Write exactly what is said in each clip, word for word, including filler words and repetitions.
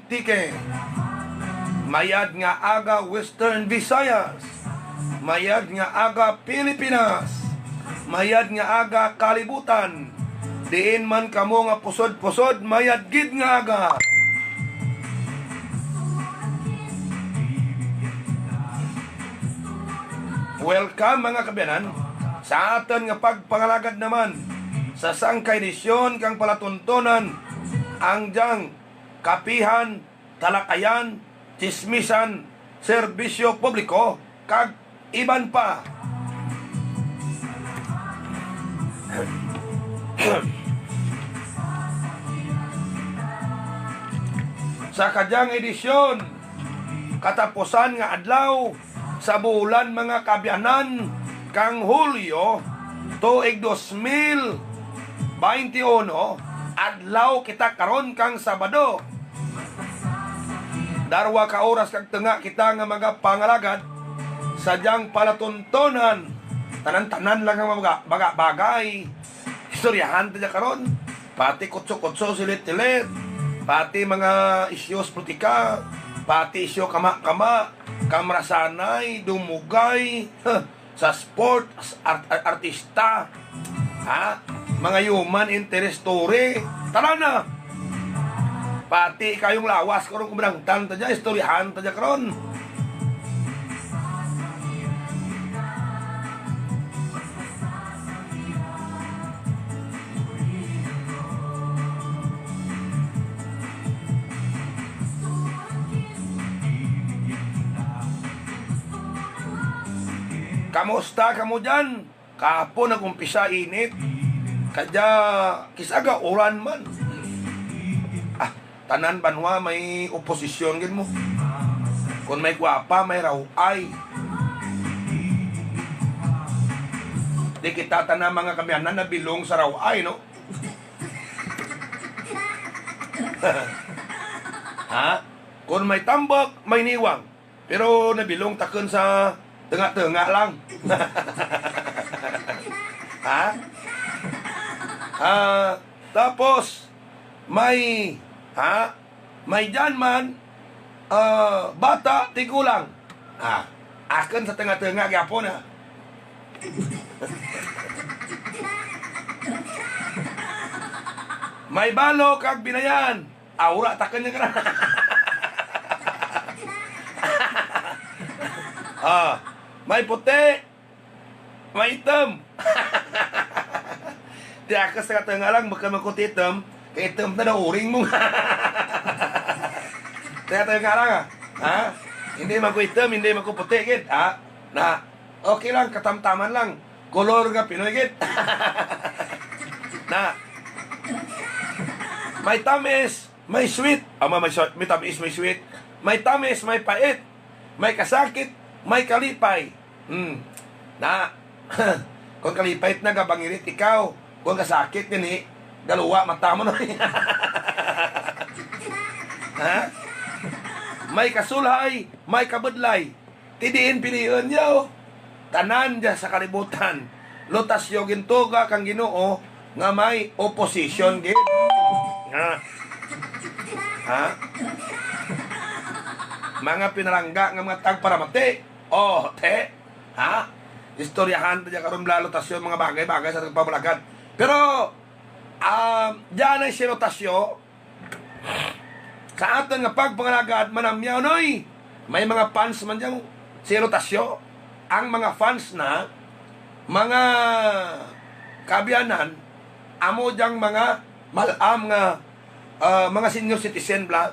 Antique. Mayad nga aga Western Visayas. Mayad nga aga Pilipinas. Mayad nga aga kalibutan. Diin man kamo nga pusod-pusod, mayad gid nga aga. Welcome, mga kaabyanan, sa aton nga pagpangalagad naman sa sangka edisyon kang palatuntunan, ang dyang kapihan, talakayan, tsismisan, serbisyo publiko, kag iban pa. Sa kadyang edisyon, katapusan nga adlaw sa bulan, mga kaabyanan, kang Hulyo, tuig dos mil baynte uno, adlaw kita karon kang Sabado. Darwa ka oras kag tunga kita nga mga pangalagad sa dyang palatuntunan. Tanan-tanan lang ang mga, mga bagay. Istoryahan ta dya karon. Pati kutso-kutso, silit-silit. Pati mga isyu sa politika. Pati isyu kama-kama. Kamrasanay, dumugay. Huh. Sa sport, sa art-, ar-, artista, ha? Mga human interest story. Tara na! Pati kayong lawas karon, kumrangtan ta dya, istoryahan ta dya karon. Kamusta kamo dyan? Kahapon nag-umpisa init. Kadya, kis-a gauran man. Ah, tanan banwa may oposisyon gid mo. Kon may gwapa, may raw-ay. Di kita tanan, mga kaabyanan, nabilong sa raw-ay, no? Ha? Kon may tambok, may niwang. Pero nabilong takon sa tunga-tunga lang. Ha? Ah, tapos, may, ha? May dyan man, ah, bata, tigulang. Ah, akon sa tunga-tunga gyapon, ha? May balo kag binayan. Aura, takon niya ka na. Ah, may puti, may itom. Di ako sa katunga lang, baka magkutitom, kay itom na daw uring mo. Sa katunga lang, ah. Ha? Hindi magkuitom, hindi magkuputi, gid, ha? Na, okay lang, katamtaman lang. Kolor nga Pinoy, gid. Na, may tamis, may sweet. Ama, may sa-, may tamis, may sweet. May tamis, may pait. May kasakit, may kalipay. Hmm. Na, kung kalipay na, gabangirit ikaw. Kung kasakit gani, galuwa mata mo na. Ha? May kasulhay, may kabudlay. Ti diin pilion niyo? Tanan dya sa kalibutan. Lutasyo gintuga kang Ginoo nga may oposisyon gid. Nga. Ha? Mga pinalangga nga mga tagparamati. Oh, te. Ha? Istoryahan ta dya karon, bla, lutasyo, mga bagay-bagay sa tagpamulagad. Pero, um, dyan ay si lutasyo, sa aton nga pagpangalagad, manamyaw, noy. May mga fans man dyan, si Rotasyo. Ang mga fans na, mga kaabyanan, amo dyang mga mal-am nga, ah, mga senior citizen, bla,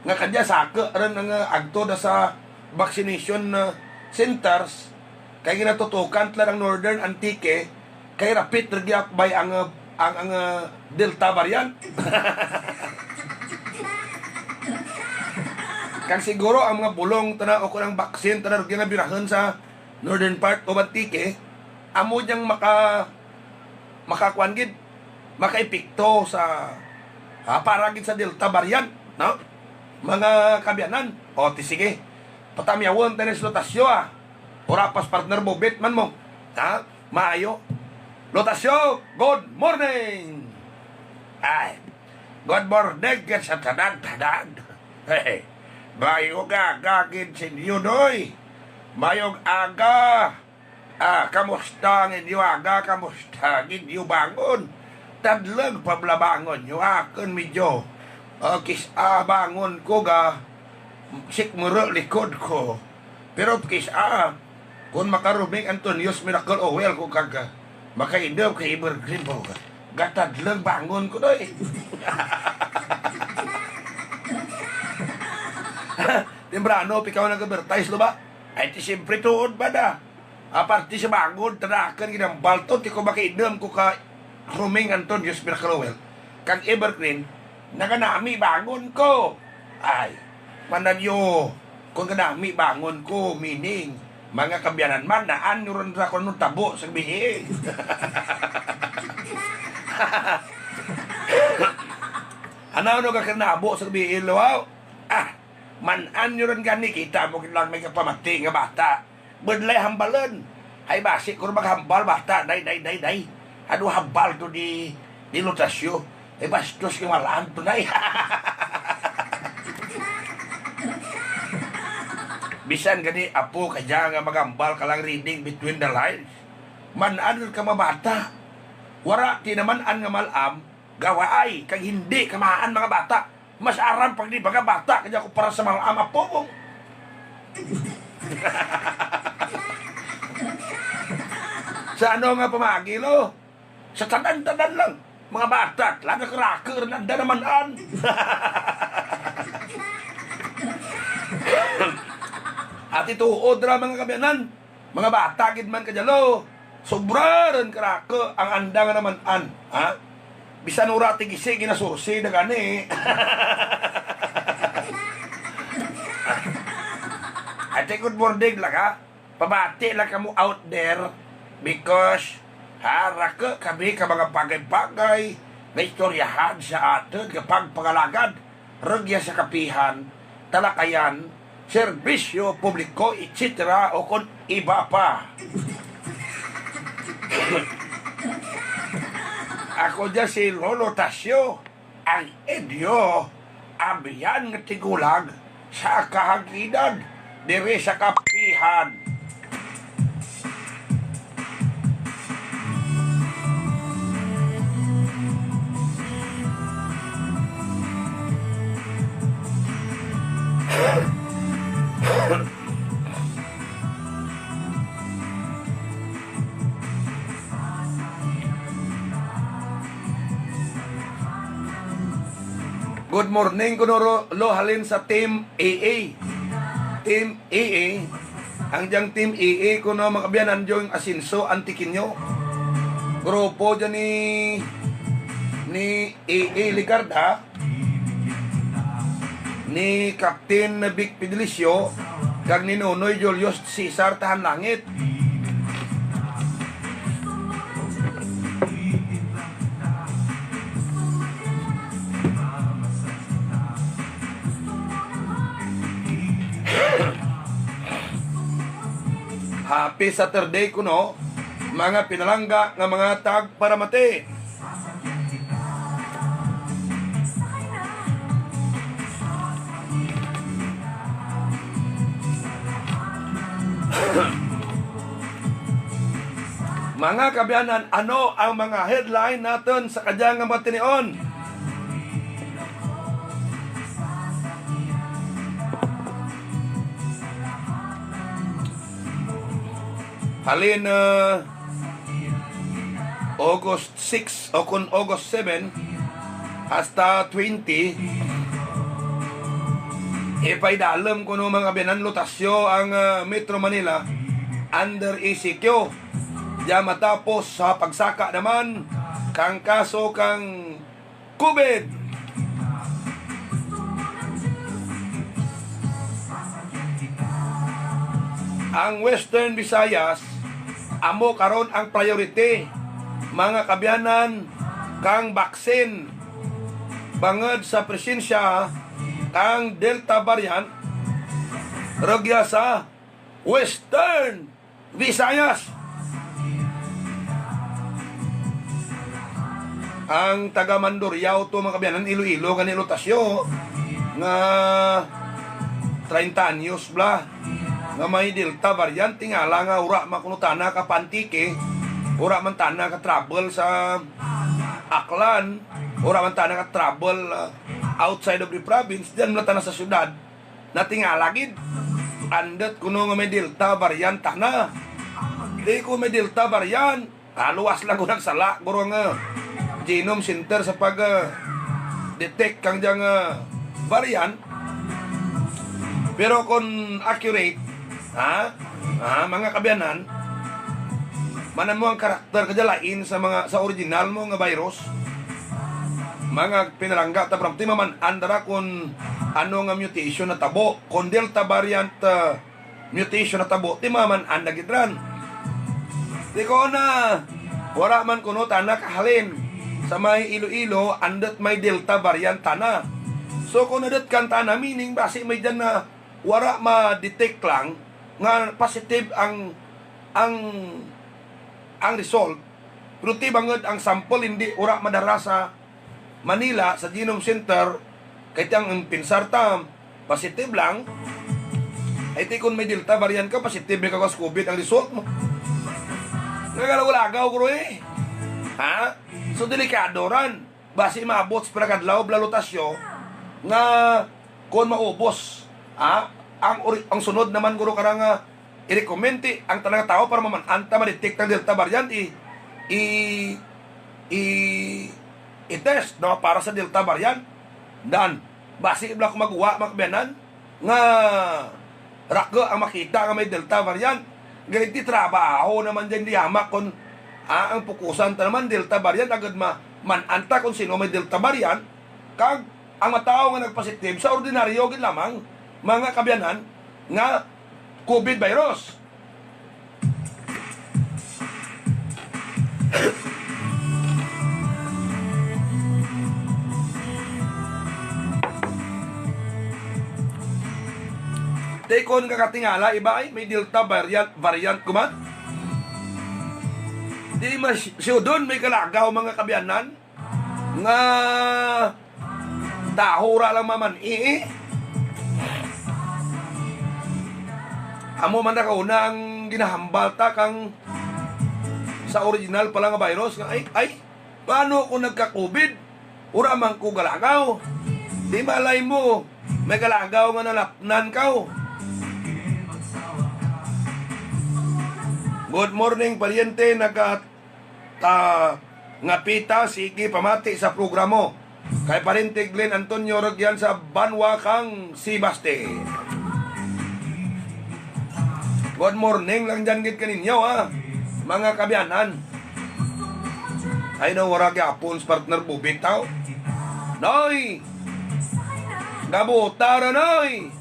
nga kadya saka rin ang, ah, agto da sa vaccination, ah, centers, kay ginatutukan tla ang Northern Antique, kay rapit ra gyud bay ang, uh, ang, ang, uh, Delta variant. Kag siguro ang mga bulong tana o kung ang vaccine tana rugya nga birahon sa northern part of Antique, amo diyang maka-, makakuan gid, makaepekto sa, ha, para gid sa Delta variant, no? Mga kaabyanan, o, ti sige, patamyawon tayo sa Lotasyo, ah. Ora pas partner Bobet man mo. Ha? Maayo. Lotasyo, good morning. Ay, good morning gid sa tanan-tanan. Mayong aga gid sa inyo, Noy. Mayong aga. Ah, kamusta ang inyo aga? Kamusta ang inyo bangon? Tadlag pa bala bangon nyo. Akon medyo, ah, kis-a bangon ko ga sikmura likod ko. Pero kis-a, kung makaruming Antonio's Miracle Oil ko kag, ah, makainom kay Evergreen po, gatadlag bangon ko, Noy. Temprano, pikaw nag-advertise, lo ba? Ay, ti siyempre tuod ba na? Aparte sa bangon, tanakan, ginambalton, ti ko makainom ko ka Ruming Antonio's Miracle Oil. Kag Evergreen, naganami bangon ko. Ay, mananyo, kung ganami bangon ko, meaning, mga kabyanan man, naan nyo ron ra kung anong tabo sa gabi. Ano, ano ka kanabo sa gabi, Luaw? Ah, man-an nyo ron gani, kita mo lang may kapamati nga bata. Budlay hambalon. Ay, basi ko maghambal bata, day, day, day, day. Ano hambal to di, di Lutasyo? Ay, bastos nga malaan to, day. Bisan gani, apo, kaya nga maghambal ka lang reading between the lines. Man-an ka mabata. Wara, ti naman-an nga malam, gawaay, kag hindi kamaan mga bata. Mas aram pag di baga bata kanya ko para sa mga ama po mo. Sa ano nga pamagi, lo? Sa tanan-tanan lang. Mga bata, lagi karaka, anda naman an. Ati tuod ra, mga kabyanan. Mga bata gid man kadya, lo. Sobra rin karaka ang anda nga naman-an, ha? Bisan ura ti gisi ginasursi na gani. Ate, good morning lang, ha? Pabati lang kamo out there because, ha, raka kami ka mga bagay-bagay nga istoryahan sa aton nga pagpangalagad, rugya sa kapihan, talakayan, serbisyo publiko, et cetera, o kon iba pa. Ako dyan si Lolo Tasyo, ang inyo abyan nga tigulang sa kahanginan diri sa kapihan. Good morning, kuno ro-, lo, halin sa Team A A. Team A A. Ang diyang Team A A, kuno, mga kabyanan, diyang Asenso Antiqueño. Grupo dyan ni, ni A A Legarda, ni Captain Vic Fidelicio, kag ni Nonoy Julius Cesar Tahanlangit. Happy Saturday kuno, mga pinalangga nga mga tagparamati. Mga kabyanan, ano ang mga headline naton sa kadya nga mga tinion? Halin, ah, August six o kon August seven hasta twenty, ipaidalom kuno, mga kabyanan, Lutasyo ang, ah, Metro Manila under E C Q. Diya matapos sa pagsaka naman kang kaso kang COVID. Ang Western Visayas amo karon ang priority, mga kabyanan, kang baksin bangod sa presensya kang Delta variant rugya sa Western Visayas. Ang taga Mandurriao to, mga kabyanan, Iloilo, gani Lutasyo, nga treinta anyos bala nga may Delta variant, tingala nga wala man kuno tana ka pa-Antique, wala man tana ka-travel sa Aklan, wala man tana ka-travel, ah, outside of the province, diyan lang tana sa syudad, natingala gid. Andut kuno nga may Delta variant tana. Di ko may Delta variant, ah, luwas lang ko nagsala, guro, nga genome center sa pag, ah, detect kang diyang, ah, variant. Pero kung accurate, ha? Ah, mga kabiyanan, manamo ang karakter kadya lain sa mga, sa original mo nga virus. Mga pinalangga ta, pero di maman-an dara kung ano nga mutation natabo. Kung Delta variant, ah, mutation natabo, di maman-an na gid ran. Di ko na, wala man kuno tana kahalin sa may Iloilo, andut may Delta variant tana. So kung nadut kan tana, meaning basi may dyan na wala ma-detect lang nga positive ang, ang, ang result. Pero ti bangod ang sample hindi, wala madara sa Manila, sa Genome Center, kay ti ang pinsar ta, positive lang. Ay, ti, kung may Delta variant ka, positive may kawas COVID ang result mo. Nagalawlagaw, guro, eh. Ha? So, delikado ran. Basi maabot sa pagkadlaw, Bla Lotasyo, nga kung maubos, ha? Ang, ori-, ang sunod naman, guro, karang, ah, i-recommend ti ang tanang tawo para maman-an ta, ma-detect ang Delta variant, i, i, i, i-test, no, para sa Delta variant. Dan, basi bala ko maguwa, mga kabiyanan, nga raku ang makita nga may Delta variant. Gani ti trabaho naman dyan di hamak kung, ah, ang pukusan ta naman Delta variant, agad ma-, man-an ta kung sino may Delta variant, kag ang matawo nga nagpositive sa ordinaryo gid lamang, mga kabiyanan, nga COVID virus. Tay, kon kakatingala, iba ay may Delta variant, variant kuman. Di mas, siudon may kalagaw, mga kabiyanan, nga taho ra lang maman-i, eh. Amo man na kauna ang ginahambal ta kang sa original pala nga virus nga, ay, ay, paano ako nagka-COVID? Ura man ko galagaw. Di malay mo, may galagaw nga nalapnan ka, oh. Good morning, paryente. Nagka-, ah, ngapita, sige, pamati sa programo. Kay Parente Glenn Antonio Rugyan sa Banwa kang Sebaste. Good morning lang dyan gid kaninyo, ha, mga kabiyanan. Ay, no, wala gyapon si partner Bubit, tao. Noy! Gabuta ra, Noy!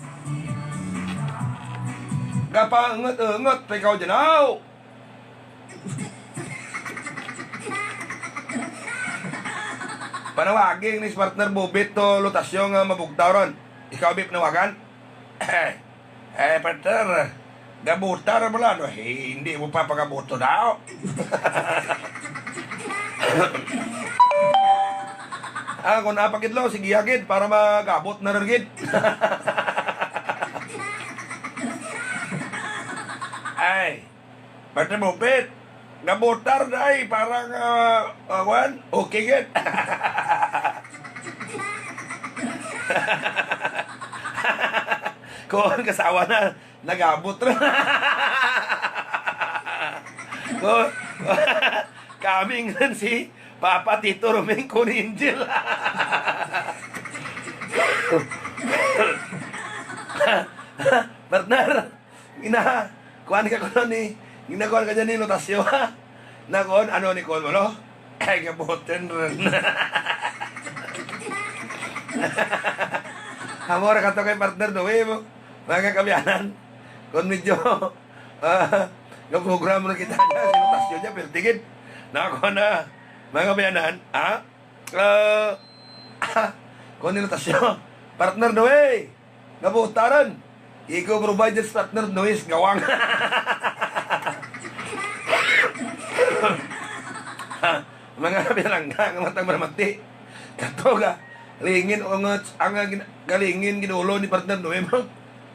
Gapaungot-ungot pa ikaw dyan, aw! Panawagi ni si partner Bubit to Lotasyo nga mabugtaw ron. Ikaw, Bip, nawagan? Eh, partner, gabuta ra bala, no? Eh, hindi mo pa pagabuto daw. Ah, kung napakidlaw, sige agad para magabot na rin gid. Ay, partner Bupit, gabutar na ay, parang, ah, ah, kwan, okay gid. Kung kasawa na, nagabot ra. Kung, kami nga si Papa Tito Romeng Kuningil. Partner, gina-, kuan ka kuno ni, ginakuan ka dyan ni Lotasyo, ha? Na kuan, ano ni kuan mo, no? Ay, gabutin rin. Amo ra kato kay partner, no? Eh, mo, mga kabiyanan. Kung medyo, ah, nga program na kita dyan, si Lotasyo dyan, pero tigid. Na kuan na, mga kabiyanan, ha? Ah, kung ni Lotasyo, partner, no? Eh, Nabutaran. Ikaw provide sa partner noise gawang. Mga pinalangga nga matang maramati. Kato ka. Lingin, o nga, ang, ang gin-, galingin ginulo ni partner Noe, mga,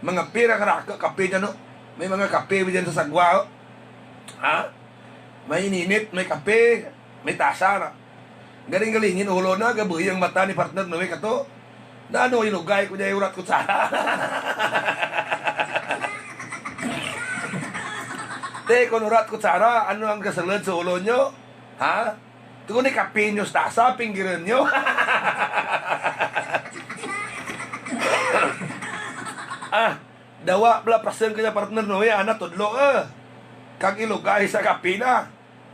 mga pira ka raka kape dyan, no? May mga kape dyan sa sagwa, oh. Ha? May ininit, may kape, may tasa na. Galing-galingin ulo na, gabuhi ang mata ni partner Noe kato. Na ano, ilugay ko niya yung urat kutsara. Te, kung urat kutsara, ano ang kasulod sa ulo nyo? Ha? Tugon ni kapinyo sa tasa, pinggiran nyo. Ah, dawa pala prasen kanya partner Noe, ana tudlo, eh. Kag ilugay sa kapina.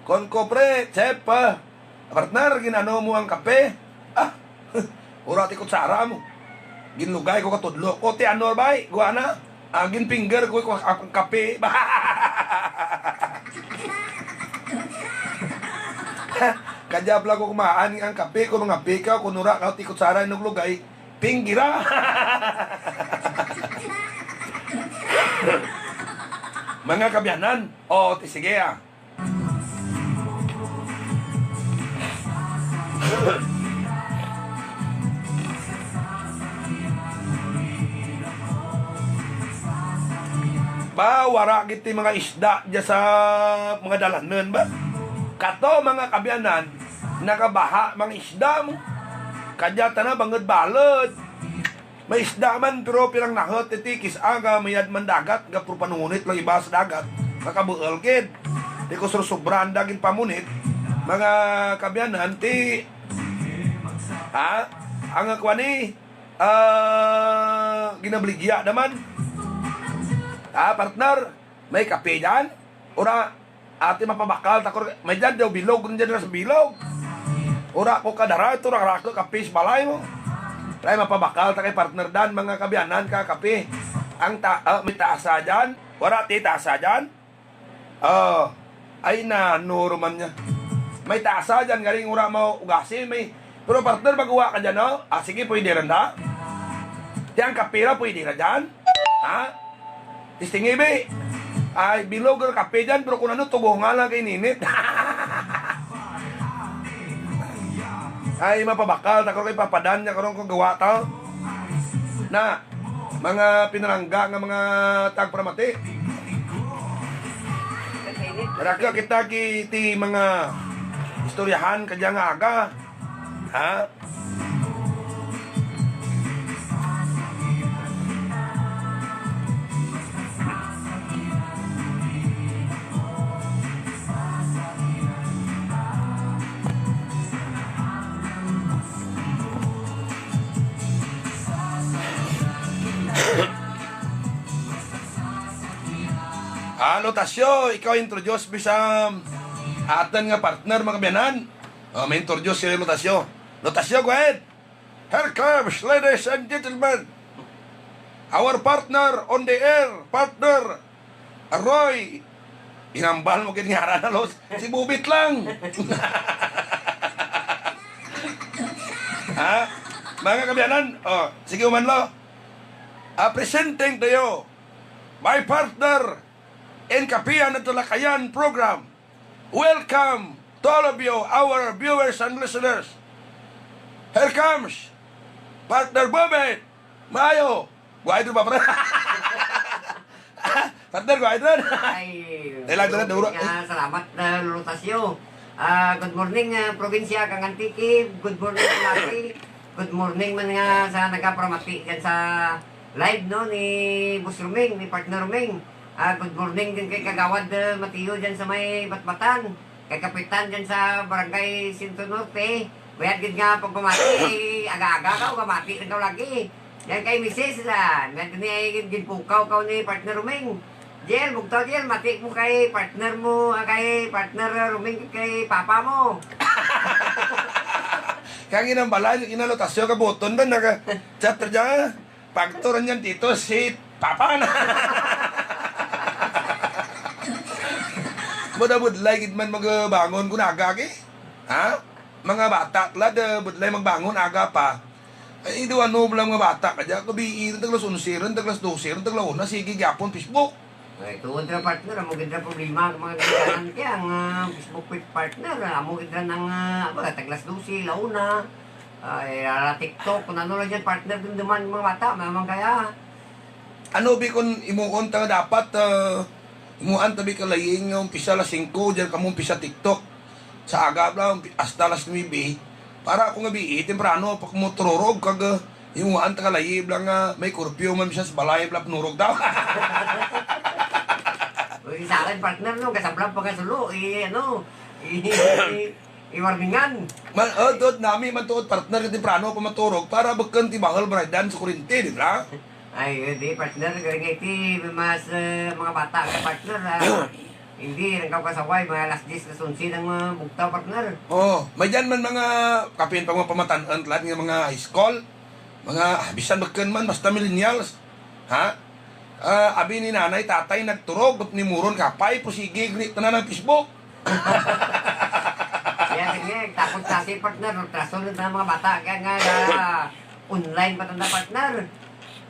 Kon ko, pre, chef, ah, partner, ginano mo ang kape? Ah, ura ti kutsara mo. Ginlugay ko katudlo ko, ti ano, bay? Guwa na. Ah, ginfinger ko, ko akong kape. Kajab lang ko kumaan ang kape ko, mga pika, kunura ka, ti kutsara, inuglugay, pinggira. Mga kabyanan, o, ti sige, ah. Ba, wara gid ti mga isda dya sa mga dalanan ba? Kato, mga kabyanan, nagabaha mga isda mo. Kadya tana bangod balod. May isda man, pero pirang nahot iti kis-a nga mayad man dagat, nga puro panunit lang iba sa dagat. Makabuol gid. Di ko sursubrahan daging pamunit. Mga kabyanan, ti, ha? Ang kuwan ni, ah, ginabligya naman. Ah, partner, may kape dyan? Ura, ati mapabakal ta ko, may dyan daw bilog, dyan sa bilog. Ura ko kadara, ito ra rako kape sa balay mo. Try mapabakal ta kay partner Dan, mga kabyanan ka kape. Ang ta, ah, may tasa dyan? Wala ti tasa dyan? Oh, ay na, nuro man niya. May tasa dyan, galing ura mo ugasi, may, pero partner, baguha ka dyan, no? Ah, sige, pwede rin da. Ti ang kape ra, pwede ra dyan? Ha? Testingi, bi. Ay, bilog ang kape dyan, pero kung ano, tubo nga lang kay ninit. Ay, mapabakal, ta ko kay papadan niya, karon kung gawa ta. Na, mga pinalangga nga mga tagparamati. Raka kita ki-, ti mga istoryahan kadya nga aga. Ha? Ah, Lotasyo, ikaw introduce mi sa aton nga partner, mga kabyanan. Oh, may introduce si Lotasyo. Lotasyo, go ahead. Here comes, ladies and gentlemen, our partner on the air, partner Roy. Inambal mo gid nga ngaran na, Los. Si Bubit lang. Ha? Mga kabyanan, oh, sige man, Lo. Ah, presenting to you, my partner in Kapihan at Talakayan program. Welcome to all of you, our viewers and listeners. Here comes Partner Bobet. Maayo. Guwaid ron, partner. Partner, guwaid ron. Ay, Dahil lang, dahil duro. Nga, salamat, ah, Lolo Tasyo. Ah, good morning, ah, probinsya kang Antique. Good morning, Lati. Good morning man nga sa nagaparamati dyan sa live, no, ni Boss Ruming, ni Partner Ruming. Ah, good morning din kay Kagawad, ah, Mateo dyan sa may Batbatan. Kay Kapitan dyan sa Barangay Centro Norte. Mayad gid nga pagpamati, aga-aga ka, pamati lang ka lagi. Yan kay Misis, ah, mayad ni ay ginpukaw ka ni Partner Ruming. Jel, bugtaw, Jel, mati mo kay partner mo, ah, kay partner, ah, Ruming, kay papa mo. Kaya ginambalan, yung inalotasyo ka buton ba, naka-chat ra dyan. Pagturan niyan dito si Papa na. Muna budlay gid man magbangon kun aga, agi. Ha? Mga bata, tlad, eh, budlay magbangon aga pa. Ay, do ano lang mga bata ka dyan. Gabi, rin, taglas onse, rin, taglas dose, rin, tagla una, sige, gyapon, Facebook. Ay, tuod ra, partner, amo gid ra problema ang mga ginikanan kaya ang, ah, Facebook pa-, partner, ah, amo gid ra nang, ah, aba, taglas dose, la una. Ay, ala TikTok, kung ano lang dyan, partner, dumduman mga bata, mamang kaya. Ano bi kung imuon ta nga dapat, ah, imuan ta bi ka laying nga umpisa alas singko, dyan kamo umpisa TikTok. Sa aga bla, umpi-, hasta alas nuebe. Para ako nga bi, eh, temprano pa ko moturog kag, ah, imuan ta ka laying bla nga may curfew man siya sa balay bla panurog daw. Uy, sa akin, partner, no, kasablang pa nga sulo, eh, ano, eh, Iwarningan. Man, oh, tuod nami man tuod, partner, nga temprano pa maturog para bukon ti bahol baraydan sa kuryente, di ba? Ay, eh, di, partner, galing nga iti mas, eh, mga bata ka, partner, ah. Hindi, ang kasaway, mga alas diyes, alas onse ng mga bugtaw, partner. Oh, may dyan man mga kapin pa mga pamatan-an tlan nga mga high school. Mga, ah, bisan bukon man, basta millennials. Ha? Ah, abi ni nanay, tatay, nagturog, ni Muron, kapay, pero sige, gani, tanan ang Facebook. Yan, sige, tapos kasi, partner, ultrasound na mga bata, kaya nga, ah, online pa tanda, partner.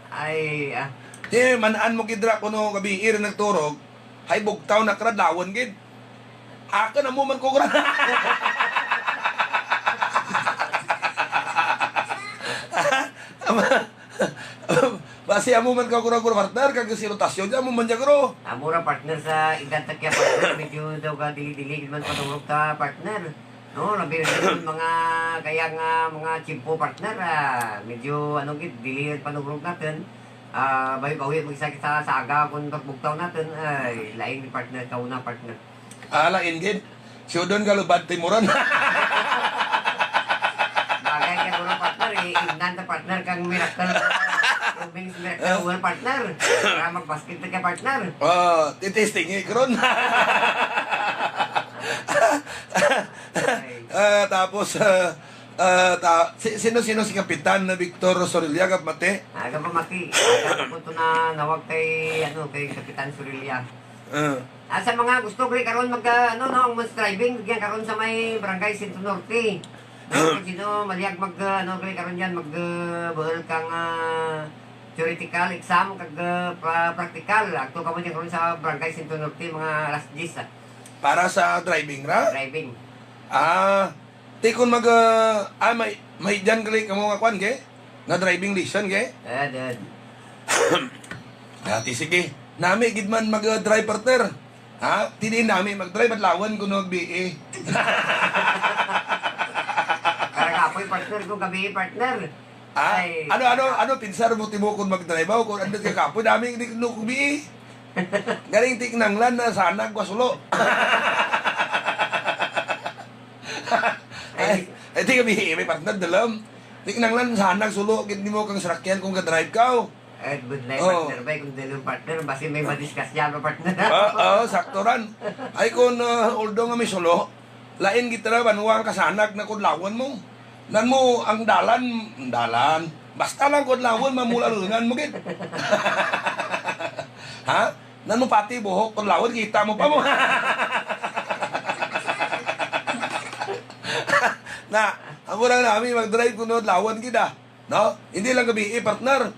Ay, ah. Di, man-an mo gid ra kuno gabi, ira nagturog, hay bugtaw na kradlawon gid. Akin, amo man ko, gra-, basi amo man ka, gra-, gra-, partner, kag si rotasyon, amo man dyan, gro. Amo ra, partner, sa edad ta kaya, partner, medyo daw ka dili-dili man panurog ta, partner. No, labi na gid mga kaya nga mga tiyempo, partner, ah, medyo ano gid, dili ang panurog natin. Ah, bawi-bawi mag-isa kita sa aga kung pagbugtaw natin, ay, lain ni partner, kauna, partner. Ah, lain gid. Si Udon ka lubad timuron. Bagay ka, guro, partner, eh, ingnan ta, partner, kang miracle. Tubing sa miracle, Ah. Well, partner. Para magbasket ka, partner. Oh, titesting, eh, karon. Ay. Ah, tapos, ah, ah, ta-, si-, sino-sino si Kapitan na Victor Sorilla, kapamati? Aga pa, Maki. Aga pa po ito na nawag kay, ano, kay Kapitan Sorilla. Ah. Ah, sa mga gusto, gali karon mag, ah, ano, no, ang mas driving, diyan karon sa may Barangay Centro Norte. No, kung sino maliyag mag, ah, ano, gali karon diyan, mag, ah, buhol kang, ah, theoretical exam, kag, ah, pra-, practical. Agto ka mo diyan karon sa Barangay Centro Norte, mga alas diyes, ah. Para sa driving ra? Driving. Ah, ti kun mag, ah, ah, may, may diyan gali kamo nga kwan, ge? Nga driving lesson, ge? Ah, dad. Ah, ti sige. Nami gid man mag, ah, drive, partner. Ha? Ti diin nami mag-drive, adlawan ko no B A. Para kapoy, partner, kung gabi, partner. Ah, Ay. Ano, ano, ano, pinsar mo timo kung mag-drive ako? Kung andun ka kapoy, nami, di, no, B A. Galing ti kinanglan na sanag wa sulo. Ay, Ay. Ay, ti kami, may partner, dalam. Ti kinanglan, sanag sulo, gid nimo kang sarakyan kung ga-drive ka, oh. Eh, good night, Oh. partner, bay, kung dalam, partner, basi may madiscuss yan, partner. Ah, ah, sakto ran. Ay, kung, ah, although nga may sulo, lain gid tara, banwa ang kasanag na kudlawan mo. Nan mo, ang dalan, dalan. Basta lang kudlawan, mamulalunan mo gid. Ha? Nan mo pati buhok, kudlawan, kita mo pa mo. Na, amo lang nami mag-drive kuno adlawan gid, ah. No? Hindi lang gabi, eh, partner.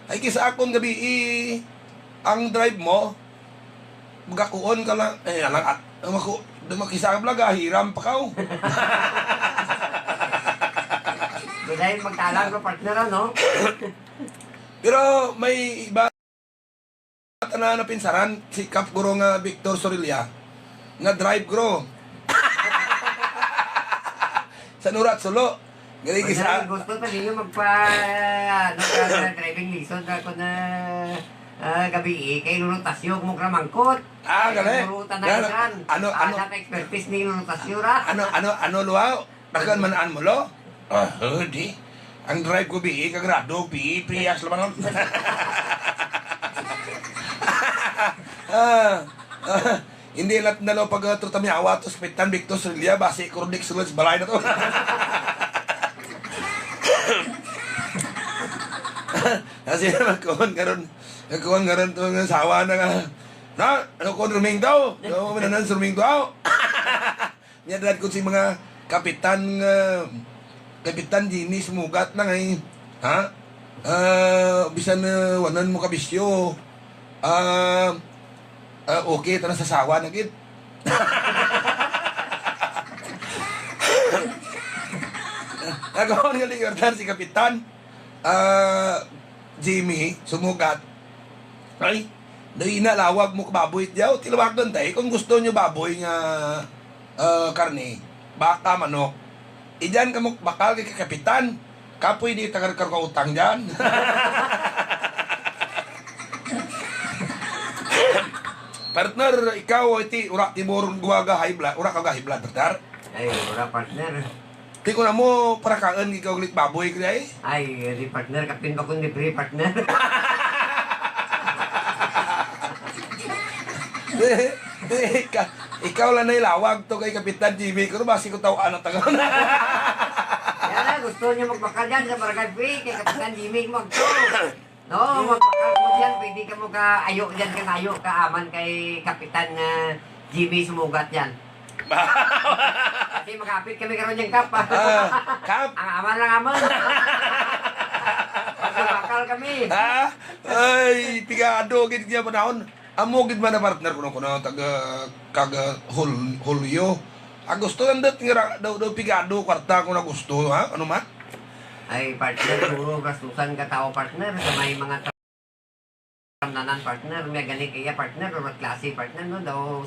Ay, kisa akon gabi, eh, ang drive mo, magakuon ka lang, eh, alang at, ang maku-, di makisa ang vlog, ah, hiram pa ka, oh. Di dahil magtalang ko, partner, ano? Pero may iba tanan na pinsaran, si Kap Guro nga Victor Sorilla, nga drive, Guro. Sa nurat sulo. Gali, Wala, kisa- gusto pa ninyo magpa-, ano, ka, driving lesson ka kung na, ah, gabi, eh, kay Lolo Tasyo, kung magramangkot. Ah, Kay gali. Lolo Tanay Yan, kan. ano, Ah, ano? Sa expertise ni Lolo Tasyo, ra. Ano, ano, ano, luaw? Tagaan man an mo, lo? Ah, di. Ang drive ko, bi, kagrado, bi, piyas laman. Ah, ah. Hindi lat na lo pag, uh, trutamiawa to sa Kapitan Victor Sorilla, basi ko rin sunod sa balay na to. Kasi magkuhan karon, magkuhan karon to nga sawa na nga. Na, ano ko ruming daw? Ano mo nanan sa ruming daw? Nya dad ko si mga kapitan nga, Kapitan Jimmy, sumugat lang ay, ha? Ah, bisan, ah, wanan mo kabisyo. Ah, ah, okay, tara sa sawa na gid. Nagahon nga ligardan si Kapitan, ah, Jimmy, sumugat. Ay, dali na, lawag mo ka baboy diyaw. Tilawagan tayo kung gusto nyo baboy nga, ah, karne. Baka, manok. Idiyan ka mo bakal kay Kapitan. Kapoy di tagar ka utang diyan. Partner, ikaw, iti, ura, timor, guwaga, high blood. Ura ka ga high blood, partner? Ay, ura, partner. Ti ko na mo, para kaon, ikaw, ulit baboy, kaya eh. Ay, di, partner, kapin ba kung libre, partner? Eh, eh, ka-, ikaw lang na ilawag to kay Kapitan Jimmy. Kung basi ko tao anak taga na. Yan na, gusto niyo magbakal dyan sa Barangay Free, kay Kapitan Jimmy magto. No, magbakal mo dyan, pwede ka mo ka ayo dyan, kang ayo ka aman kay Kapitan, ah, Jimmy sumugat yan. Kasi magapit kami karon yung kap. Ah, kap. Ang aman lang aman. Magbakal kami. Ha? Ay, pigado gid niya panahon. Amo gid man na partner kuno kuno taga kaga Hul-, Hulyo. Agosto nandot nga ra-, daw, daw pigado kwarta kung Agosto, ha? Ano man? Ay, partner, puro gastusan ka tao, partner, sa may mga tramnanan, partner, may gani kaya, partner, o klase, partner, no? Daw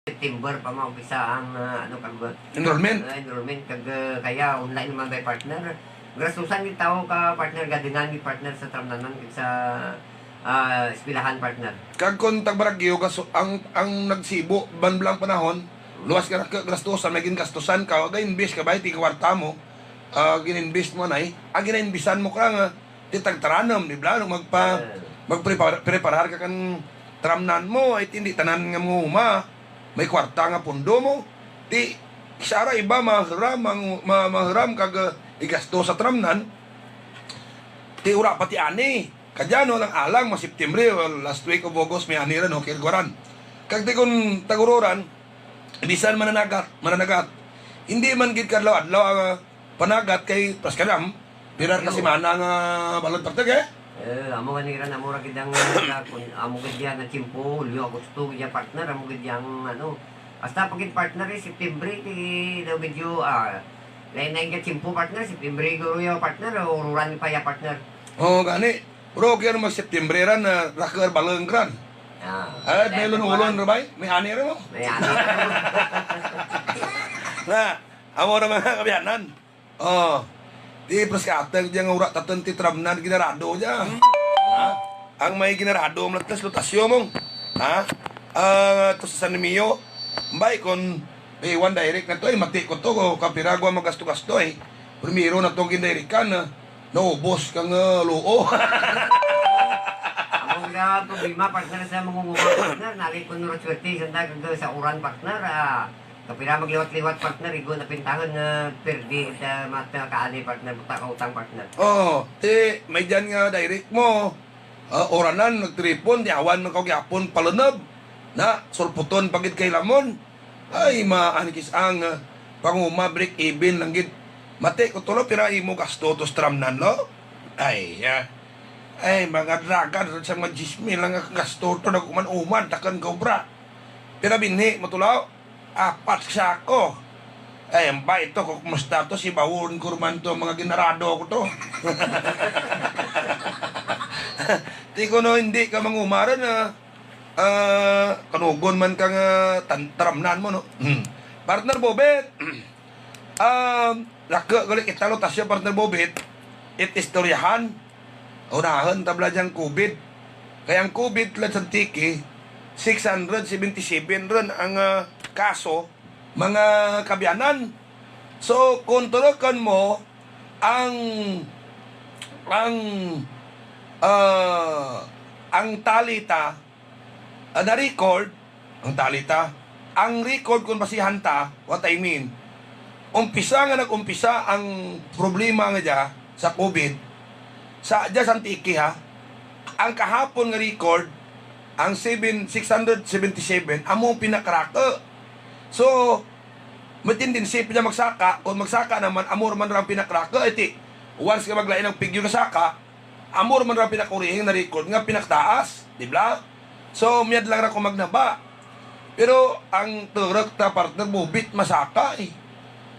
September pa maumpisa ang, ah, ano, kag, Enrollment. Ah, enrollment, kag, ah, kaya online man ba, partner? Gastusan yung tao ka, partner, gadingan yung partner sa tramnanan, sa, ah, eskwelahan, partner. Kag kung tagbaragyo, gaso-, ang, ang nagsibo, ban blang panahon, luwas ka, ka gastusan, may gingastusan ka, wag invest ka ba, iti kwarta mo, ah, gin-invest mo na eh. Ang ginainvestan mo ka nga, ti tagtaranam, di ba? Nung magpa-, Eh. magprepar-, preparar ka kan tramnan mo, ay ti hindi tanan nga mga uma, may kwarta nga pundo mo. Ti, sara iba, mahuram, mang-, ma-, mahuram kag, uh, igasto sa tramnan. Ti, ura pa ti ani. Kadya, no, lang alang, mga September, well, last week of August, may ani rin, okay, guwaran. Kag ti kun taguroran, bisan mananagat, mananagat. Hindi man gid kadlaw-adlaw ang, ah, panagat kay Pascadam, pira ka Yo. semana nga balod pagtag, eh? Eh, amo gani ra, amo ra gid ang, ah, kun-, amo gid yan ang tiyempo, Hulyo, Agosto, gid yan, partner, amo gid yang, ano, hasta pa gid, partner, eh, September, eh, ti daw medyo, ah, lain-lain ka tiyempo, partner, September, guro yaw, partner, ururan pa ya, partner. Oo, gani. Pero okay, ano, mag-September ran, ah, raker baleng ran. Ah, Ah, may lain ulon-ulon pa. ra ba? May ani ra mo? May ani. Na, amo ra mga kabiyanan. Oh. Di, pres ka atag diya nga ura taton ti tramnan ginarado diya. Ha? Ang may ginarado, malatas lutasyo mo. Ha? Ah, to sa San Remigio, bay, kon, eh, one direct na to, eh, mati ko to, ko kapira gwa magasto-gasto, eh. Primero na to gindirect ka na, naubos ka nga luo. Amo nga problema, partner, sa mangunguma, partner, nari ko nung swerte, sa dag-, sa uran, partner, ah, Kapira magliwat-liwat, partner, igo na pintahan nga perdi, ah, mata kaali, partner, buta ka utang, partner. Oh, ti, may diyan nga direct mo. Ah, oranan, nagtripon, di awan man ka gyapon palunod. Na, sulputon pa gid kay lamon. Ay, maanikis ang, ah, panguma, break even lang gid. Mati ko tulo, pira imo gasto to sa tramnan, lo? Ay, ah. Ay, mga draga, sa mga jismi lang ang gasto to, nag-uman-uman, takan ka obra. Pira binhi mo, tulaw? Apat ka sako. Ay, ang bait to, kung kumusta to, si Bawon Kurman to, mga ginarado ko to. Di ko no, hindi ka mangumaran, ah. Ah, kanugon man ka nga tan-, taramnan mo, no? Hmm. Partner Bobet, um, laka, gali kita, lo, tasya, partner Bobet, it istoryahan. Unahan tabla diyang covid. Kaya ang covid lang sa Antique, six hundred seventy-seven ron ang, ah, kaso, mga kabiyanan. So, kung tulokan mo, ang, ang, ah, ang tali ta, ah, na-record, ang tali ta, ang record kung basihan ta, what I mean, umpisa nga nag-umpisa ang problema nga dya sa covid, sa, dya sa Antique, ha, ang kahapon nga record, ang seven, six hundred seventy-seven, amo ang pinakarako. So, may tendency pa dyan magsaka, kung magsaka naman, amo man ra ang pinakarako, iti, once nga maglain ang figure nga saka, Amo ra man ra pinakurihing na record nga pinaktaas, di ba? So, miyad lang ra ko magnaba. Pero ang turok ta, partner, Bobet, masaka, eh.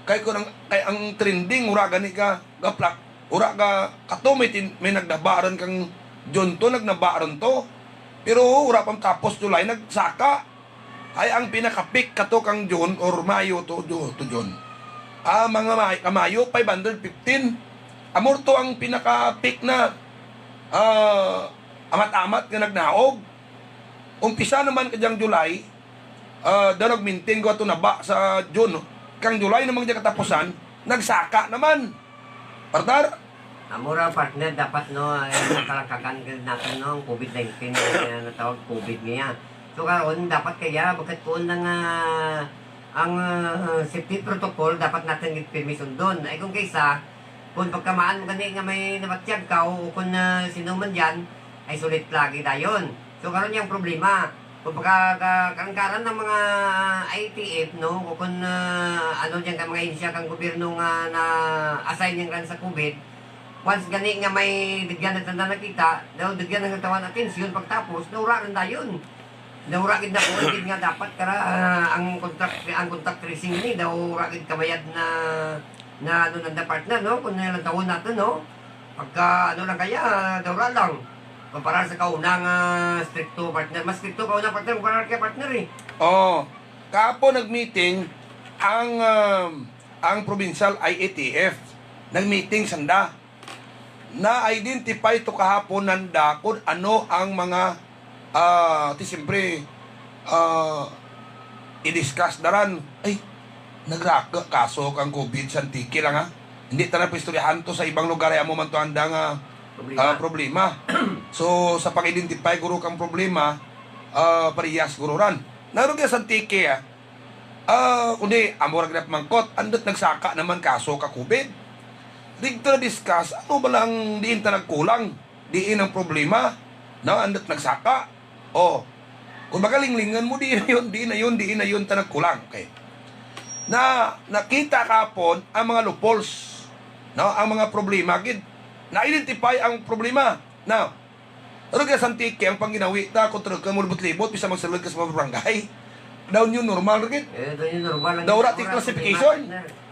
Kay kun ang, kay ang trending, wala gani ka gaplak, wala ka, kato may tin-, may nagnabaran kang June to, nagnabaran to. Pero wala pang tapos July, nagsaka. Ay ang pinaka-peak kato kang June or Mayo to, Ju-, to June. Ah, mga May-, ka Mayo, five hundred fifteen. Amor to ang pinaka-peak na, ah, amat-amat nga nagnaog. Umpisa naman kadyang July, ah, daw nag-maintain ko ato na ba sa June, no? Kang July naman dyan katapusan, nagsaka naman. Partner? Amo ra, partner, dapat, no, ay, nakalangkagan gid naton, no, ang covid nineteen, nga natawag covid niya. So, karon, dapat kaya, bakit kuon lang, ah, ang, ah, safety protocol, dapat natin gid pirmi sundon. Ay, kung kaysa, kung pagkamaan mo gani nga may nabatyag ka, o kung, ah, sino man dyan, ay sulit lagi dayon. So, karon yung problema, kung pagka-, ka-, karangkaran ng mga I T F, no, o kung, ah, ano dyan ka mga ahensya kang gobyerno nga na-assign yung kan sa covid, once gani nga may bigyan na tanda nakita, daw bigyan ng katawan atensyon, pagtapos, naura rin dayon. Daw ra gid na po gid nga dapat kara, ah, ang contact, ang contact tracing ni daw ra gid kabayad na, na ano nanda, partner, no? Kung nilang tawon natin, no? Pagka ano lang kaya, daw ra lang. Kumpara sa kauna nga stricto, partner. Mas stricto kauna, partner, kumpara kay partner, eh. Oh, kapo nag-meeting ang, um, ang provincial I A T F. Nag-meeting sanda. Na-identify to kahapon nanda kung ano ang mga, ah, ti siyempre, ah, i-discuss daran. Ay, nagraka kaso kang covid sa Antique lang, ha. Hindi ta na paistoryahan to sa ibang lugar, ay amo man to anda nga, Problema. ah, problema. So, sa pag-identify guro kang problema, ah, parehas guro ran. Narugya sa Antique, ah, Ah, kundi, amo ra gid pamangkot, andut nagsaka naman kaso ka covid? Didto na-discuss, ano ba lang diin ta nagkulang? Diin ang problema? Na andut nagsaka? Oh, kung magalinglingan mo, diin na yun, diin na yun, diin na yun ta nagkulang. Okay. Na, nakita kapon ang mga loopholes, no? Ang mga problema, gid. Na-identify ang problema. Now, Pero kaya sa Antique, ang pangginawi ta, kung tulog ka mo libot-libot, bisa magsulod ka sa mga barangay. Daw new normal, gid. Eh, daw new normal lang Daw yun. Wala ti Wala classification. Problema, partner.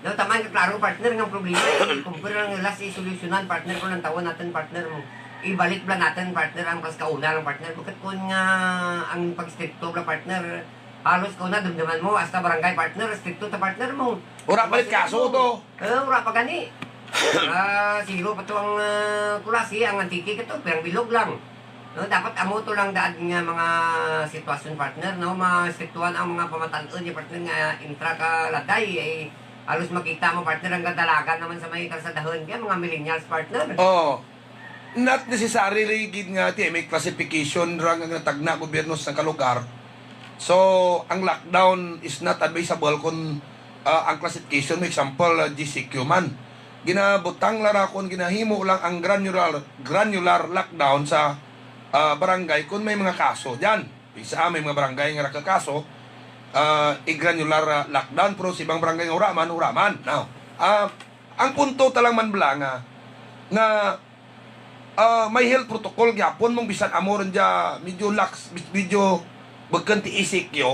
Daw taman ka klaro, partner, nga ang problema, eh, kung pwede lang nila si solusyonan, partner, kung ang tawon natin, partner, mo. Ibalik bala natin, partner, ang pas kauna lang, partner. Bakit kung nga ang pag-stricto bala, partner, halos kauna, dumduman mo, hasta barangay, partner, stricto ta, partner, mo. Wala palit kaso to. Eh, wala pa gani. Ah, zero pa to ang, ah, Culasi, ang Antique ka to, pero bilog lang. No, dapat amo to lang daad nga mga sitwasyon, partner, no? Mastriktuhan ang mga pamatan-on niya, partner, nga intra ka laday, eh, halos makita mo, partner, ang kadalagan naman sa may kalsadahon, kaya mga millennials, partner. Oo. Not necessarily gid nga ti may classification ra nga natagna gobyerno sa kalugar. So, ang lockdown is not advisable kung, ah, ang classification mo, example, ah, G C Q man. Ginabutang lang ra kung ginahimo lang ang granular, granular lockdown sa, ah, barangay kung may mga kaso diyan. Isa, may mga barangay nga nakakaso, ah, i-granular, ah, lockdown, pero sa ibang barangay nga wala man, wala man. Now, ah, ang punto ta lang man bala nga, nga ah, may health protocol gyapon mong bisan amo rin dya, medyo lax, medyo bukon ti E C Q.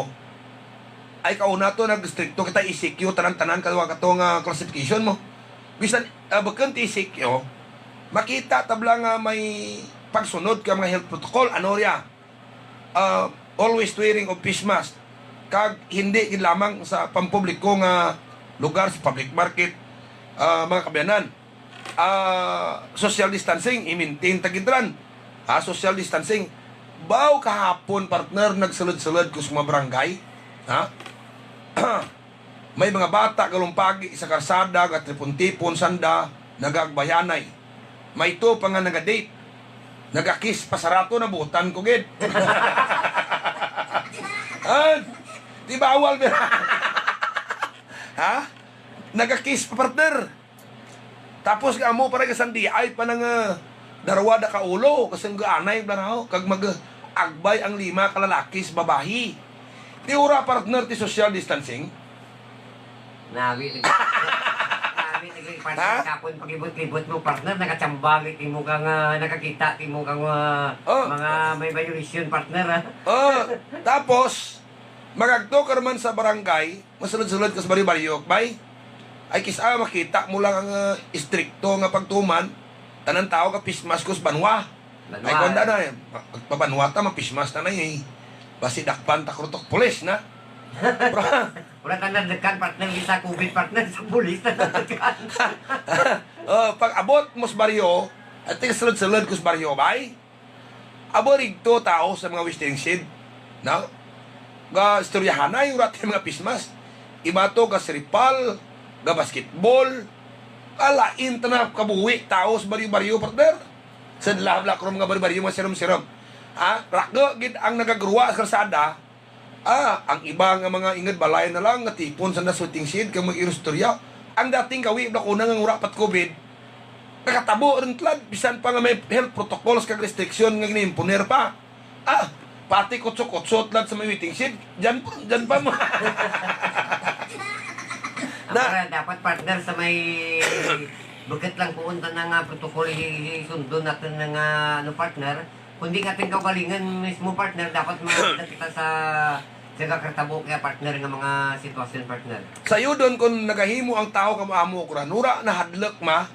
Ay, kauna to, nag-stricto kita E C Q, tanan-tanan, kadwa ka to nga classification mo. Bisan, ah, bukon ti E C Q, makita tabla nga may pagsunod ka mga health protocol, ano riya? Ah, always wearing of face mask, kag hindi gid lamang sa pampubliko nga lugar, sa public market, ah, mga kaabyanan. Ah, social distancing, i-maintain ta gid ran. Ah, social distancing. Baw kahapon, partner, nagsulod-sulod ko sa mga barangay. Ha? May mga bata galumpagi sa karsada, gatripon-tipon sanda, nagagbayanay. May to pa nga nagadate. Nagakis pa sa rato, nabutan ko gid. Ah, di bawal, be. Ha? Nagakis pa, partner. Tapos nga amo para ka sandiay pa nang, ah, darwa da ka ulo, kasi ang gaanay, baraho, kag mag-agbay ang lima ka lalaki sa babayi. Di ura, partner, ti social distancing? Nabi lagi. Nabi lagi, partner, Ha? Kapon pag-ibot-ibot mo, partner, nakachamba, ti mo kang, ah, nakakita, ti mo kang, ah, Oh. mga may violation, partner, ha? Oh, tapos, Magagto ka naman sa barangay, masulod-sulod ka sa baryo-baryo, bay. Ay, kis-a makita mo lang ang, ah, istrikto nga pagtuman, tanan tawo ka pismas kus banwa. Ay, Banwa. Kung na, eh, ma-, mabanwa ta, mapismas na na, eh. Basi dakpan ta krutok pulis na. Bro. Wala ta nadagkan, partner, sa covid, partner, sa pulis na nadagkan. Oh, pag abot mo sa baryo, at sulod-sulod kus baryo, bay. Abo rigto tao sa mga westering shed, no? Ga istoryahanay, wala tayo mga pismas. Iba to ga siripal, ga basketball. Alain ta na kabuhi tao sa baryo-baryo, partner. Sa dala-dala ko mga baryo-baryo, mga sirom-sirom. Ha? Rako gid ang nagagruwa sa kalsada. Ah, ang iba nga mga inged balay na lang nga tipon sa nasweating shed kag mag-istorya. Ang dating gawi, bala ko na nga wala pat covid, nakatabo rin tulad, bisan pa nga may health protocols kag restriction nga ginaimponer pa. Ah, pati kutsot-kutsot lang sa may waiting shed. Diyan po, diyan pa mo. Na Para dapat, partner, sa may bukit lang po unta na nga protocol, i-, i-, isundon natin na nga, ano, partner. Kundi nga ating kaugalingon mismo, partner, dapat maagda kita sa, sa nagakatabo kaya, partner, nga mga sitwasyon, partner. Sayodon, kung nagahimo ang tao ka maamo ko ra, nura nahadlok ma,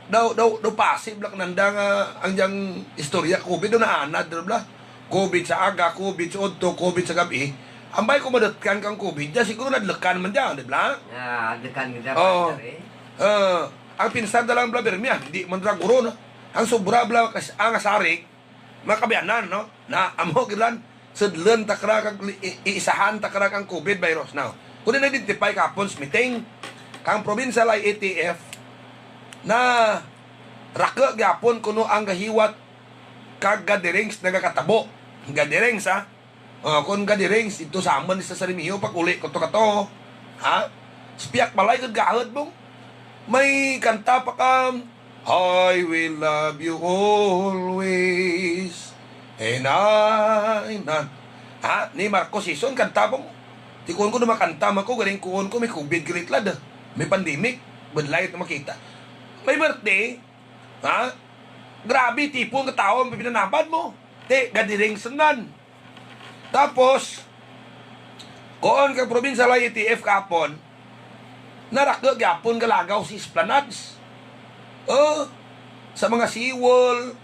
daw, daw, daw pasib lang nanda nga ang diyang istorya, covid daw naanad, daw bla. Covid sa aga, covid sa udto, covid sa gabi. Ambay ko madutkan kang covid, diya siguro nadlukan man diya, di bla? Ah, adlakan gid, Oo. Partner, eh. Ah, ang pinsan na lang bla, Bermia, di man ra guro, no? Ang sobra bla, kas-, ang asarig, mga kabiyanan, no? Na amo gilan, sudlan ta kara kag li-, i-, iisahan ta kara kang covid virus. Now, kung na-identify kapon sa meeting, kang provincial I A T F na rako gyapon kuno ang gahiwat kag gatherings nagakatabo. Gatherings, ha? Oh, kung gatherings, ito sa amon sa Sarimiho, pag uli ko to ka to. Ha? Sa Piak Balay, kag gahod mong may kanta pa ka, "I will love you always, and I not." Ha? Ni Marcos Sison, kanta pa mo. Di kuon ko na makanta man ko, galing kuon ko, may covid, galit lad. May pandemic, budlay na makita. May birthday, ha? Grabe, tipon ka tao ang pinanabad mo. Te, gatherings nan. Tapos, kuon kang provincial I A T F kahapon, narako gyapon galagaw sa esplanads. Oh, sa mga seawall,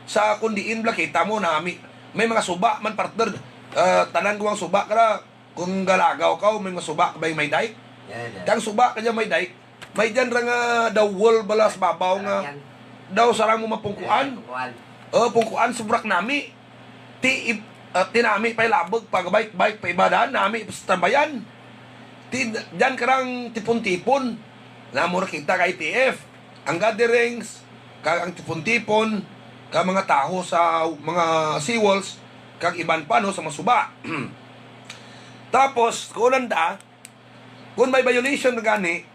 sa kung diin bala kita mo nami. May mga suba man, partner. Ah, tanan guwang suba kara. Kung galagaw ka, may mga suba ka ba yung may dike? Yeah, yeah. Kang suba ka dyan may dike, may dyan ra nga daw wall bala sa babaw nga Yan. Daw sarang mo mapungkuan. Pungkuan. Oh, pungkuan, subrak nami. Ti, ib-, ah, ti nami pa ilabog, pag bike, bike, pa ibadahan, nami, sa tambayan. Ti, dyan karang tipon-tipon. Na mo ra kita ka I T F. Ang gatherings, kag ang tipon-tipon, kag mga taho sa mga seawalls, kag iban pa, no, sa mga suba. Tapos, kunan da, kung may violation na gani,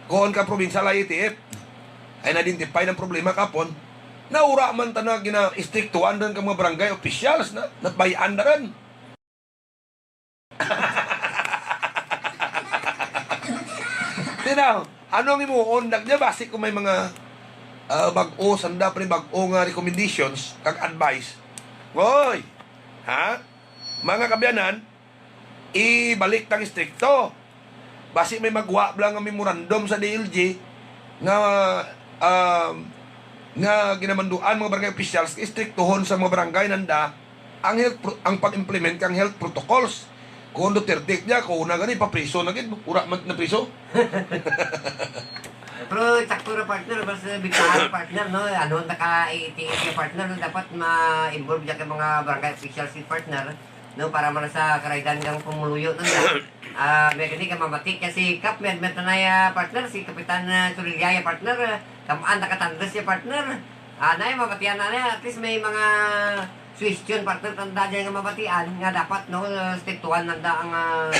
kuon ka provincial I A T F, ay na-identify ng problema kapon, naura man ta na gina-istriktuhan rin ka mga barangay officials na, natbayaan na rin. Tinaw, ano ang imuon? Nagnya basi kung may mga, ah, bag-o, sanda pa rin bag-o nga recommendations, kag advice. Hoy! Ha? Mga kabiyanan, ibalik tang istrikto. Basi may magwa lang nga memorandum sa D L G nga, um, nga ginamanduan mga barangay officials, istriktuhon sa mga barangay nanda ang health pro-, ang pag-implement kang health protocols. Kung Duterte niya, kung una gani, papriso na gid, ura man na priso. Pero sakto ra, partner, mas bitahan, partner, no? Ano, naka-eighty-eight ka, partner, no? Dapat ma-involve niya kay mga barangay officials, si partner, no? Para man sa karaydan kang pumuluyo, no? Ah, may gani ka mabati kasi kap, may, may tanay, ah, partner, si Kapitan, ah, Chorillaya, partner, ah, kamaan nakatandres siya, partner. Ah, nay, mabatian na niya. At least may mga suggestion, partner, tanda dyan nga mabatian nga dapat, no, striktuhan nanda ang, ah,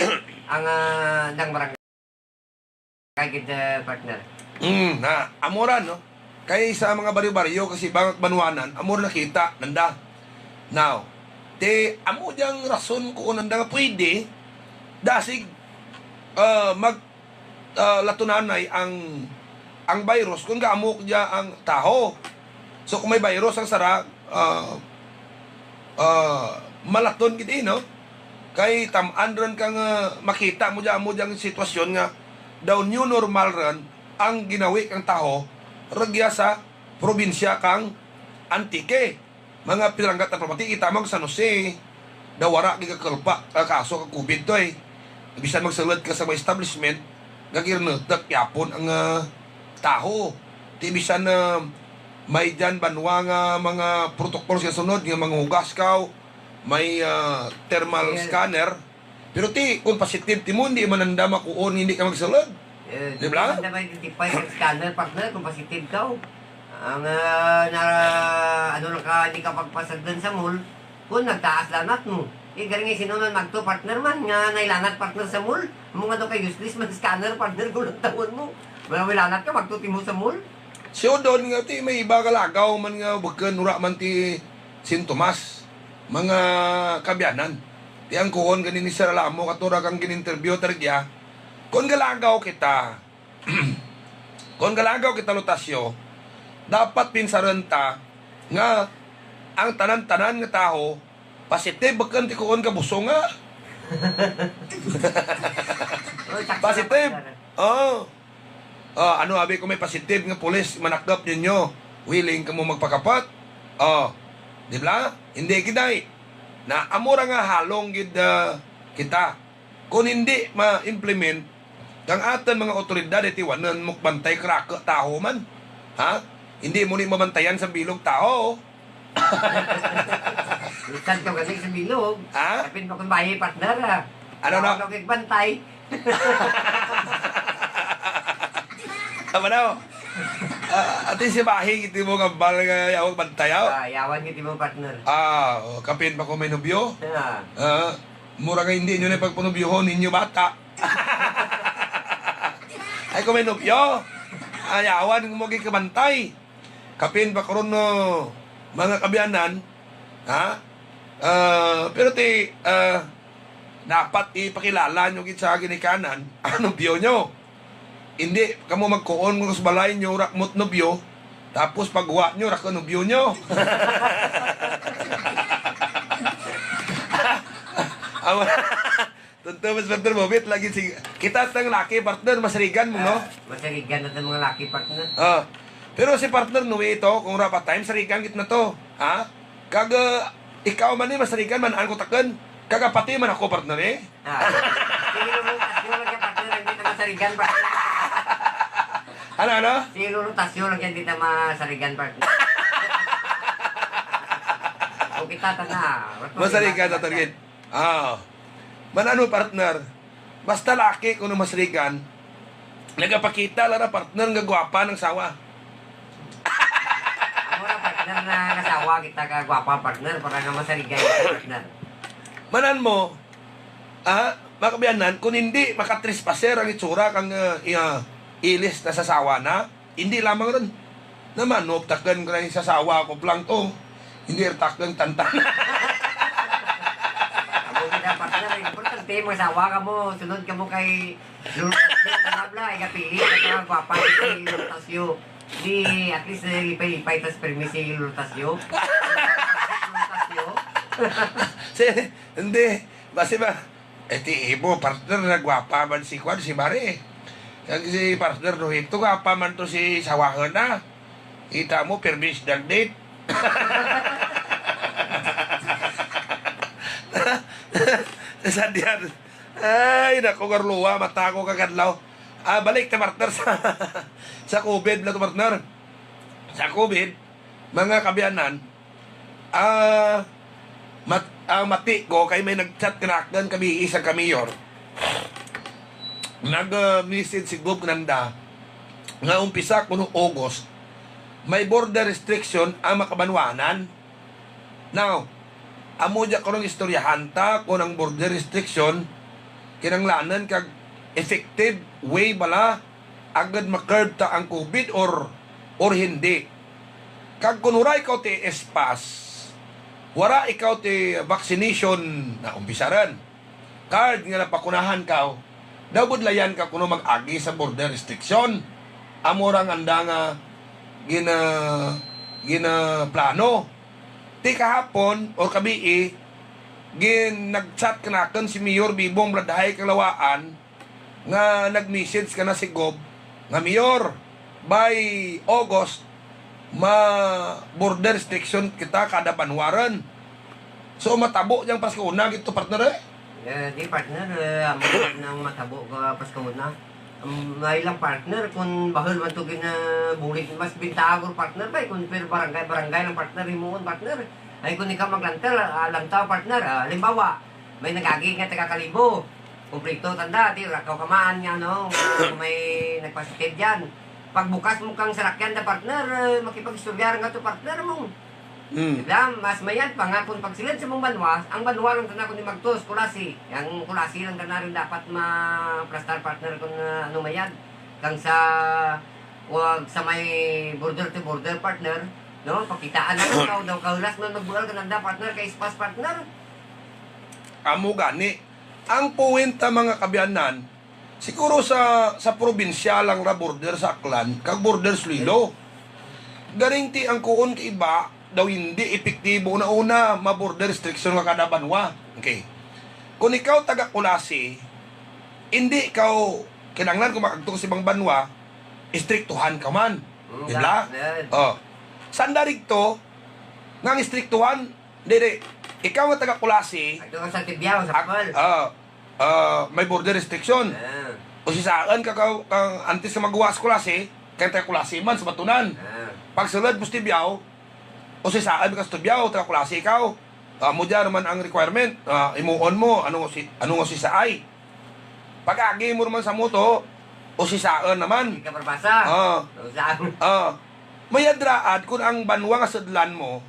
ang, ah, dang barangay gid, ah, partner. Mm, na, amo ra, no? Kay sa mga baryo-baryo, kasi bangag banwanan, amo ra nakita, nanda. Now, ti, amo diyang rason ko nanda nga pwede, dasig, ah, mag, ah, latunanay ang, ang virus kung gaamok diya ang taho. So, kung may virus ang sara, ah, ah, malaton gid, eh, no? Kay tam-an ron kang, ah, makita mo dyan, mo dyan ang sitwasyon nga daw new normal ron ang ginawi kang tawo rugya sa probinsya kang Antique. Mga pinalanggat na pamati, kita mo ang San Jose, daw wala gid kakulpa, ah, kaso kang covid to eh. Bisan magsulod ka sa mga establishment, gagirnutak yapon ang, ah, tawo. Ti bisan, ah, may dyan banwa nga mga protocol sa sunod, nga manghugas ka, may, ah, thermal Yes. scanner. Pero ti, kung positive ti mo, hindi man nanda makuon, hindi ka magsulod. Eh, Di ba? Hindi man na ma-identify sa scanner, partner, kung positive ka, oh. Ang, ah, na, ano lang ka, hindi ka pagpasagdan sa mall, kung nagtaas lanat mo. Eh, galing nga sinunan magto, partner man, nga nailanat, partner, sa mall. Mo nga daw kay useless man scanner, partner, kung nagtawon mo. Wala, wala lanat ka, magto ti mo sa mall. Si Odon nga ti, may iba ka lagaw man nga bukon, wala man ti sintomas, mga kabyanan. Ti ang kuon gani ni Sir Alamo, katura kang gin-interview, tarigya. Kung galagaw kita, kung galagaw kita, Lutasyo, dapat pinsaron ta nga ang tanan-tanan nga tawo positive, bakun ti kuon ka busong nga. Oh, sakto Positive. lang, partner. Oh. Oh, ano abi kung may positive nga pulis manakdap ninyo? Willing kamo magpakapot? Oh, di ba? Hindi gid ay. Na amo ra nga halong gid, ah, kita. Kung hindi ma-implement, kang aton mga otoridad, itiwanan mo bantay kraka tawo man. Ha? Hindi mo ni mabantayan sa bilog tawo. Minsan ka galing sa bilog. Ha? Kapin pa kung bayi, partner, ha? Ano na? Ako nagbantay. Tama na, oh. Ah, ati si Bahi, iti mo kambal nga yawag bantayaw. Ah, yawan gid mo, partner. Ah, oh, kapin pa kung may nubyo. Ah. Ah, mura nga hindi nyo na pagpanubyohon, ninyo bata. Ay, kung may nubyo, ayawan mo gid kabantay. Kapin pa karon, no, mga kabyanan, ha? Ah, pero ti, ah, dapat ipakilala nyo gid sa ginikanan ang nobyo nyo. Hindi kamo magkuon nga sa balay nyo, rakmot nobyo, tapos pagwa nyo, rako nobyo nyo. Awa. Tunto, mas partner, mabit lagi si, kita tang laki, partner, masarigan mo, no? Ah, masarigan na tang mga laki, partner. Ah. Pero si partner Noe ito, kung wala pa time, sarigan gid na to. Ha? Kag, ah, ikaw man ni, masarigan man, ang kutakan. Kag apati man ako, partner, eh. Ah. Sige, Lutasyo lang yan, partner, hindi na masarigan, partner. Ano, ano? Sige, Lutasyo lang yan, hindi na masarigan, partner. O kita ta na. Masarigan na, partner. Ah. Man ano, partner? Basta laki kuno masrigan, nagapakita lang na, partner, nga gwapa ng sawa. Amo na, partner, na kasawa kita ka gwapa, partner, para nga masarigan kita, partner. Manan mo, ah, mga kabiyanan, kung hindi makatrespaser ang itsura kang, ah, iya, ilis na sa sawa na, hindi lamang ron. Naman, no, takdan ko na yung sasawa ko lang to. Hindi takdan tantan. Amo kita, partner. Importante, masawa ka mo. Sunod ka mo kay Lourdes Tasyo. Ay, kapili ka pa. Gwapa si Lourdes Tasyo. Di, at least, eh, ipay-ipay tas permi si Lourdes Tasyo. Lourdes Tasyo. Si, hindi. Basi ba? Eh, ti imo, partner, na gwapa man si kwan, si Mare. Kag si partner Nohito, gwapa man to si sawahon na. Kita mo, permis ng date. Sa diyan. Ay, naku, Garluwa, mata ko kagadlaw. Ah, balik ta, partner, sa, sa covid na to, partner. Sa covid, mga kabiyanan, Ah, mat-, ang mati ko kay may nag-chat kanakdan kami isang kamayor. Nag, ah, message si Gob Nanda nga umpisa kuno August, may border restriction ang makabanwanan. Now, amo dya karong istoryahan ta kung ang border restriction kinanglanan kag effective way bala agud ma-curb ta ang covid or, or hindi. Kag kun wala ikaw ti S pass, wala ikaw ti vaccination na umpisaran, card nga napakunahan ka, daw budlayan ka kuno mag-agi sa border restriction. Amo ra ang anda nga gina-, ginaplano. Ti kahapon or kabii, gin nag-chat kanakon si Mayor Bibong Bladhay Kalawaan nga nag-message kana si Gob nga, "Mayor, by August, ma border restriction kita kada banwa ron." So, matabo yang Pasko una gito, partner, eh? Eh, di, partner, eh, amo na ang matabo ka Pasko una. Ang may lang, partner, kung bahal man to ginabulig, mas bintaha ko, partner, bay, kung per barangay, barangay lang, partner, himuon, partner. Ay, kung ikaw maglantaw, ah, lantaw, partner, ah, halimbawa, may nagagi nga taga Kalibo. Kompleto tanda, ti, rakaw kamaan nga, ano, nga may nagpasitive dyan. Pagbukas mo kang sarakyan da, partner, eh, makipag-istorya nga to, partner, mo. Mm. Diba? Mas mayad pa nga kung pagsilid sa mong banwa, ang banwa lang tana kung di magtos, Culasi. Ang Culasi lang tana rin dapat ma-plastar, partner, kung, ah, ano mayad. Kang sa, wag sa may border to border, partner, no? Pakitaan na lang, daw, daw kahulas man magbual ka nanda, partner, kay ispas, partner. Amo gani. Ang puwenta, mga kabiyanan, siguro sa, sa probinsya lang ra border sa Aklan, kag border sa Iloilo. Garing ti ang kuon kay iba, daw hindi epektibo na una, ma-border restriction nga kada banwa. Okay. Kung ikaw taga Culasi, hindi ikaw kinahanglan kung makagtong sa ibang banwa, istriktuhan ka man. Mm, di ba? Dapat. Oh. Sanda rigto, nga ang istriktuhan, di, di. Ikaw nga taga Culasi, agto ka sa Tibiao, sa ag-, Pal. Ah, ah, may border restriction. Ah. O si saan ka, ka, ka, antes ka magawa sa Culasi, kay taga Culasi man sa Batunan. Ah. Pagsulod mo sa Tibiao, o si saan ka sa Tibiao, taga Culasi ikaw. Ah, mo dyan naman ang requirement. Ah, imuon mo, ano si, ano si saay. Pag-agi mo naman sa moto, o si saan naman. Hindi ka marbasa. Ah. O saan? Ah. May adraad kung ang banwa nga sudlan mo,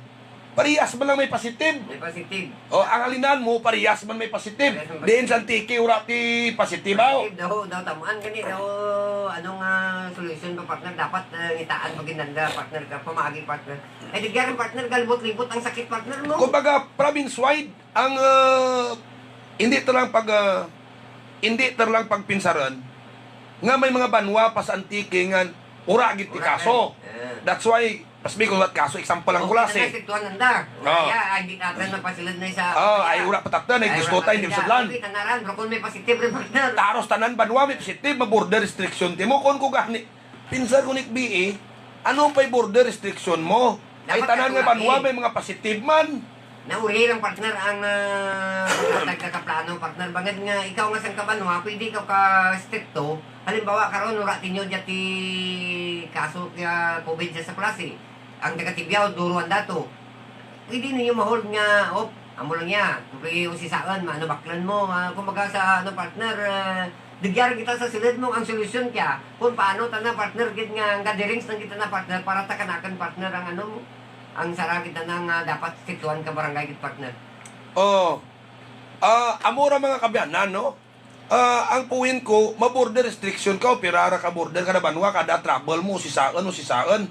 parehas man lang may positive. May positive. O, ang Alinan mo, parehas man may positive. Parehas man. Diin sa Antique, wala ti positive, aw. Positive daw, daw tamaan gani, daw, ano nga solusyon ba, partner? Dapat, eh, ngitaan pag ginanda, partner, ka pamagi, partner. Ay, di gani, partner, galbot-libot ang sakit, partner, mo. Kumbaga, province-wide, ang, ah, hindi to lang pag, ah, hindi to lang pagpinsaran nga may mga banwa pa sa Antique nga wala gid ti kaso. Wala gid. Eh. That's why, pas may kulat kaso, example ang Culasi. Kaya, ay, di natin mapasilad na isa. Oh, ay, wala pa tatan, ay, gusto tayo, hindi masadlan. Okay, tanaran, pero kung may positive rin, partner. Taros tanan banwa, may positive, ma-border restriction. Timo, kung ko gani, Pinsar ko ni B A, ano pa'y border restriction mo? Ay, dapat tanan nga banwa may mga positive man. Nauli lang, partner, ang, ah, pagkatag ka kaplano, partner. Bangod nga ikaw nga sang kabanwa, pwede ikaw ka strikto. Halimbawa, karon wala tinyo dyan ti kaso kaya covid sa Culasi. Ang taga Tibiao, duro ang dato. Pwede ninyo ma-hold nga, "Op, amo lang ya. Kung usisaon, maano baklan mo." Ah, kumbaga sa, ano, partner, ah, dugyan kita sa sulod mo ang solusyon kaya kung paano ta na, partner, gid nga, nga gatherings lang kita na, partner, para ta kanakan, partner, ang, ano, ang sara kita na nga dapat situan ka barangay gid, partner. Oh. Ah, amo ra, mga kabiyanan, no? Ah, ang point ko, ma-border restriction ka, o pira ra ka border kada banwa, kada travel mo, usisaon, usisaon.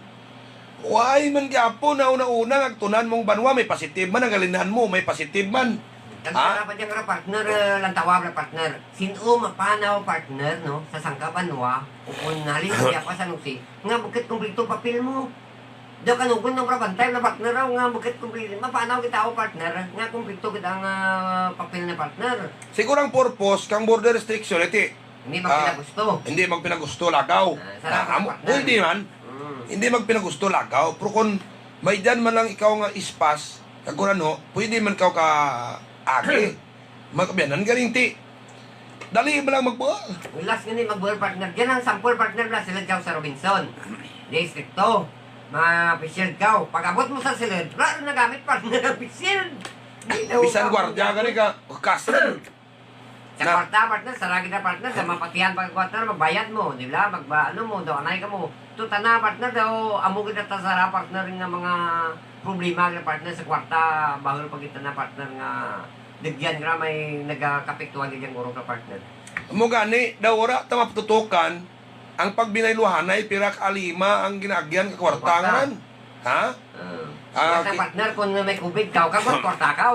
Why man gyapon na una-una nga agtunan mong banwa, may positive man, ang Alinan mo, may positive man. Ang Ha? Sara pa dyan ra, partner, eh, lantawa ra, partner. Sino mapanaw, partner, no, sa sangka banwa, o kung halin siya pa sa nusi, nga bukit kumpleto papel mo. Daw kanugon na, bantay na, partner, aw nga bukit kumpleto. Mapanaw kita, aw, partner, nga kumpleto kita ang, ah, papel na, partner. Siguro ang purpose kang border restriction, iti, hindi magpinagusto. Ah, hindi magpinagusto, lagaw. Ah, salamat, ah, amo, partner. Pwede man. Mm. Hindi magpinagusto, lagaw. Pero kung may dyan man lang ikaw nga ispas, kag kung ano, pwede man ikaw ka agi. Magkabiyanan galing ti. Dali mo lang magbuo. Ulas gani magbuo, partner. Diyan ang sample, partner, na sila daw sa Robinson. Distrito. Ma-, face shield ka. Pag-abot mo sa silid, wala rin nagamit, partner, ang face shield. Di daw Bisan ka gwardiya gani ka, custom. Sa Na- kwarta, partner, sa lagi na, partner, sa mapatihan pag kwarta, magbayad mo, di ba? Magba-, ano mo, daw anay ka mo. Ito, tana, partner, daw, amo kita ta sara, partner, nga mga problema, nga, partner, sa kwarta, bahul pa kita na, partner, nga dugyan nga may nagakapektuhan dyan, guro ka, partner. Amo gani, daw wala ta mapatutukan ang pagbinayluhanay, pira ka alima ang ginaagyan ka kwarta. Kwarta. Ngaran. Ha? Ah. Ah, Kaya sa ki- partner, kung may covid ka, kag kwarta ka.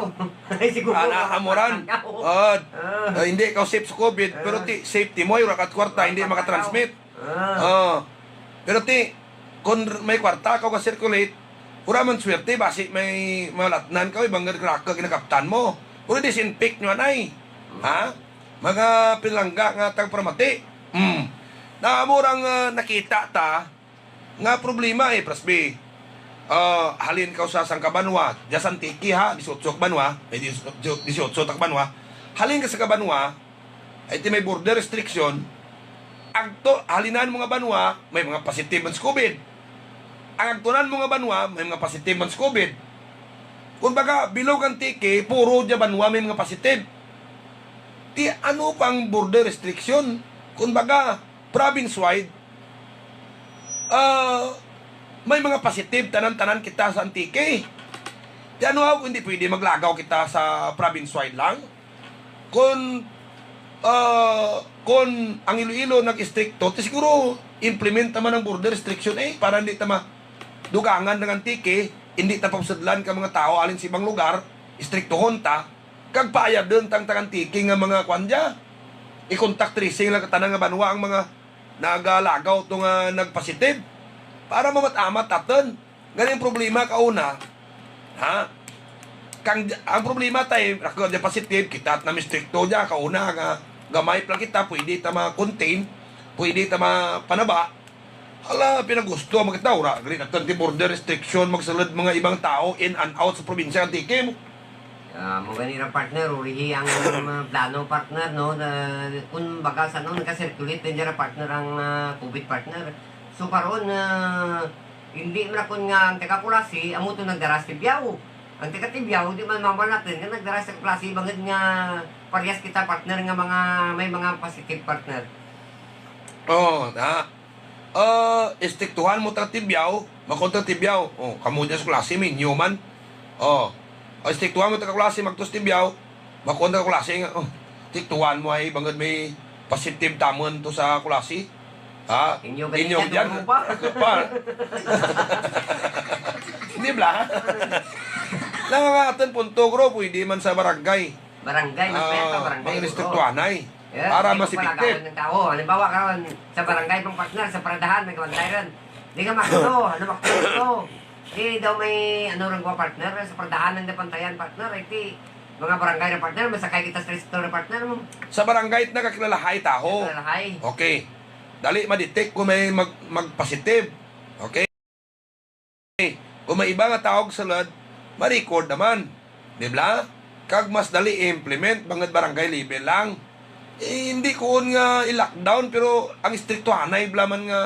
Ay, siguro, Ana, kwarta amoran. ka. Oh. Ah. Ah, hindi ka safe sa covid, pero Ah. ti, safety mo, yung rakat kwarta, hindi Kwarta ka. makatransmit. Ah. Oh. Pero ti, kung may kwarta ka, ka-circulate, pura man swerte, basi may malatnan ka, ibang nagkaka ginakaptan mo. Pero disinfect nyo, anay. Ha? Mga pinalangga nga tagparamati. Hmm. Na amo rang, ah, nakita ta nga problema, eh, Prasbi. Ah, halin ka sa sangka banwa, dyan sa Antique, ha, dieciocho ka banwa, may dieciocho, dieciocho ta ka banwa. Halin ka sa ka banwa, ay ti may border restriction, agto, halinan mo nga banwa, may mga positive man sa COVID. Ang agtunan mo nga banwa, may mga positive man sa COVID. Kumbaga, bilog Antique, puro dya banwa may mga positive. Ti ano pang border restriction? Kumbaga, province-wide, ah, may mga positive tanan-tanan kita sa Antique. Ti ano, hindi pwede maglagaw kita sa province-wide lang? Kung, ah, kung ang Iloilo nag-istrikto, ti siguro implement naman ang border restriction, eh, para hindi ta ma-, dugangan ng Antique, hindi ta papasudlan ka mga tao alin sa ibang lugar, istriktuhon ta, kag paayadon tang taga-Antique nga mga kwan dya. I-contact tracing lang ka tanan nga banwa ang mga nagalagaw to nga nagpositive para mamat-amat naton. Gani ang problema kauna, ha? Kang, ang problema tay, ako di positive, kita na mistrikto dya, kauna nga gamay pa lang kita, pwede ta ma-contain, pwede ta mapanaba. Hala, pinagusto, magkita, ura, gani naton ti border restriction, magsulod mga ibang tao in and out sa probinsya, Antique. Ah, mo gani ra, partner, urihi ang mga plano, partner, no? Na, kung baga sa, no, nagka-circulate din dyan, partner, ang, ah, COVID, partner. So, karon, ah, hindi man akon nga ang taga Culasi, amo to nagdara sa Tibiao. Ang taga Tibiao, di man mamal natin nga nagdara sa Culasi, bangod nga parehas kita, partner, nga mga, may mga positive, partner. Oh, na. Ah, istiktuhan mo taga Tibiao, makon taga Tibiao. Oh, kamo dyan sa Culasi, minyo man. Oh, istiktuhan mo taga Culasi, magtos Tibiao, makon taga Culasi nga, oh, tiktuhan mo ay bangod may positive tamon to sa Culasi. Ha? Inyo gani Inyo yan, dyan. Ano pa? Pa. Di ba? Na nga aton punto, bro, pwede man sa barangay. Barangay, mas Ah, pwede pa barangay, mga bro. Instruktuhanay. Yeah, para may mas pagpalagawan effective. Ng tao. Halimbawa, karon, sa barangay, mga partner, sa paradahan, may kabantay ron. Di ka makto, ano makto ito? Di daw may, ano, rang kwa, partner, sa paradahan ng napantayan, partner, iti, mga barangay na, partner, masakay kita sa tricycle na, partner, mo. Sa barangay, nagkakilalahay taho. Kakilalahay. Okay. Dali, ma-detect kung may mag-, mag-positive. Okay. Kung may iba nga tawag sulod, ma-record naman. Di ba? Kag mas dali i-implement, bangod barangay level lang. Eh, hindi kuon nga i-lockdown, pero ang istriktuhanay bala man nga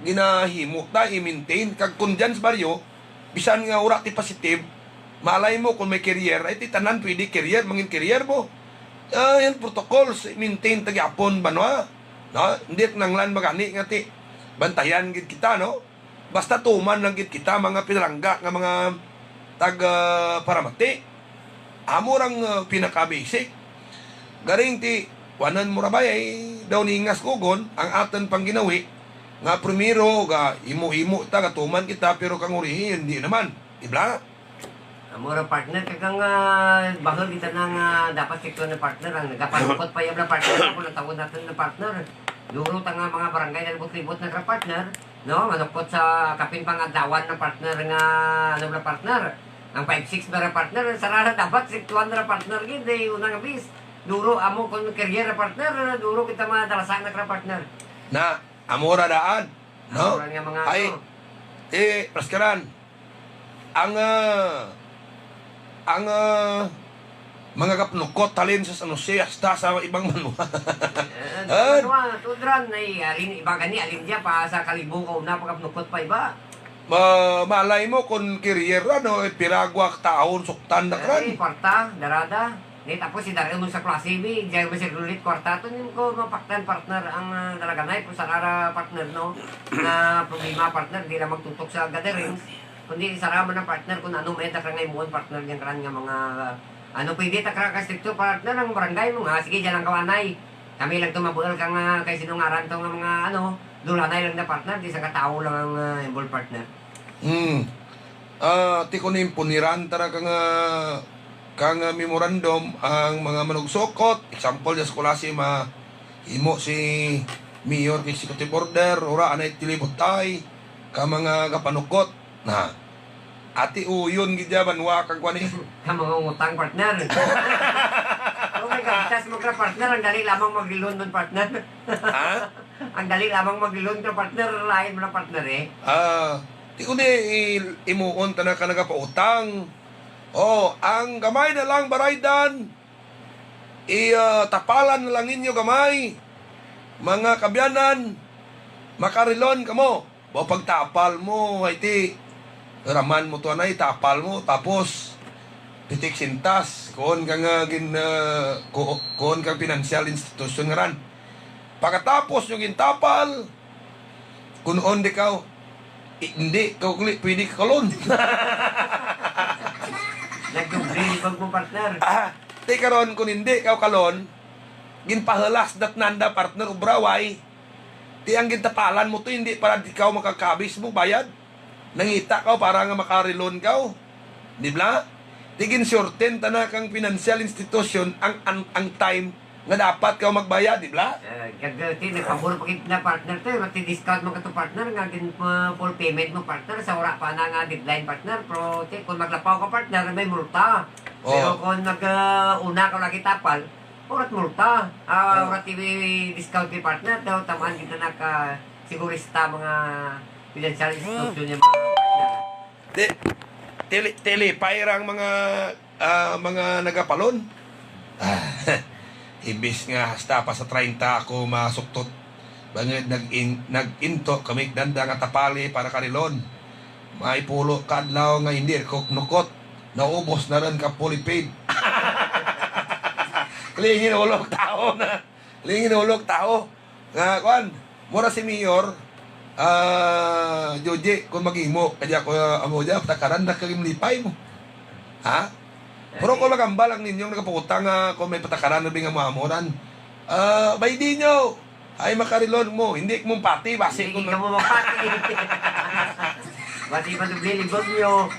ginahimo ta, i-maintain. Kag kung dyan sa baryo, bisan nga wala ti positive, malay mo kung may carrier, ay ti tanan pwede carrier, mangin carrier mo. Ah, yan protocols, i-maintain ta gyapon, banwa. No? Hindi nanglan magani nga ti bantayan gid kita, no? Basta tuman lang gid kita, mga pinalangga nga mga tag, ah, paramati. Amo rang, ah, pinaka-basic. Garing ti, wanan mo ra ba, ay daw ningas kugon ang aton pang ginawi nga primero ga imo-imo ta, gatuman kita, pero kang urihi, hindi naman. Di ba? Amo ra, partner, kag ang, ah, bahol kita na nga dapat sektor na, partner, ang nagapanukot pa yan na, partner, ako natawag natin na, partner. Duro ta nga mga barangay na libot-libot na ra, partner, no? Manukot sa kapin pangadlawan na, partner, nga, ano na, partner? Ang five six na ra, partner, sarara dapat sektuan na ra, partner, gid, eh, una nga bis. Duro, amo, kung carrier na, partner, duro kita madalasan na ra, partner. Na, amo ra daan, no? Amo ra nga mga, ay, ano? Eh, Praskaran, ang, ah, ang, ah, mga kapnukot halin sa San Jose hasta sa ibang banwa. Eh, Ah. Ano, ah, tudran, ay, alin, iba gani, alin diya pa sa Kalibo, kauna pa kapnukot pa iba. Ma-, malay mo kung carrier, ano, eh, piragwa ka taon, suktan na Eh, kran. Kwarta, darada. Di, tapos si Daryl mo sa klase, bi, diyan mo si Rulit, kwarta, to, yung ko mapaktan, partner, ang, ah, talaga na, eh, kung sarara, partner, no, na problema, partner, di lang magtutok sa gatherings. Kundi sara man ang partner kung ano may takra nga imuon, partner, yang kran nga mga, ano, pwede takra ka stricto, partner, ang barangay mo nga, sige, dyan lang kawanay. Kami lang tumabuel ka nga kay sino ngaran to nga mga, ano, dulanay lang na, partner, di sa katawo lang ang, ah, involved, partner. Hmm. Ah, ti ko ni impuniran tara ka nga, ka nga memorandum ang mga manugsukot. Example, sa Culasi, ma-, imo si mayor kay executive order, ura anay tilibot ay ka mga kapanukot. Na. Ati uyon gid ya banwa kag kuan eh. Ang mga utang, partner. Oh my God, tas magra, partner, ang dali lamang mag-loan man, partner. Ha? Ang dali lamang mag-loan ka, partner, lain mo na, partner, eh. Ah, di ko ni i-, imuon ta na ka nagapautang. Oh, ang gamay na lang baraydan, i, ah, tapalan na lang ninyo gamay. Mga kabyanan, makarelon kamo. Ba, pagtapal mo, ay ti, raman mo to, anay, tapal mo, tapos, pitik sintas, kuon ka nga gin, ah, ku-, kuon kang financial institution nga ran. Pagkatapos nyo gintapal, kun on di ka, i-, hindi ka uli, pwede ka kalon. Nagdoble ni pag mo, partner. Ah, ti karon, kung hindi ka kalon, ginpahalas dat nanda, partner, ubraway. Ti ang gintapalan mo to, hindi para di ka makakabis mo bayad. Nangita ka para nga makarelon ka, di bla? Ti ginsurten ta na kang financial institution ang, ang, ang time nga dapat ka magbayad, di bla? Eh, gagawin, nagpabor pa kita, partner, to, eh. Mati-discount mo ka to, partner, nga gin, uh, full payment mo, partner, sa wala pa na nga deadline, partner. Pero, ti, kung maglapaw ka, partner, may multa. Oh. Pero kung nag, uh, una ka lagi tapal, orat multa. Ah, oh. Orat i-discount ni partner, daw tamaan kita naka sigurista mga financial institution niya, mga partner. Ti-, tili-, tilipay ra ang mga, ah, mga nagapalon. Ah, imbis nga hasta pa sa treinta ako masuktot. Bangod nag-in-, nag-into kami nanda nga tapali para karilon. May pulo ka adlaw nga hindi ko nukot. Naubos na rin ka fully paid. Lingin ulog tao na. Lingin ulog tao. Nga, kwan, mura si Mayor, ah, Joji, kung mag-imo, kaya ko, ah, amo dyan, patakaran na kag lipay mo. Ha? Pero kung magambal ang ninyong nagaputang, ah, kung may patakaran na bing amo-amoran, ah, bay di nyo, ay makarilon mo, hindi mo pati, basi Hindi kung ka mo mapati. Basi pa doble libog nyo.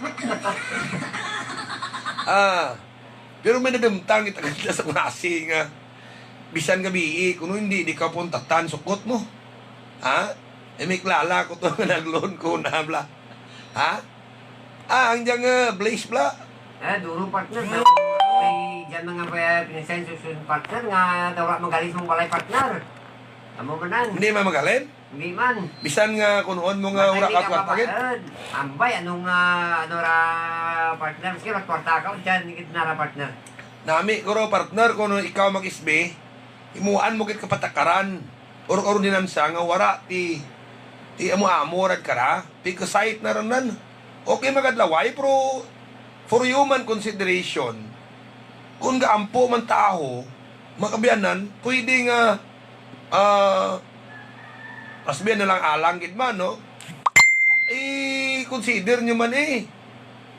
Ah, pero may nadumtang kita kanila sa kunasi nga bisan gabi, kuno hindi, di ka puntatan, sukot mo. Ha? Eh, may klala ko to nga nag-loan ko na, bla. Ha? Ah, ang diyang, ah, Blaze, bla. Ah, duro, partner. May, may dyan mga, eh, pinsan susun, partner, nga daw ra magalis mong balay, partner. Amo man ang Hindi man magalin? Hindi man. Bisan nga kunuon mo nga Matay wala di ka ka kwarta, gid. Mababaad. Ambay, anong, ah, ano ra, partner? Maski wala kwarta ka, dyan, gid na ra, partner. Nami ko ro, partner, kung ikaw mag-S B, imuan mo gid kapatakaran or ordinansa nga wala ti, ti amo-amo rad kara, ti kasayt na ranan. Okay, magadlaway, pero for human consideration, kung gaampo man taho, makabiyanan, pwede nga, ah, pasbiyan na lang alang gid man, no? I-consider nyo man eh.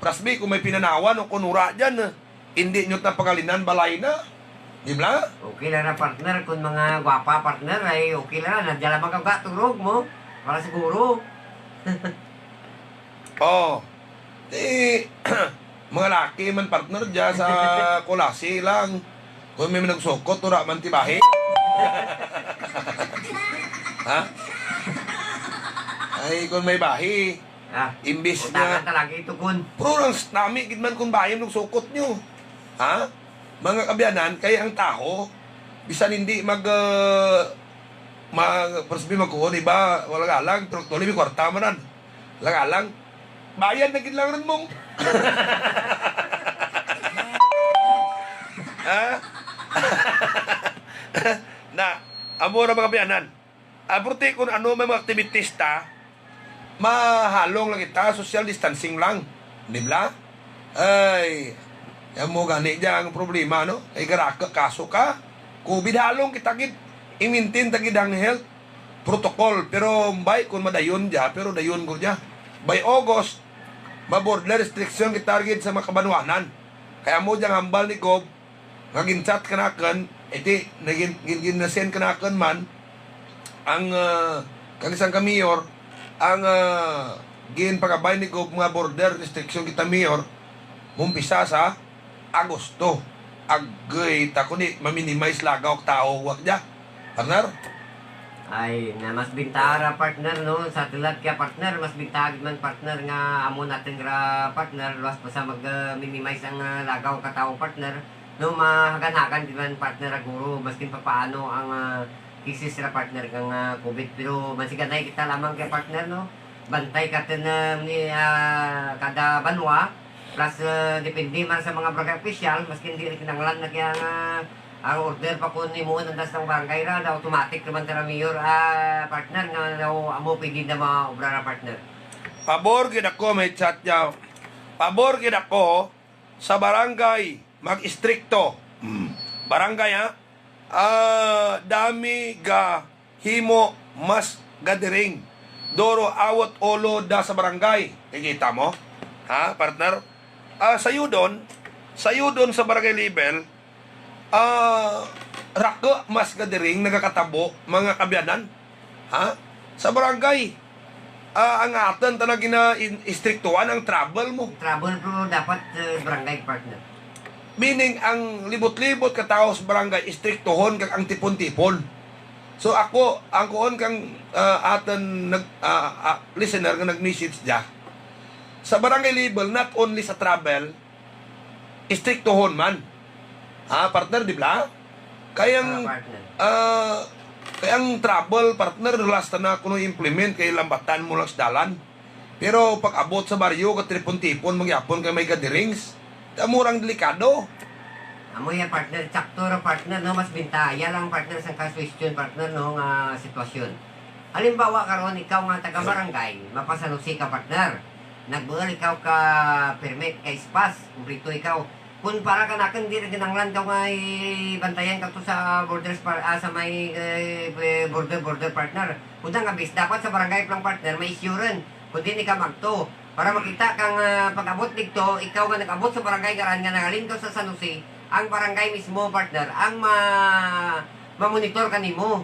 Prasbi, kung may pinanawan o kunura dyan, eh. Hindi nyo ta pangalinan, balay na. Di ba? Okay lang na, partner. Kung mga gwapa, partner, ay okay lang na. Nadya lang magkaga, turog mo. Para siguro. Oh. Di, mga laki man, partner, dya sa Kulasi lang. Kung may nagsukot, tura man ti bahi. Ha? Ay, kung may bahi, Ah, imbis utangan nga ta lagi ito, kun. Pero ang s-, nami gid man kung bahin og sukot nyo. Ha? Mga kabyanan, kay ang taho, bisan hindi mag, ah, mag, pero sabi magkuon, iba, wala galang, pero tuloy may kwarta man nan. Wala galang. Bayad na gid lang ron mong. Ha? Na, amo ra mga kabyanan. Ah, perti kung ano may mga activities ta, mahalong lang kita, social distancing lang. Di ba? Ay, yan mo gani dyan ang problema, no? Ay, garaka, kaso ka, covid halong kita gid. I-maintain ta gid ang health protocol. Pero, bay, kung madayon dya, pero dayon ko dya. By August, ma-border restriction kita gid sa mga kabanwanan. Kaya mo dyan hambal ni Gob, nga gin-chat kanakun, iti, nagin-, gin-, gin-, na-send kanakun man, ang, ah, kag isang ka mayor, ang, ah, ginpangabay ni Gob nga border restriction kita, mayor, mumpisa sa Agosto. Agoy, ta kundi ma-minimize lagaw og tao, wa dya. Partner? Ay, na mas bintaha ra, partner, no? Sa tulad ka, partner, mas bintaha gid man, partner, nga amo natin ra, partner, luwas pa sa mag, ah, minimize ang, ah, lagaw ka tawo, partner, no? Mahagan-hagan gid man, partner, aguro, maskin papaano ang, ah, cases ra, partner, kang, ah, COVID. Pero mansiganay kita lamang kay, partner, no? Bantay ka tin, ah, ni, ah, kada banwa, plus, ah, depende man sa mga barangay official, maskin di kinahanglan na kaya nga ang order pa kun himuon ang das ng barangay ra, na automatic naman tara, mayor, ah, partner, nga daw amo pwede na maobra ra, partner. Pabor gid ako, may chat niya. Pabor gid ako sa barangay mag-istrikto. Hmm. Barangay, ha? Ah, dami ga himo mas gadiring. Duro awot ulo da sa barangay. Kikita mo? Ha, partner? Ah, sayudon, sayudon sa barangay level, ah, rako mas gadiring nagakatabo, mga kabyanan. Ha? Sa barangay, ah, ang aton talaga gina-, in-, istriktuhan ang travel mo. Travel mo dapat, eh, barangay, partner. Meaning, ang libot-libot ka tawo sa barangay, istriktuhon kag ang tipon-tipon. So, ako, ang kuon kang, ah, aton nag-, ah, ah, listener nga nag-message dya, sa barangay level, not only sa travel, istriktuhon man. Ha, partner, di ba? Kay ang, Ah, partner. ah, kay ang travel, partner, last na kuno implement kay lambatan mo lang sa dalan. Pero pag abot sa baryo, ka tipon-tipon, magyapon kay may gatherings. Amo rang delikado. Amo yan, partner. Sakto ra, partner, no? Mas bintaya lang, partner, sa question, partner, no, nga sitwasyon. Halimbawa, karon ikaw nga taga barangay, mapasanusi ka, partner. Nagbuhal ikaw ka permit, ka ispas, kumplito ikaw. Kung para ka nakin, di na kinahanglan ka nga ibantayan ka to sa borders par-, ah, sa may, eh, eh, border, border, partner. Kung nga bis, dapat sa barangay pa lang, partner, may issue rin. Kung di ni ka magto. Para makita kang, ah, pag-abot dito, ikaw nga nag-abot sa barangay ngaran nga nangalin ka sa San Jose, ang barangay mismo, partner, ang ma-, mamonitor kanimo.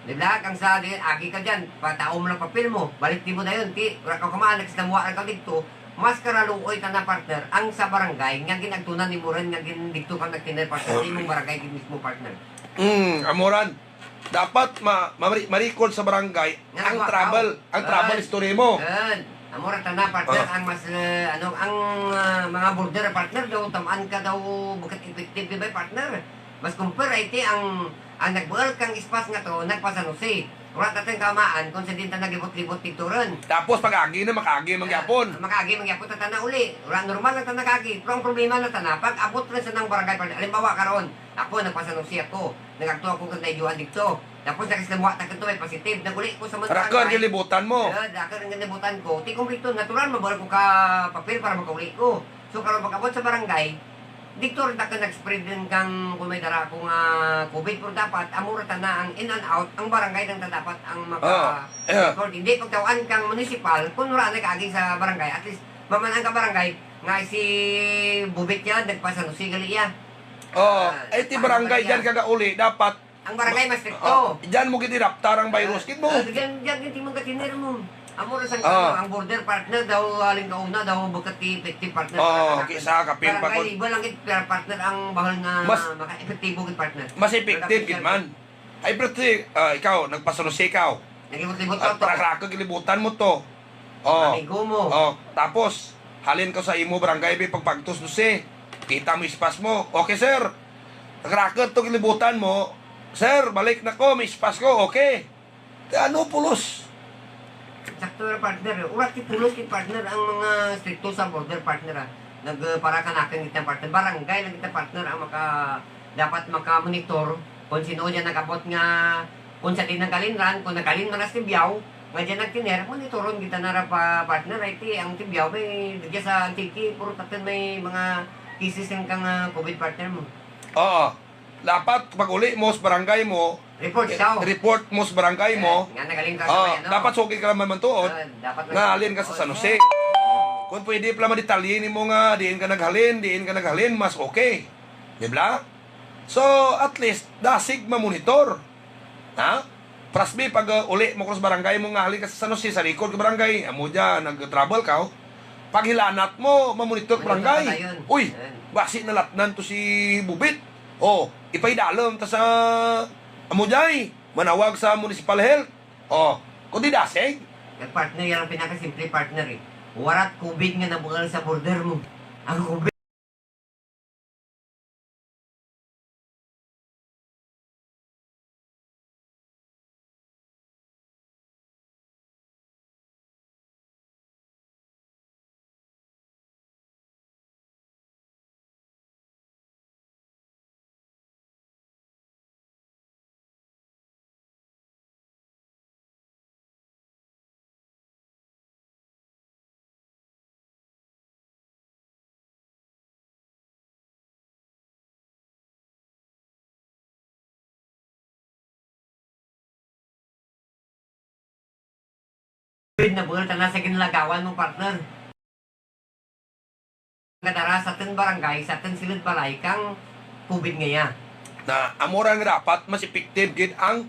Di ba? Kang sa di, agi ka dyan, patao mo lang papel mo, balik di mo dayon, ti, wala ka kamaan, nagsilamuha lang ka dito, mas karaluoy ka na, partner, ang sa barangay, nga ginagtunan ni mo rin, nga gin-, dito ka nagtinir, partner, sa imong barangay, gid mismo, partner. Mm, amo ran. Dapat ma-, mamari-, ma-record sa barangay Nga ang nagwa-, travel, ang travel Yan. history mo. Yan. Amo ra tana, partner, Ah. ang mas, eh, ano, ang, ah, mga border, partner, daw, tamaan ka daw, bukit effective, di ba, partner? Mas compare, ay, ti, ang, ang nagbuhal kang ispas nga to, nagpa San Jose. Wala ta tayong kamaan kung sa din ta naglibot-libot dito ron. Tapos pag-agi na, makaagi man Ah, gyapon. makaagi man gyapon ta tana uli. Wala, normal lang ta nag-agi. Pero ang problema na tana, pag abot rin sa nang barangay, partner, halimbawa, karon, ako, nagpa San Jose ako. Nagagto ako kang Dayduan dito. Tapos nakisalamuha ta kadto, may positive. Naguli ko sa mga Rakar barangay. gilibutan mo. Ah, rakar ang gilibutan ko. Ti kumpleto, natural, mabal ko ka papel para makauli ko. So, karon pag-abot sa barangay, dito rin ta ka nag-spread din kang kung may dara akong, ah, COVID, pero dapat, amo ra ta na ang in and out, ang barangay lang ta dapat ang maka Ah, yeah. record. Hindi pagtawaan kang municipal, kung wala na kaagi sa barangay, at least, maman-an ka barangay, nga si Bubit yan, nagpa San Jose gali iya. Oh, Ah, eh, ti ang barangay barangay dyan yan. kagauli, dapat Ang barangay mas stricto. Oh, dyan mo gid iraptar ang virus, Ah, gid mo. ah, dyan, dyan, gid mo katinir mo. Amo ra sang Ah. ano, ang border partner daw, aling kauna daw, bukati effective partner, Oh, para kisa kapin pa barangay ko. level lang gid, pero partner ang bahal nga Mas maka-epektibo gid, partner. Mas effective Pero gid man. Ay, pero ti, ah, ikaw, nagpa San Jose ikaw. Naglibot-libot At ka to. Para krakag, libutan mo to. Oh. Amigo mo. Oh, tapos, halin ka sa imo barangay, bi, pagpagtos mo si, kita mo ispas mo. Okay, sir. Nagrakot to, gilibutan mo. Sir, balik na ko, may ispas ko. Okay. Ti ano, pulos? Sakto ra, partner. Urat ti pulos kay partner ang mga stricto sa border, partner, ah. Nag, uh, para kanakan kita, partner. Barangay lang kita, partner, ang maka, dapat makamonitor kung sino dyan nag-abot nga, kung sa di nagkalinran, kung nagkalin man as Tibiao, nga dyan nagtiner, monitoron kita na ra pa, partner. Ay, ti, ang Tibiao, may, dyan sa Antique, puro tatun may mga cases ng kang, ah, COVID, partner mo. Oo. Dapat pag uli mo sa barangay mo, Report eh, siya. report mo sa barangay mo. Eh, nga nagaling ka sa Ah, may ano. dapat sugid ka naman tuod Ah, dapat nga nag- halin ka sa Oo, San Jose. yes. Kung pwede pala madetalye nimo nga diin ka naghalin, diin ka naghalin, mas okay. Di ba? So, at least, dasig mamonitor. Ha? Trust me, pag, uh, uli mo ko sa barangay mo nga halin ka sa San Jose, sa record ka barangay, amo dyan, nag-travel ka, oh. Pag hilanat mo, mamonitor Monitor barangay. ka yun. Uy, Yan. basi nalatnan to si Bubit. Oh, ipaidalom ta sa amo dyan. manawag sa municipal health. Oh, kundi dasig. Kag partner, yan ang pinakasimple, partner, eh. Warat covid nga nabugal sa border mo. Ang covid. Pwede na bugal tana sa ginlagawan mo, partner. Kadara sa aton barangay, sa aton silid balay, kang covid nga iya. Na amo ra nga dapat mas effective gid ang,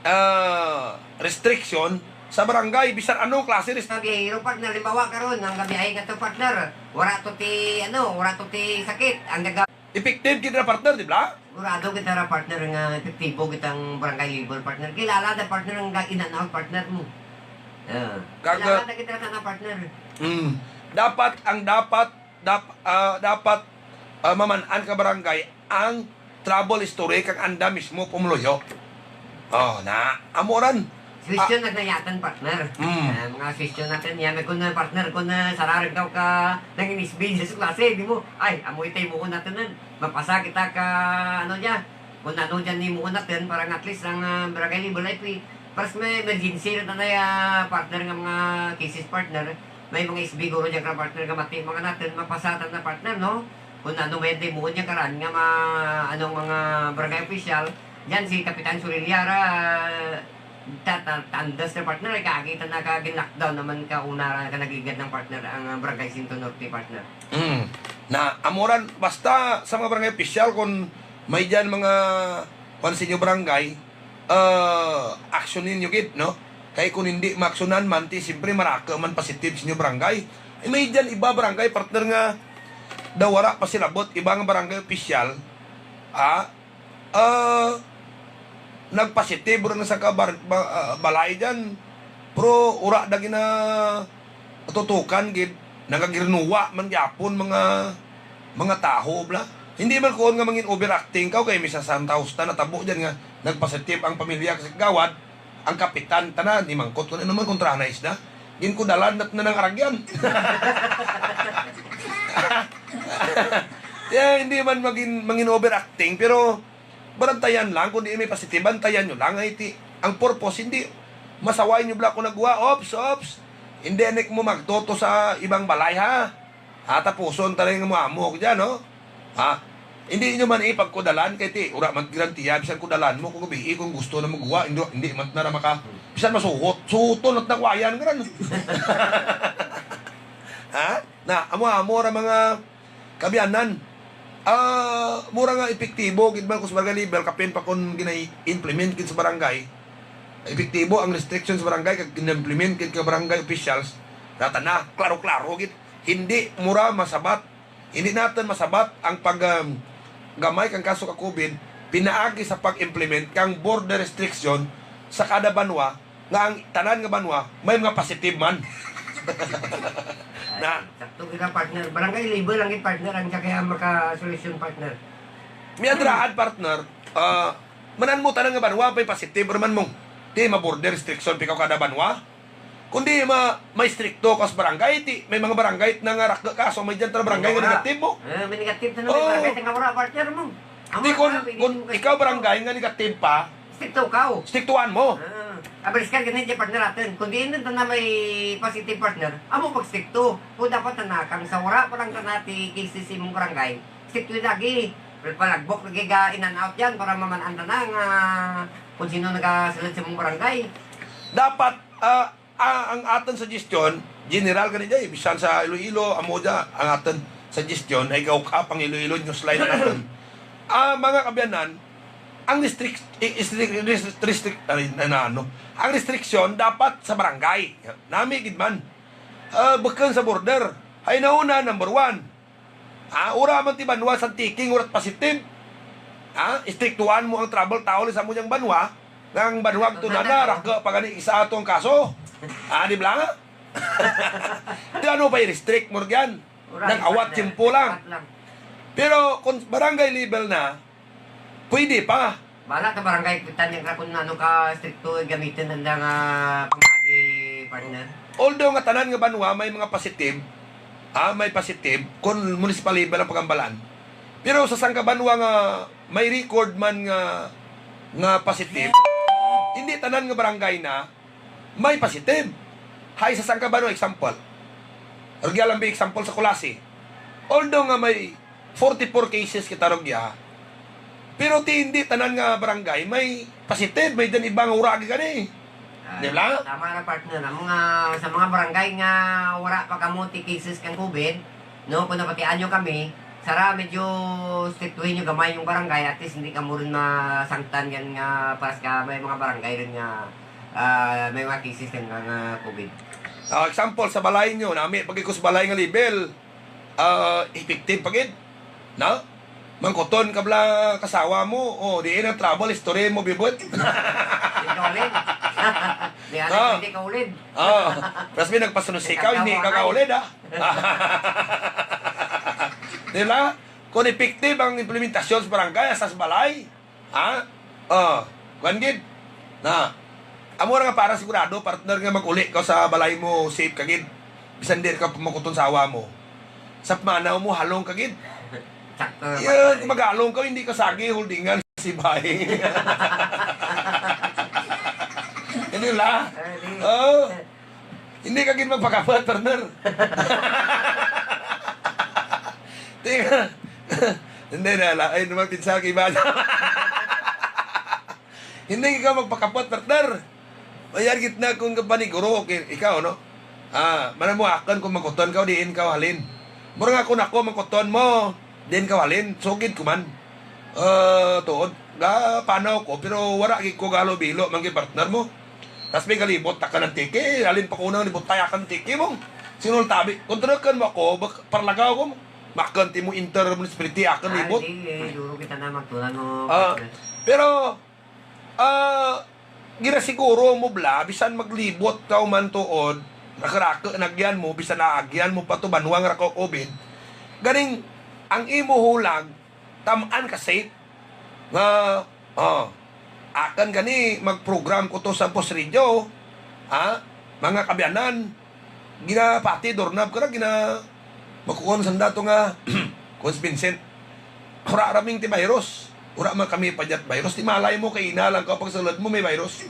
ah, restriction sa barangay, bisan anong klase rest- Sa biyahero, partner, limbawa karon, ang gabiyahe nga to, partner, wala to ti, ano, wala to ti sakit. Ang gaga- Effective gid na, partner, di ba? Sigurado kita ra, partner, nga epektibo kitang barangay level, partner. Kilala na, partner, ang ga-, in and out, partner, mo. Ah, Kag, kilala na kita ra sana, partner. Mm. Dapat, ang dapat, dap-, ah, dapat, ah, maman-an ka barangay ang travel history kang anda mismo pumuluyo. Oh, na, amo ran. Question na nayatan, partner. Mm. Ah, mga question natin yan. Kung, ah, partner, kung, ah, sararag daw ka nang inisbid sa klase, di mo, ay, amo itay mo natin nun. Mapasa kita ka, ano niya, kung ano dyan ni mo natin, para nga at least ang, ah, barangay level ay pi-, para sa may emergency na tanay, ah, partner, nga mga cases, partner, may mga S B guro dyan ka, partner, nga mati, mga natin, mapasatan na, partner, no? Kung ano may timuon niya karan nga ma-, anong mga barangay official, yan si Kapitan Surillar, ah, ta-, ta-, tandas na, partner, ay kakita na ka gin-lockdown naman ka una ra ka nagligad ng, partner, ang, ah, Barangay Sinto Norte, partner. Mm. Na, amuran, basta sa mga barangay official, kung may dyan mga, kwan sa inyo barangay, ah, aksyon ninyo gid, no? Kay kung hindi maaksyonan man, ti, siyempre, maraka man positive sa inyo barangay. Eh, may dyan iba barangay, partner, nga daw wala pa sila abot, iba nga barangay official, ah, ah, nagpositive ron sa kabar-, ba-, ah, balay dyan. Pero ura na gina-, tutukan gid, nagagirnuwa man gyapon mga, mga taho, bla. Hindi man kuon nga mangin overacting ka, kay misa sa Santa Justa natabo dyan nga nagpositive ang pamilya sa Kagawad, ang kapitan, tanan, ni mangkot ko na naman kontra na isda. Ginkudalan nat na ng aragyan. Yeah, hindi man magin-, mangin overacting, pero barantayan lang, kung di may positive, bantayan nyo lang, ay ti, ang purpose, hindi masaway nyo bla kung nagwa, ops, ops. Hindi anik mo magtoto sa ibang balay, ha? Ha, tapuson tayo nga mo amo ko dyan, no? Ha? Hindi nyo man ipagkudalan, kay ti, ura man garantiya, bisan kudalan mo, kung gabi, kung gusto na magwa, hindi, hindi man na maka, bisan masuhot, suhuton at nakwayan, ganun. Ha? Na, amo-amo ra mga kabiyanan. Ah, mura nga epektibo gid man kung sa barangay level, kapin pa kung gina-implement gid sa barangay. Epektibo ang restriction sa barangay kag gina-implement gid ka barangay officials. Nata na, klaro-klaro gid. Hindi mura masabat. Hindi natin masabat ang pag, um, gamay kang kaso ka covid pinaagi sa pag-implement kang border restriction sa kada banwa nga ang tanan nga banwa may mga positive man. Na. Sakto kita, partner. Barangay level lang gid, partner, ang siya kaya makasolusyon, partner. May adraan, partner. Ah, manan mo tanan nga banwa may positive man mo. Di ma-border restriction pikaw kada banwa. Kundi ma-, may stricto ka sa barangay, ti may mga barangay na nga rakda ka, so may dyan tara barangay nga Wala. Negative mo. Eh, may negative na may Oo. Barangay nga wala, partner mo. Amo Di na, kung, pwede kung mo ikaw kasi barangay nga negative pa, Stricto ka, oh. Strictuhan mo. Ah, abalis ka, ganun dyan, partner, natin. Kung diin na may positive, partner, amo pag stricto. Kung dapat na nakang sa wala pa lang tanati cases sa imong barangay, stricto lagi. Palagbok lagi ga in and out yan para mamanaan ta na nga kung sino nagasulod sa imong barangay. Dapat, ah, Ah, ang aton suggestion, general gani jay, bisan sa Iloilo, amo ja, ang aton suggestion ay ga-hook up ang Iloilo Newsline naton. Ah, mga kabiyanan, ang restrict-, i-, restrict-, restrict-, restrict-, ay, na, na, ano, ang restriction dapat sa barangay. Nami gid man. Ah, bukon sa border. Ay nauna, number one. Ah, ura man ti banwa sa tiking urat positive. Ah, istriktuhan mo ang travel tao sa mo yang banwa. Nga ang banwag to na na, raka pa gani sa atong kaso. Ah, di ba? Di ano pa i-restrict mo yan? Nag-awat simpo lang. Pero kung barangay level na, pwede pa. Bala ta barangay, kita niya kung ano ka stricto gamitin ang nga pamagi, partner. Although nga tanan nga banwa may mga positive, ah, may positive, kung municipal level ang pagambalan. Pero sa sangka banwa nga may record man nga, nga positive, hindi tanan nga barangay na may positive. Hay sa sangka banwa, example. Rugya lang bi example sa Culasi. Although nga may forty-four cases kita rugya, pero ti hindi tanan nga barangay may positive, may dan iba nga wala gid gani. Ah, di ba? Tama na, partner. Ang mga, sa mga barangay nga wala pa kamo ti cases kang COVID, no, kung napatian nyo kami, sara medyo strictuhin nyo gamay yung barangay, at least hindi kamo rin masangtan yan nga paras ka, may mga barangay rin nga, ah, may mga cases kan nga, nga COVID. Ah, example, sa balay nyo, nami pag sa balay nga level, ah, effective pa gid, no? Mangkuton ka bala kasawa mo, o, diin ang travel history mo, bibot. Hindi ka ulid. Di, ano, Ah. Hindi ka ulid. Oh, tapos may nagpasunod sa ikaw, hindi ka kaulid, ha? Di ba? Kung effective ang implementasyon sa barangay, sa balay, ha? Oh, kuwan gid. Na, amo ra nga para sigurado, partner, nga mag-uli ka sa balay mo, safe ka gid. Bisan di ka makuton sa awa mo. Sa pamanaw mo, halong ka gid. Sakto. Yun, kung mag-along ka, hindi ka sagi, holdingan, sibay. Hindi la? Ay, di. Oh. Hindi ka gid magpakapot, partner. Tingnan. Hindi na, la. Ay, naman pinsa ang iba. Hindi ka magpakapot, partner. Mayar gid na kung kapaniguro, okay, ikaw, no? Ah, mana mo akon kung mangkuton ka o diin ka halin. Mura nga kung ako mangkuton mo, diin ka halin, sugid ko man. Ah, tuod, ga panaw ko, pero wala gid ko galo bilo man gid partner mo. Tas may galibot ta ka ng tiki, halin pa ko nang libot tayo ka ng tiki mo. Sinultabi, kung tunukan mo ako, bak-, parlagaw ko mo. Makan ti mo inter municipality akan Ah, libot. Di, eh, duro kita na magtunan mo, Ah, partner. Pero Ah, ginasiguro mo bala, bisan maglibot ka man tuod, nakaraka, nagyan mo, bisan naagyan mo pa to banwa nga raka COVID. Ganing, ang imo hulag, tam-an ka safe. Nga, oh, akan gani, mag-program ko to sa Boss Radio, ha? Mga kabyanan, ginapati, dornab ka na, gina-, makukuha sa dato nga, Cons Vincent. Wala raming ti virus. Wala man kami pa diat virus. Ti malay mo, kay ina lang ka, pag sulod mo, may virus.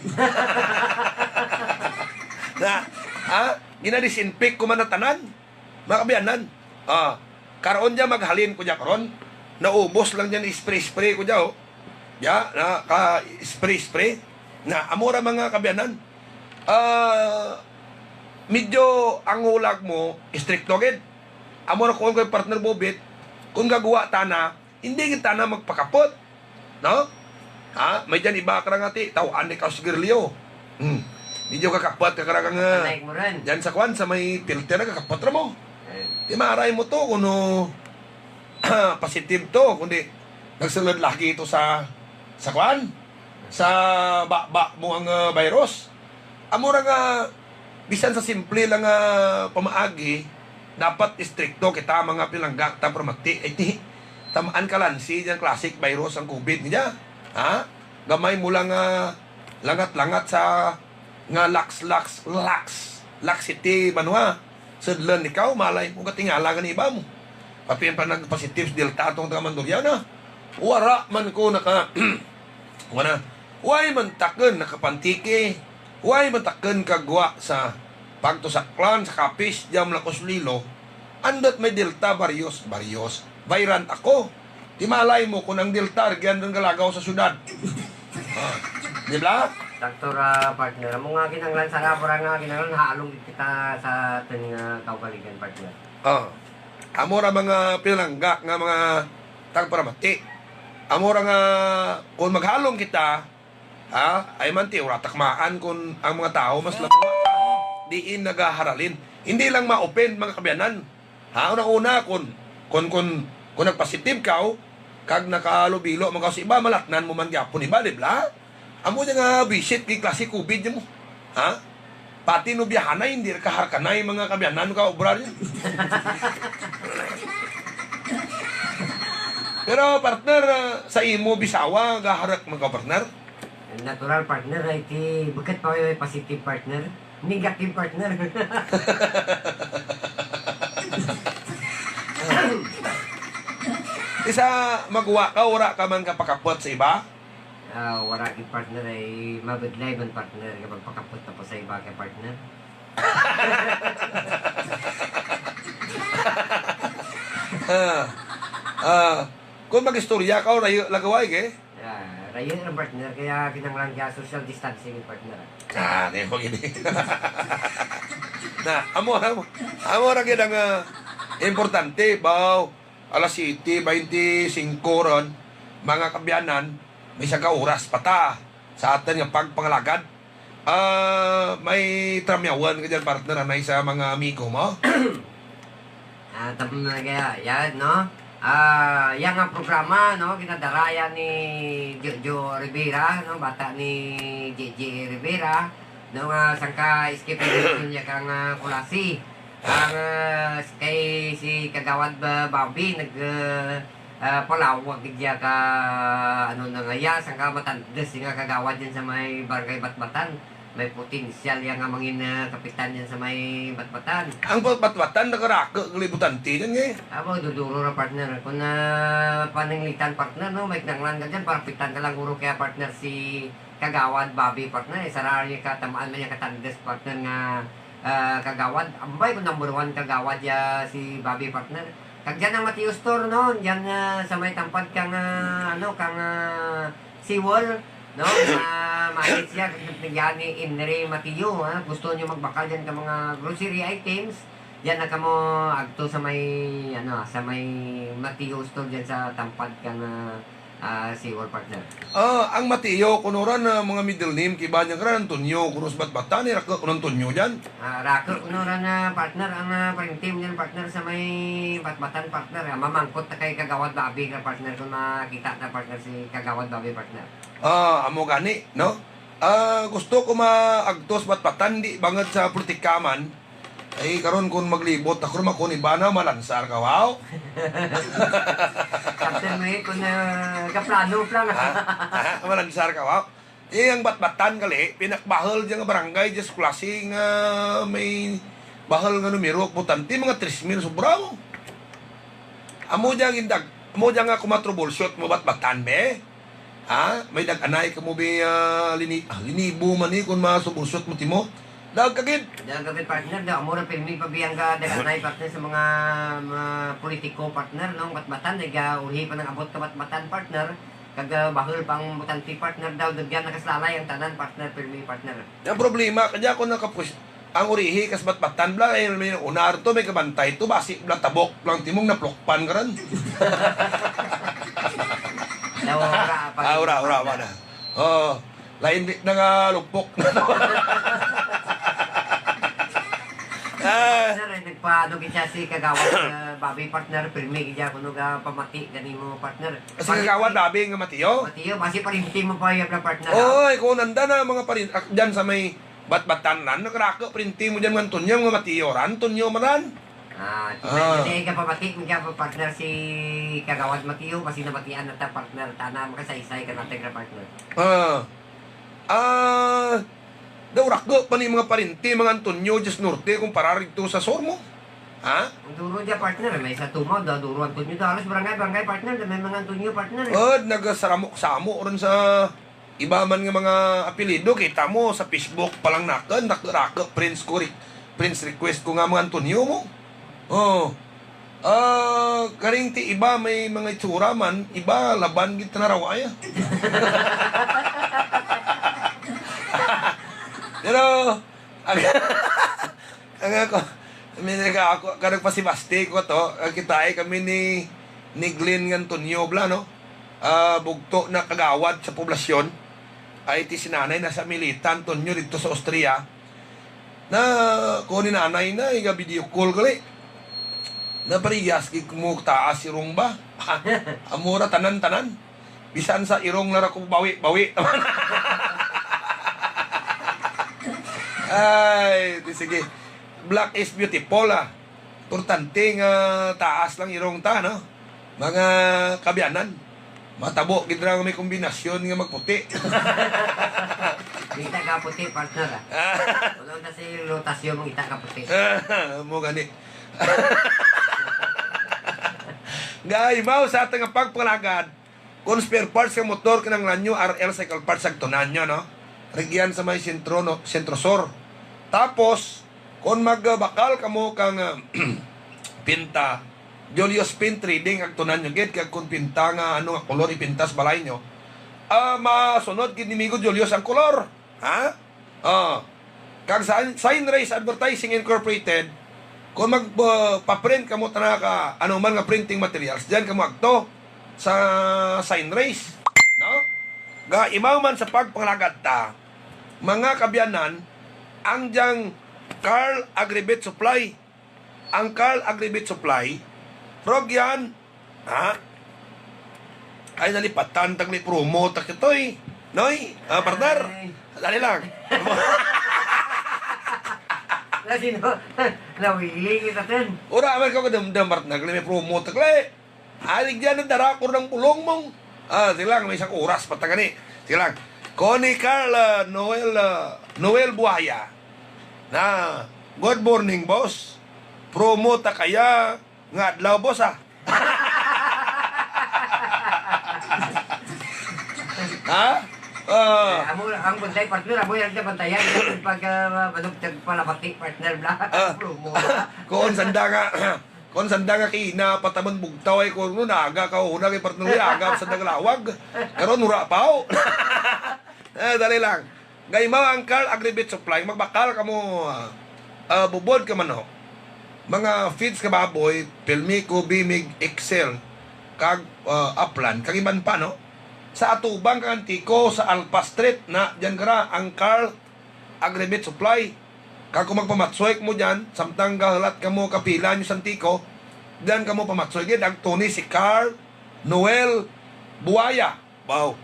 Na, ha? Gina-disinfect ko man na tanan. Mga kabiyanan. Ah, karon diya maghalin ko diya karon. Naubos lang diyan, spray-spray ko diya, oh. Ya, na ka spray-spray. Na, amo ra mga kabiyanan. Ah, medyo ang hulag mo, istrikto gid. Amo ra kuon kay partner Bobit, kung gagwa ta na, hindi gid ta na magpakapot. No? Ha? May dyan iba ka nga ti, tawaan ni ka sigarilyo. Hmm. Medyo kakapot ka karang nga Anay mo rin. Dyan sa kwan, sa may filter, kakapot ra mo. Eh. Di maaray mo to, kuno positive to, kundi nagsulod lagi ito sa, sa kwan, sa baba mo ang, ah, virus. Amo ra nga, bisan sa simple lang nga pamaagi, dapat istrikto kita, mga pinangga, ta permati. Ay, ti, tamaan ka lansi dyan, classic virus ang COVID niya. Ha? Gamay mo lang nga langat-langat sa nga lax, lax, lax, laxity, banwa. Sudlan ikaw, malay mo, katingala nga ni iba mo. Kapin pa nagpositive sa Delta atong taga Mandurriao na. Wara man ko naka, wala. Way man takon nakapantiki. Way man takon kagwa sa pagtusaklan sa kapis, jam lakos lilo. Andot may Delta, varios, varios. Variant ako. Di malay mo kung ang Delta, gian rin galagaw sa syudad. Ah, di ba? Sakto ra, partner. Amo nga kinahanglan, sa labor nga kinahanglan, haalong gid kita sa aton nga kaugalian, partner. Ah. Amo ra mga pinangga nga mga tagparamati. Amo ra nga kung maghalong kita, ha, ay man ti, wala takmaan kung ang mga tao mas labuha pa, diin nagaharalin. Hindi lang ma-open, mga kabiyanan. Ha, una-una, kun, kun, kun, kun nagpositive ka, oh, kag nakalubilo man ka sa iba, malatnan mo man gyapon iba, di ba? Amo niya nga visit kay klase COVID niya mo. Ha? Pati no biyahanay, hindi ka harkanay, mga kabiyanan ka, obra niya. Pero, partner, ah, sa imo bisawa, gaharak man ka, partner? Natural, partner, ay ti, bukod pa may positive, partner. Negative, partner. Isa, magwa ka, wala ka man kapakapot sa iba? Ah, wala gid, partner, ay mabudlay man, partner, nga magpakapot na po sa iba kay partner. Ah, ah, kung mag-istorya ka, rayo lagaway, eh. Ah, rayo lang, partner, kaya kinahanglan ka social distancing, partner. Ah, di mo gini. Na, amo, amo, amo ra gid ang, ah, importante, baw. Alas siyete beintisinko ron, mga kabiyanan, may isa ka oras pa ta sa aton nga pagpangalagad. Ah, may tramyawan ka dyan, partner, anay sa mga amigo mo? Ah, tapos na kaya, yan, no? Ah, yan nga programa, no? Ginadara yan ni Jojo Rivera, no? Bata ni J J Rivera, no? Nga sangka escape niya kang ah, Culasi. Ang, ah, kay si Kagawad ba, Bobby, nag, ah, ah, palawag gid siya ka, ano na nga, ya, sangka matandes nga kagawad yan sa may Barangay Batbatan. May potensyal ya nga mangin, ah, kapitan yan sa may Batbatan. Ang Bat-, Batbatan, nakarako ang libutante yan, eh. Abo, duduro ra, partner. Kung, ah, pananglitan, partner, no, may kinahanglan ka dyan, para kapitan ka lang, guro, kaya, partner, si Kagawad Bobby, partner, eh, sara niya katamaan man niya katandes, partner, nga ah, kagawad. Ambay ko number one kagawad ya si Bobby, partner. Kag dyan ang Mateo Store, no? Dyan, ah, sa may tampad kang, ah, ano, kang, ah, seawall, no? Na malit siya, kag yan ni Henry Mateo, ha? Gusto nyo magbakal dyan ka mga grocery items, dyan na kamo agto sa may, ano, sa may Mateo Store dyan sa tampad kang, ah, ah, seawall, partner. Ah, ang Mateo, kuno ra na mga middle name, kay iba niya karan Antonio, kuno sa Batbatan, eh, rako kuno Antonio dyan. Ah, rako kuno ra na, partner, ang, ah, parinti mo dyan, partner, sa may Batbatan, partner. Ah, mamangkot na kay Kagawad Bobby ka, partner, kung makita na, partner, si Kagawad Bobby, partner. Ah, amo gani, no? Ah, gusto ko maagtos Batbatan, di bangod sa politika man. Ay, karon kung maglibot ako, makon iba na, malansar ka, wow. Captain May, kung, ah, kaplano lang. Ha? Ha? Malansar ka, wow. Eh, ang Batbatan gali, pinakbahal dyan nga barangay, dyan sa Culasi nga may bahal nga numero, botante, mga tres mil, sobra mo. Amo dyan, gindag, amo dyan nga kumatroubleshoot mo, Batbatan, be. Ha? May dag-anay ka mo, be, ah, lini-, ah, linibo man ni, kung masubusot mo, timo. Dag ka gid. Dag ka gid, partner. Da, amo ra pirmi pa biyang ka dag-anay, partner, sa mga, mga politiko, partner, no? Batbatan, nag, ah, uli pa nang abot ka Batbatan, partner. Kag, ah, bahul pa ang botante, partner, daw, dagyan na kasalalay ang tanan, partner, pirmi, partner. Ang problema, kaya ako nakapus-, ang urihi kas Batbatan bla, eh, may unar to, may kabantay to, basi bla tabok lang timong naplukpan ka rin. Nawara pa. Ah, ura, ura, wala. Oh, lain di na nga lupok na to. Ah. Sir, eh, nagpaano gid siya si Kagawad, ah, Bobby, partner, pirmi gid siya kuno ga pamati gani mo, partner. Si Kagawad Bobby nga Mateo? Mateo, basi parinti mo pa iya, partner, ah. Oy, kung nanda na mga parin-, ah, dyan sa may Batbatan na, nagrako, printi mo dyan, mga Antonio, mga Mateo ran, Antonio man ran. Ah, Ah. Hindi ka pamati, hindi ka pa partner si Kagawad Mateo, kasi nabatian na ta, partner, tana, makasaysay ka natin na, partner. Ah. Ah, daw rako pa ni mga parinti, mga Antonio, dyan sa norte, kumpara rito sa sur mo. Ha? Ang duro dyan, partner, may sa Tumaw, daw duro Antonio, daw halos barangay, barangay, partner, may mga Antonio, partner, eh. Oh, nagasaramok-samok ron sa Iba man nga mga apelyido, kita mo sa Facebook pa lang nakon, rak-, rako, friends ko, re-, friends request ko nga mga Antonio mo. Oh. Ah, karing ti iba may mga itsura man, iba laban gid tanaraw ay. Pero, ang, ang ako, kami nga ako, kanang pasibaste ko to, ang kita ay kami ni, ni Glenn nga Antonio bla, no? Ah, bugto na kagawad sa poblasyon, ay ti si nanay na sa Milita Antonio dito sa Austria. Na, ko ni nanay na, iga video call gali. Na parehas gid mo taas si Rumba. Amura tanan-tanan. Bisan sa irong lang ako bawi-bawi. Ay, di sige. Black is beautiful, ah. Importante nga taas lang irong ta, no? Mga kaabyanan. Matabo gid ra nga may kombinasyon nga magputi. Kita ka puti, partner, ah. Wala na sa iyong rotasyon mo, kita ka puti. Mo gani. Gaimaw sa aton nga pagpangalagad, kung spare parts sa motor, kinahanglan nyo R L Cycle Parts, agtunan nyo, no? Rigyan sa may sentro, no? Sentro Sur. Tapos, kung magbakal kamo kang, ah, pinta, Julius Paint Trading, agtunan nyo gid, kag kung pinta nga ano nga kolor ipinta sa balay nyo, ah, masunod gid ni Migo Julius ang kolor. Ha? Oh. Kag sa Sign Race Advertising Incorporated, kung mag, uh, pa-print kamo tana ka ano man nga printing materials, diyan kamo agto sa Sign Race, no? Gaimaw man sa pagpangalagad ta, mga kaabyanan, ang diyang Carl Agribit Supply, ang Carl Agribit Supply, Rogyan, ha? Ay, nalipatan, tagli promo, takitoy. Noy, ah, partner, Ay. Dali lang. Kasi no, nawiling kita, ten. Ura, man ko kadamdam, partner, kali may promo, takli. Alig dyan ang dara ko ng pulong mong. Ah, sige lang, may isang oras pa ta gani. Sige lang. Connie Carl, ah, Noel, ah, Noel Buhaya. Na, good morning, boss. Promo ta kaya nga adlaw, boss, ah. Ha? Ah. Amo ang buntay, partner, amo yung bantayan pag, ah, manugtag palabati, partner, bla. Ah. Promo. Kuon sanda nga, kuon sanda nga kina patamon bugtaw ay kuno naga ka una kay partner, uy, aga sa daglawag. Karon, mura pa, oh. Eh, dali lang. Gaimaw ang Carl Agribit Supply, magbakal kamo, ah, ah, bubod ka manok, mga feeds ka baboy, Pilmico, Bimig, Excel, kag, ah, Aplan, kag iban pa, no? Sa atubang kang Antico, sa Alpa Street, na, diyan kara ang Carl Agribit Supply. Kag kung magpamatsoy mo diyan, samtang gahulat kamo kapila nyo sa Antico, diyan kamo pamatsoy gid, agto ni si Carl Noel Buaya. Wow.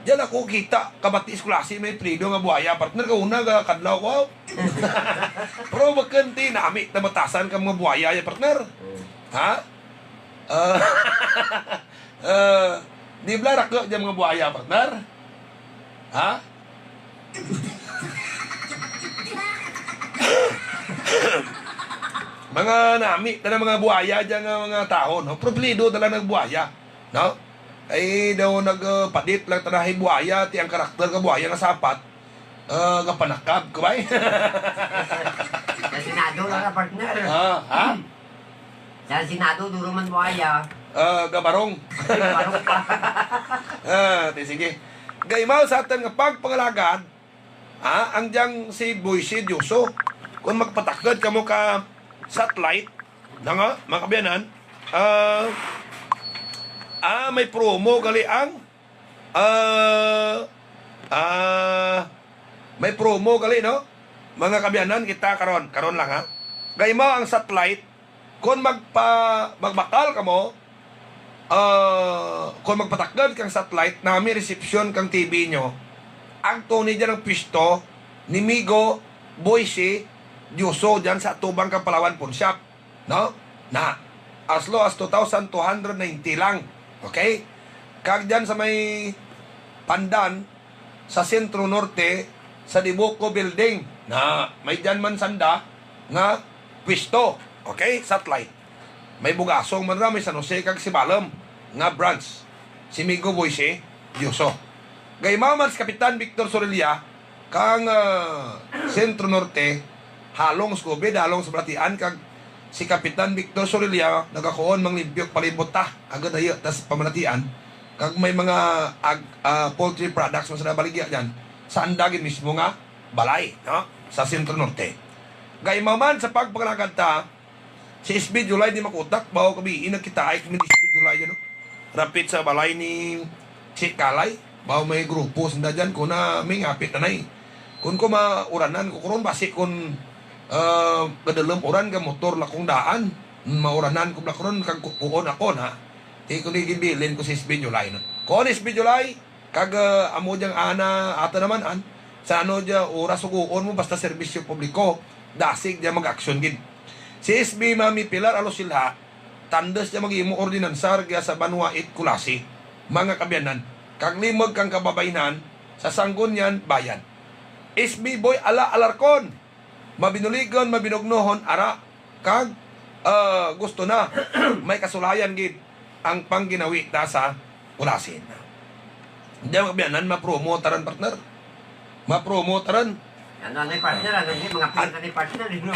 Diyan ako kita, kabati sa klase, may prido nga buaya, partner. Kauna, ga kadlaw ko, aw. Pero bakante, nami, tabatasan ka mga buaya, ya, partner. Ha? Ah, ah, di ba rako diyan mga buaya, partner? Ha? Mga nami, tanan mga buaya diyan nga mga tawo, no? Pero prido talaga nagbuaya. No? Ay, daw nagpadit lang tanahay buaya, ti ang karakter ka buaya nga sapat, ah, gapanakab ka ba? Sa Senado lang na, partner. Ah, ha? Sa Senado, duro man buaya. Ah, gabarong. Barong pa. Ah, ti sige. Gaimaw sa aton nga pagpangalagad, ah, ang diyang si Boyce Dioso. Kung magpatakod kamo ka satellite, na nga, mga kaabyanan, ah, ah, may promo gali ang, ah, ah, may promo gali, no? Mga kaabyanan, kita karon, karon lang, ha. Gaimaw ang satellite, kung magpa-, magbakal kamo, ah, kung magpatakod kang satellite, nami resepsyon kang T V nyo, agto ni dyan ang pwesto ni Migo Boyce Dioso dyan sa atubang kang Palawan Pawn Shop. No? Na, as low as two thousand two hundred ninety lang. Okay? Kag dyan sa may Pandan, sa Sentro Norte, sa Dibuco Building, na may dyan man sanda nga pwesto. Okay? Satellite. May Bugasong man ra, may San Jose, kag Sibalom nga branch. Si Migo Boyce Dioso. Gaimaw man si Kapitan Victor Sorilla, kang, ah, Sentro Norte, halong sa COVID, halong sa balatian, kag si Kapitan Victor Sorilla nagakuon manglimpyo palibot ta, agud ayo tas pamalatian, kag may mga ag-, ah, poultry products man sa nabaligya dyan, sa anda gid mismo nga balay, no? Sa Sentro Norte. Gaimaw man sa pagpangalagad ta, si S B July di makutak, bawo kabi, nagkitaay kami ni S B July, ano? Rapit sa balay ni si Kalay, bawo may grupo sanda dyan, kuna may ngapit na nay. Kun ko mauranan ko karon, basi kun, ah, gadalom uran ka motor lakong daan, mauranan ko bala karon, kag kukuon ako na. Di ko ni gibilin ko si S B July, no? Kon S B July, kag, ah, amo diyang ana, ata naman, an, sa ano diya, oras suguon mo, basta serbisyo publiko, dasig diya mag-aksyon gid. Si S B Mami Pilar Alosilha, tandes diya mag-imo ordinansa giya sa Banwa eight Culasi, mga kaabyanan, kag limog kang kababaynhan sa Sangguniang Bayan. S B Boy Ala Alarcon, mabinuligon, mabinugnohon, ara, kag, ah, gusto na may kasulayan gid ang pangginawi ta sa Culasi. Diya, mga kaabyanan, ma-promote taran, partner. Ma-promote taran. Ano, ano yung partner? Ano yung mga peta ni partner? Ano?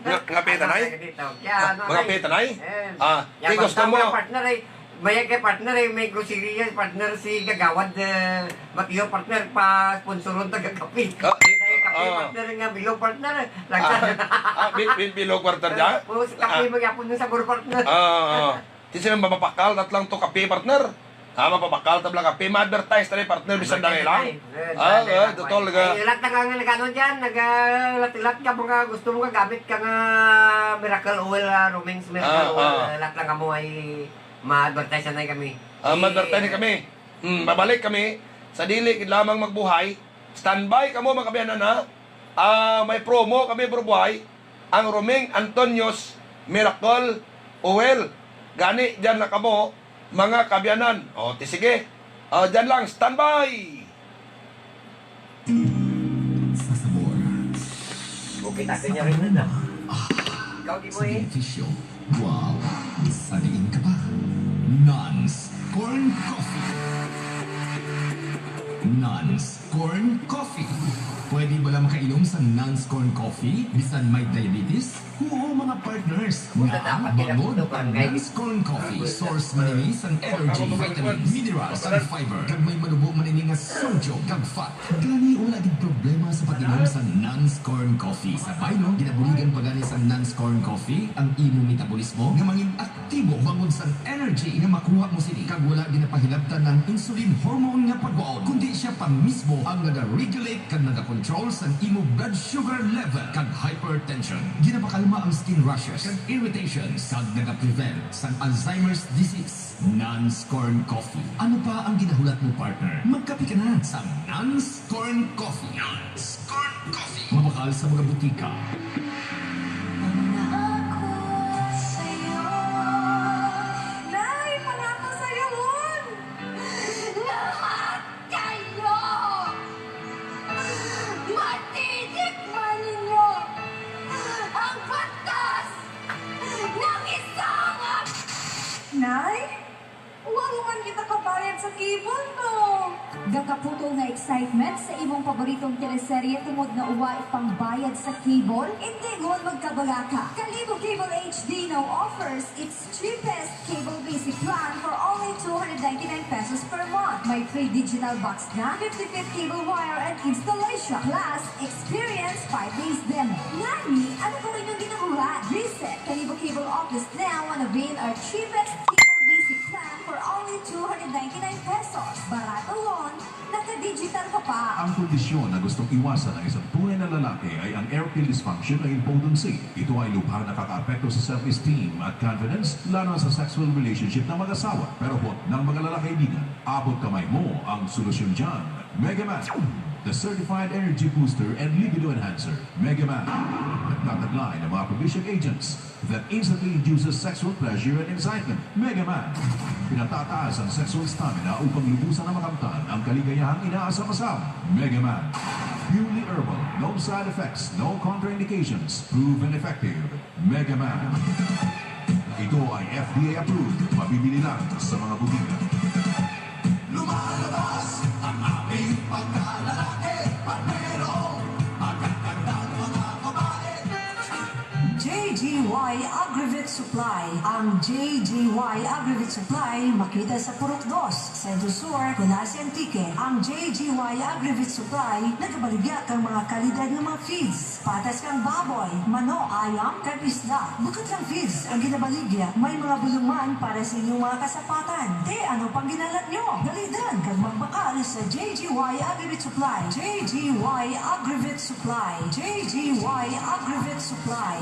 Nga, nga peta, Ano nay? Kaya ano, Mga nay? Peta, nay? Eh, Ah, yabang gusto tao mo? Nga partner, eh. May kay partner, eh, may grocery yan, partner, si Gagawad, eh, Mateo, partner, pa-sponsoron taga kape. Ah, Kaya kape, ah. Partner, nga bilog, partner, eh. Lang Ah, sa ah, bil-, bil-, bilog, partner, dyan? Puro sa kape, Ah. Magyapon ng sabor, partner. Ah, ah. Di sila mapapakal, tat lang to kape, partner. Ah, mapapakal, tabla kape, ma-advertise tayo, partner, bisan Advertise dali lang. Tayo. Eh, Ah, dali eh, lang, totoo, partner. Laga. Eh, lahat na nga nag-ano dyan, nag-, ah, lahat-lahat ka mga gusto mo kagamit ka nga miracle oil, ah, Roming's miracle Ah, oil, ah. Eh, lahat lang kamo ay ma-advertise na kami. Ah, Eh, ma-advertise na kami. Hmm, babalik kami sa dili gid lamang magbuhay. Standby kamo, mga kaabyanan, ha? Ah, may promo kami, Bro Buhay. Ang Roming Antonio's Miracle Oil. Gani, dyan na kamo, mga kaabyanan. O, ti sige. O, dyan lang, standby! Sa sabor. Okay, tatay niya rin na. Ah, Ikaw, di mo sa eh. Benepisyo. Wow. Sa diin ka pa. Nans Corn Coffee. Nans Corn Coffee. Pwede bala makainom sa Nans Corn Coffee bisan may diabetes? Huo, mga partners. Nga ang bangod ang Nans Corn Coffee, source man ini sang energy, vitamins, minerals, and fiber. Kag may manubo man ini nga sodium kag fat. Gani, wala gid problema sa pag-inom sa Nans Corn Coffee. Sa baylo, ginabuligan pa gani sa Nans Corn Coffee ang imo metabolismo nga mangin-, aktibo bangod sang energy nga makuha mo sini, kag wala ginapahilabtan ang insulin hormone nga pagwaon, kundi sia pa mismo ang naga-regulate kag naga-control sang imo blood sugar level kag hypertension. Ginapakalma ang skin rashes kag irritations, kag naga-prevent sang Alzheimer's disease. Nans Corn Coffee. Ano pa ang ginahulat mo, partner? Magkape ka na sa Nans Corn Coffee. Nans Corn Coffee. Mabakal sa mga butika. Pangako sa'yo. Nay, pangako sa'yo, Lon. Lahat kayo! Matitikman ninyo ang batas ng isang ab- Nay? Wala man kita kabayad sa cable, no? Gakaputol nga excitement sa imong paboritong teleserye tungod nga wala pangbayad sa cable? Indi gud magkabalaka. Kalibo Cable H D now offers its cheapest cable basic plan for only two hundred ninety-nine pesos per month. May free digital box na, fifty feet cable wire and installation, plus experience five days demo. Ngani, ano pa rin yung ginagawa? Visit Kalibo Cable Office now and avail our cheapest cable basic plan for only two hundred ninety-nine pesos. Barato yon, naka-digital ka pa. Ang kondisyon na gustong iwasan ng isang tunay na lalaki ay ang erectile dysfunction o impotency. Ito ay lubhang nakakaapekto sa self-esteem at confidence, lalo na sa sexual relationship ng mag-asawa. Pero huwag nang mag-alala, kaibigan. Abot kamay mo ang solusyon dyan. Mega Man, the certified energy booster and libido enhancer. Mega Man, nagtataglay ng mga aphrodisiac agents that instantly induces sexual pleasure and excitement. Mega Man, pinatataas ang sexual stamina upang lubusan na makamtan ang kaligayahang inaasam-asam. Mega Man, purely herbal, no side effects, no contraindications, proven effective. Mega Man. Ito ay F D A approved. Mabibili lang sa mga butika. Lumalabas ang aming pagkalalaki, pero magagandang mga babae. J G Y Agrivit Supply. Ang J G Y Agrivit Supply makita sa Purok Dos, Centro Sur, Culasi, Antique. Ang J G Y Agrivit Supply nagabaligya kang mga kalidad nga mga feeds. Patas kang baboy, manok, ayam, kag isda. Bukod lang feeds ang ginabaligya, may mga buluman para sa inyong mga kasapatan. Te, ano pang ginalat nyo? Dali daan kag magbakal sa J G Y Agrivit Supply. J G Y Agrivit Supply. J G Y Agrivit Supply.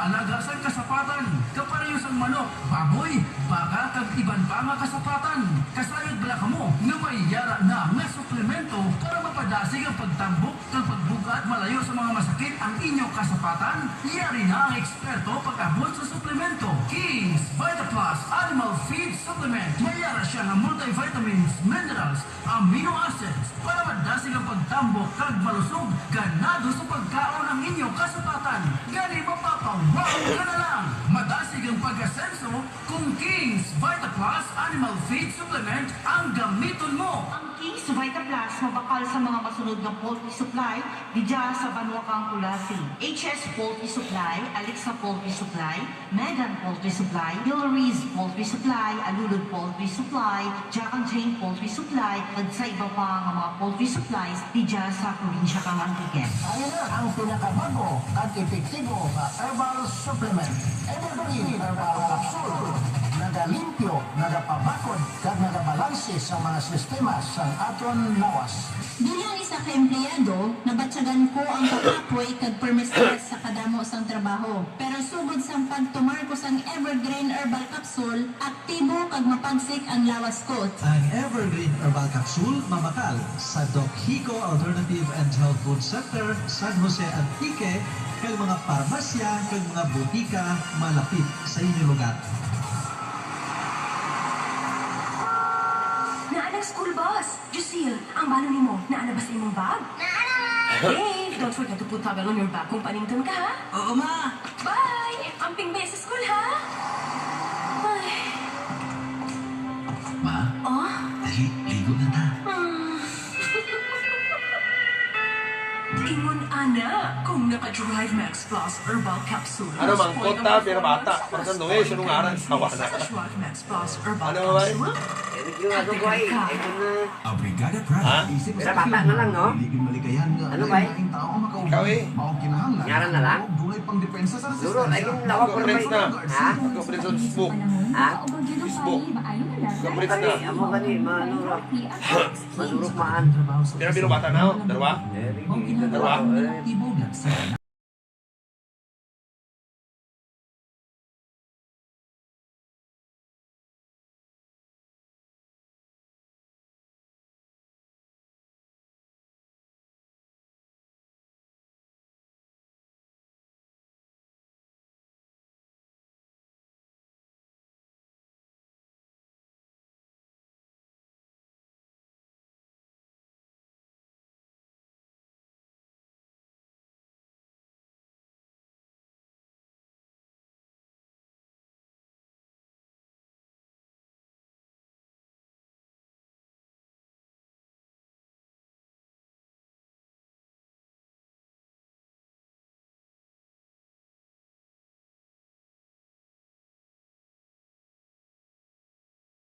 Alaga sang kasapatan, kapareho sang manok, baboy, baka, kag iban pa nga kasapatan. Kasayod bala kamo nga may yara na nga suplemento para mapadasig ang pagtambok kag pagbug-at malayo sa mga masakit ang inyo kasapatan? Yari na ang eksperto pag-abot sa suplemento. King's Vita Plus Animal Feed Supplement. May yara siya nga multivitamins, minerals, amino acids para madasig ang pagtambok kag malusog, ganado sa pagkaon ang inyo kasapatan. Gani mapapawaw ka na lang. Madasig ang pag-asenso kung King's Vita Plus Animal Feed Supplement ang gamiton mo. Ang King's Vita Plus mabakal sa mga masunod nga poultry supply didya sa banwa kang Culasi: H S Poultry Supply, Alexa Poultry Supply, Megan Poultry Supply, Hillary's Poultry Supply, Alulod Poultry Supply, Jack and Jane Poultry Supply, kag sa iba pa nga mga poultry supplies didya sa probinsya kang Antique. Ari na ang pinakabago kag epektibo nga herbal supplement, Evergreen Herbal Capsule. Nagalimpyo, nagapabakod, kag nagabalanse sa mga sistema sang aton lawas. Bilang isa ka empleyado, nabatyagan ko ang kakapoy kag permi-stress sa kadamo sang trabaho. Pero sugod sang pagtumar ko sang Evergreen Herbal Capsule, aktibo kag mapagsik ang lawas ko. Ang Evergreen Herbal Capsule mabakal sa Doc Hico Alternative and Health Food Center, San Jose, Antique, kag mga parmasya kag mga butika malapit sa inyo lugar. Naa nang school bus! Jusil, ang balon nimo, naa na ba sa imong bag? Naa na, Ma. Dave, don't forget to put towel on your back kung panimton ka, ha? Oo, Ma. Bye! Amping baya sa school, ha? Ay. Ma, oh? Dali, ligo na ta. Hmm. Ingon ana, kung naka-Drive Max Plus Herbal Capsule, ano, mangkot ta, pero bata, para sa noe, sunong aran sa wala. Sa Drive Max Plus Herbal Capsule, ano, bay? Ang Brigada Pride. Ha? Pero bata na lang, no? Ano ba, eh? Ikaw, eh? Ngaran na lang? Duro, ay, yung lawak ko naman. Ha? Mag-conference sa Facebook. Ha? Mag-conference na. Amo gani, maano ra. Madurog maan. Pero biro bata na, oh. Darwa? Darwa?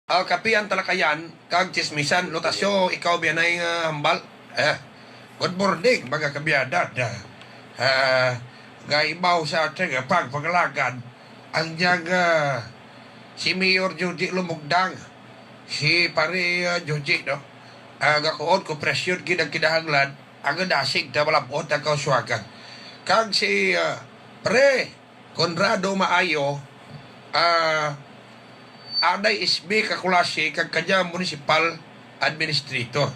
Ah, kape ang talakayan, kag chismisan, Lutasyo, ikaw biyanay nga hambal. Eh, good morning, mga kabyadad. Ah, gaibaw sa ating pagpangalagad, ang diyang, ah, si Mayor Joji Lumugdang, si Pare, ah, Joji, no? Ah, gakuon ko presyon gid ang kinahanglan, ang dasig na malabot ang kauswagan. Kag si, ah, Pre, Conrado Maayo, ah, anay S B Kakulasi kag kanya municipal administrator.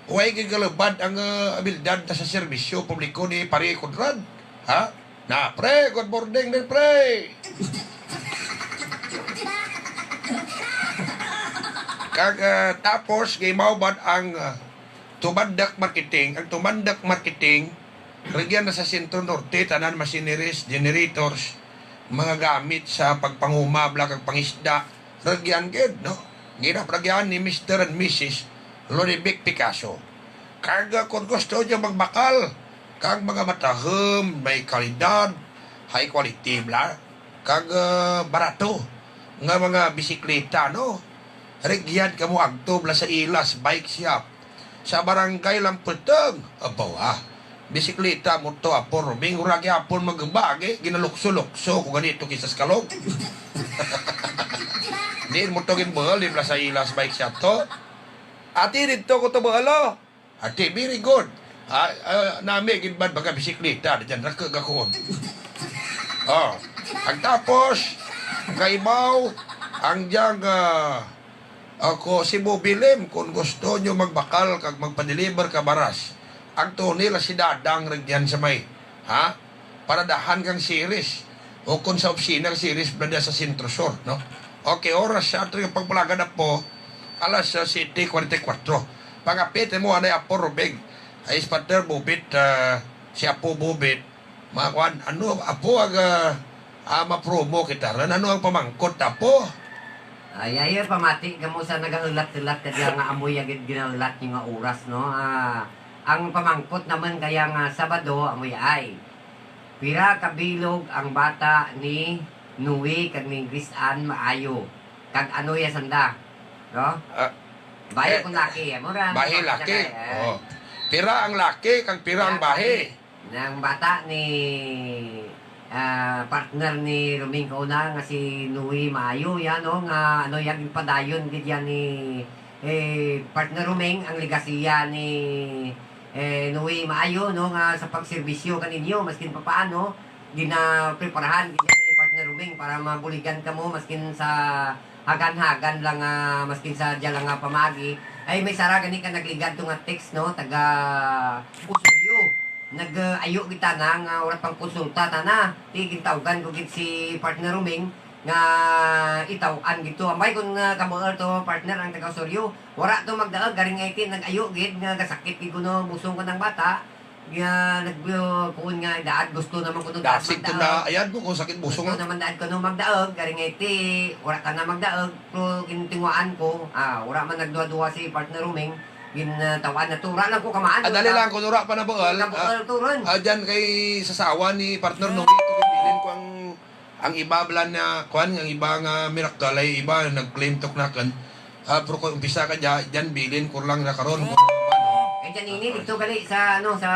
Way gigalubad ang, ah, abilidad na sa serbisyo publiko ni Pare Conrad. Ha? Na, pre, good morning, din, pre. Kag, ah, tapos, gaimaw bad ang, ah, Tumandak Marketing, ang Tumandak Marketing, rugyan na sa Sentro Norte, tanan machineries, generators, mga gamit sa pagpanguma, bala, kag pangisda, rugyan gid, no? Ginapragyan ni Mister and Missus Lonibic Picasso. Kag, ah, kung gusto niyo magbakal, kag mga matahom, may kalidad, high quality, bala, kag, ah, barato nga mga bisikleta, no? Rugyan kamo agto, bala, sa Ilas Bike Shop. Sa Barangay Lamputong. Abaw, ah. Bisikleta mo to, Apo Roming. Ura gyapon magbagi, ginalukso-lukso ko ganito kisa sa kalog. Diin mo to ginbuhol, di bala sa Ilas Bike Shop to. Ati, dito ko to buhol, oh. Ati, very good. Ah, ah, nami gid man baga bisikleta, di dyan, rakag ako. Oh. Ang tapos, kaibaw, ang diyang, ah, ako, si Bubilim, kung gusto nyo magbakal kag magpa-deliver ka baras, ang tunil si Dadang Regyan sa may, ha? Paradahan kang series. O kung sa opisina, series na sa Centro Sur, no? Okay, oras sa ato yung pagpalagad na po, alas, ah, siyete kwarenta y kuwatro. Pangapit mo, anay Apo Rubig. Ay, is Pater Bubit, ah, si Apo Bubit. Mga kwan, ano, Apo, ag, ah, ah, mapromo kita ron. Ano ang pamangkot, Apo? Ay, ay, ay, pamati kamo sa nagahulat-hulat ka diya nga amoy agad ginahulat niyo nga oras, no? Ah, ang pamangkot naman kaya nga Sabado, amoy ay, pira ka bilog ang bata ni Noe kag ni Grace Ann Maayo? Kag ano ya sanda? No? Ah, Bayo eh, kung laki, eh. Mura, bahi, mura laki. Siya kay, eh. Oh. Pira ang laki, kag pira ang bahi. Ang bata ni, ah, partner ni Roming kauna nga si Noe Maayo, yan, no? Nga, ano, yan, ginpadayon gid yan ni, eh, partner Roming, ang legasiya ni, eh, Noe Maayo, no? Nga sa pagserbisyo kaninyo, maskin papaano, ginapreparahan gid yan ni partner Roming para mabuligan kamo, maskin sa hagan-hagan lang, ah, maskin sa dya lang nga pamagi. Ay, may sara gani ka nagligad to nga text, no? Taga Osorio. Nag-ayo kita na nga wala pang konsulta ta na. Di gintawgan ko gid si partner Roming nga itaw-an gid to. Ambay kung, ah, kabuol to partner ang taga Osorio. Wala to magdaag, garing ay ti nag-ayo gid nga gasakit gid kuno busong ko ng bata. Nga nag-, uh, kuon nga daad gusto naman kuno daad Dasig to magdaag. Na, ayan mo kung sakit busong, Gusto ah. Naman daad kuno magdaag, garing ay ti wala ta na magdaag. Pero gintinguhaan ko, ah, wala man nagduwa-duwa si partner Roming. Gin, ah, tawaan na to. Wala lang ko kamaan. Ah, dali lang, kung wala pa nabuol, Nabuol ah, to ron. Ah, dyan kay sasawa ni partner Nobito, ginbilin ko ang, ang iba bala na, kwan, ang iba nga miracle ay iba, nag-claim to knakan. Ah, pero kung umpisa ka dyan, dyan bilin ko lang na karon. Kung ano, ano. Eh, dyan ini, dito gali sa, ano, sa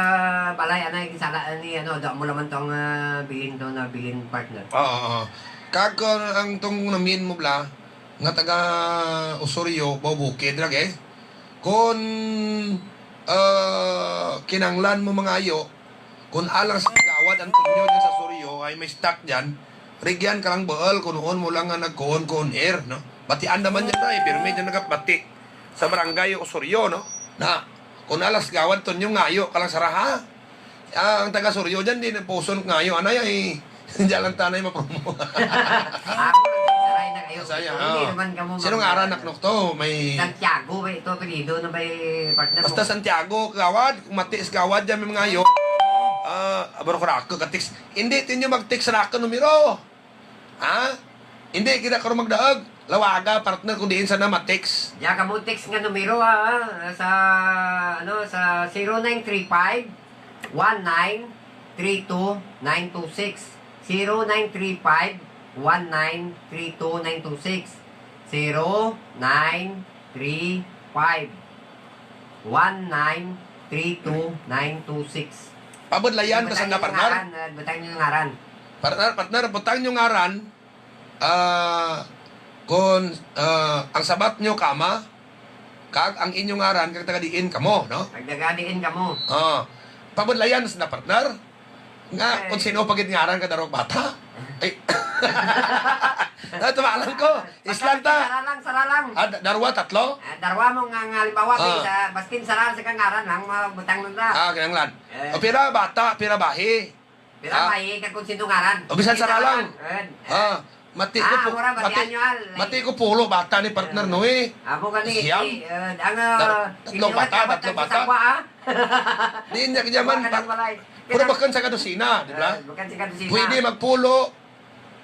balay, anay, sala, ni, ano, do mo naman tong, ah, bilin to na bilin partner. Oo, oo. Kag, ah, ang tong namin mo bala, nga taga Osorio, Bukid, lagi. Kung, ah, kinanglan mo mangayo, kung alang sa Kagawad Antonio dyan sa Osorio, ay may stock dyan, rigyan ka lang baal, kung noon mo lang nga nagkuon-kuon air, no? Batian naman dyan na, eh, pirmi dyan nagapati sa barangay Osorio, no? Na, kung alang sa Kagawad Antonio, ngayo ka lang sa raha. Ah, ang taga Soryo dyan, di na puson ngayo. Anay, ay, dyan lang tanay mapromo. Ako, saray na kayo. Masaya, Hindi oh. Naman kamo Sino nga mag- aran, Naknok, to? May Santiago, ba ito, apelyido na ba, partner Basta mo? Santiago, Kagawad. Kung mati sa Kagawad dyan, may mga ayo. Ah, abro ko na ako, ka-text. Hindi, tinyo mag-text sa akin, numero. Ha? Hindi kita karon magdaag. Lawaga, partner, kung diin sa na ma-text. Diya ka mo text nga numero, ha, sa, ano, sa zero nine three five, one nine three two nine two six. Zero nine three five, one nine three two nine two six. Zero nine three five, one nine three two nine two six. Pabudlayan, Butang basta na, yung partner. Ngaran, ah, butang yung ngaran. Partner, partner, butang yung ngaran. Ah, kung, ah, ang sabat nyo kama, kag ang inyong ngaran, kag taga diin kamo, no? Kag taga diin kamo. Oh. Pabudlayan sa na, partner. Nga, Eh. Kung sino pa gid ngaran ka darwag bata? Ay. Na, tumalan ko. Islan ta. Sara lang, sara lang. Ah, da-, darwa, tatlo? Ah, darwa mo nga, nga halimbawa, Ah. Sa, baskin sara sa kangaran lang, mabutang nun ra. Ah, kinanglan. Eh. O, pira bata, pira bahi? Pira Ah. Bahi, kag kung sino ngaran. O, bisan Pira sara lang. Ngaran. Eh. Ah, mati ko Ah, pu-, mura, mati, batian nyo, al. Mati ko pulo bata ni partner Eh. Noe. Amo gani, Siyam. Eh, ang, ah, Tat-, tatlong inyong bata, kabat tatlo ang bata. Sasakwa, ah. Di niya kanya man, Wala pa-, nang walay. pero Kaya bakal sa kadusina, di ba? Eh, bakal sa kadusina. Pwede magpulo.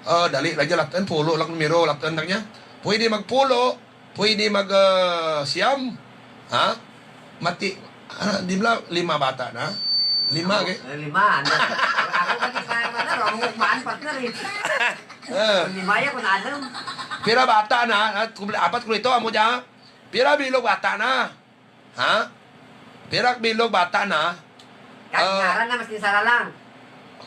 Ah, dali lang niya, latan, pulo lang numero, latan lang niya. Pwede magpulo, pwede mag, ah, siyam. Ha? Mati, ah, di ba, lima bata na? Lima, Ako, okay? Eh, lima, ano? Ako kasi pa, ano, ako, maan, partner, eh. Eh. Lima yan, kung ano. Pira bata na, at kumple-, apat ko ito, amo dyan. Pira bilog bata na? Ha? Pira ka bilog bata na? Kag Ah, ngaran na, mas ni sara lang.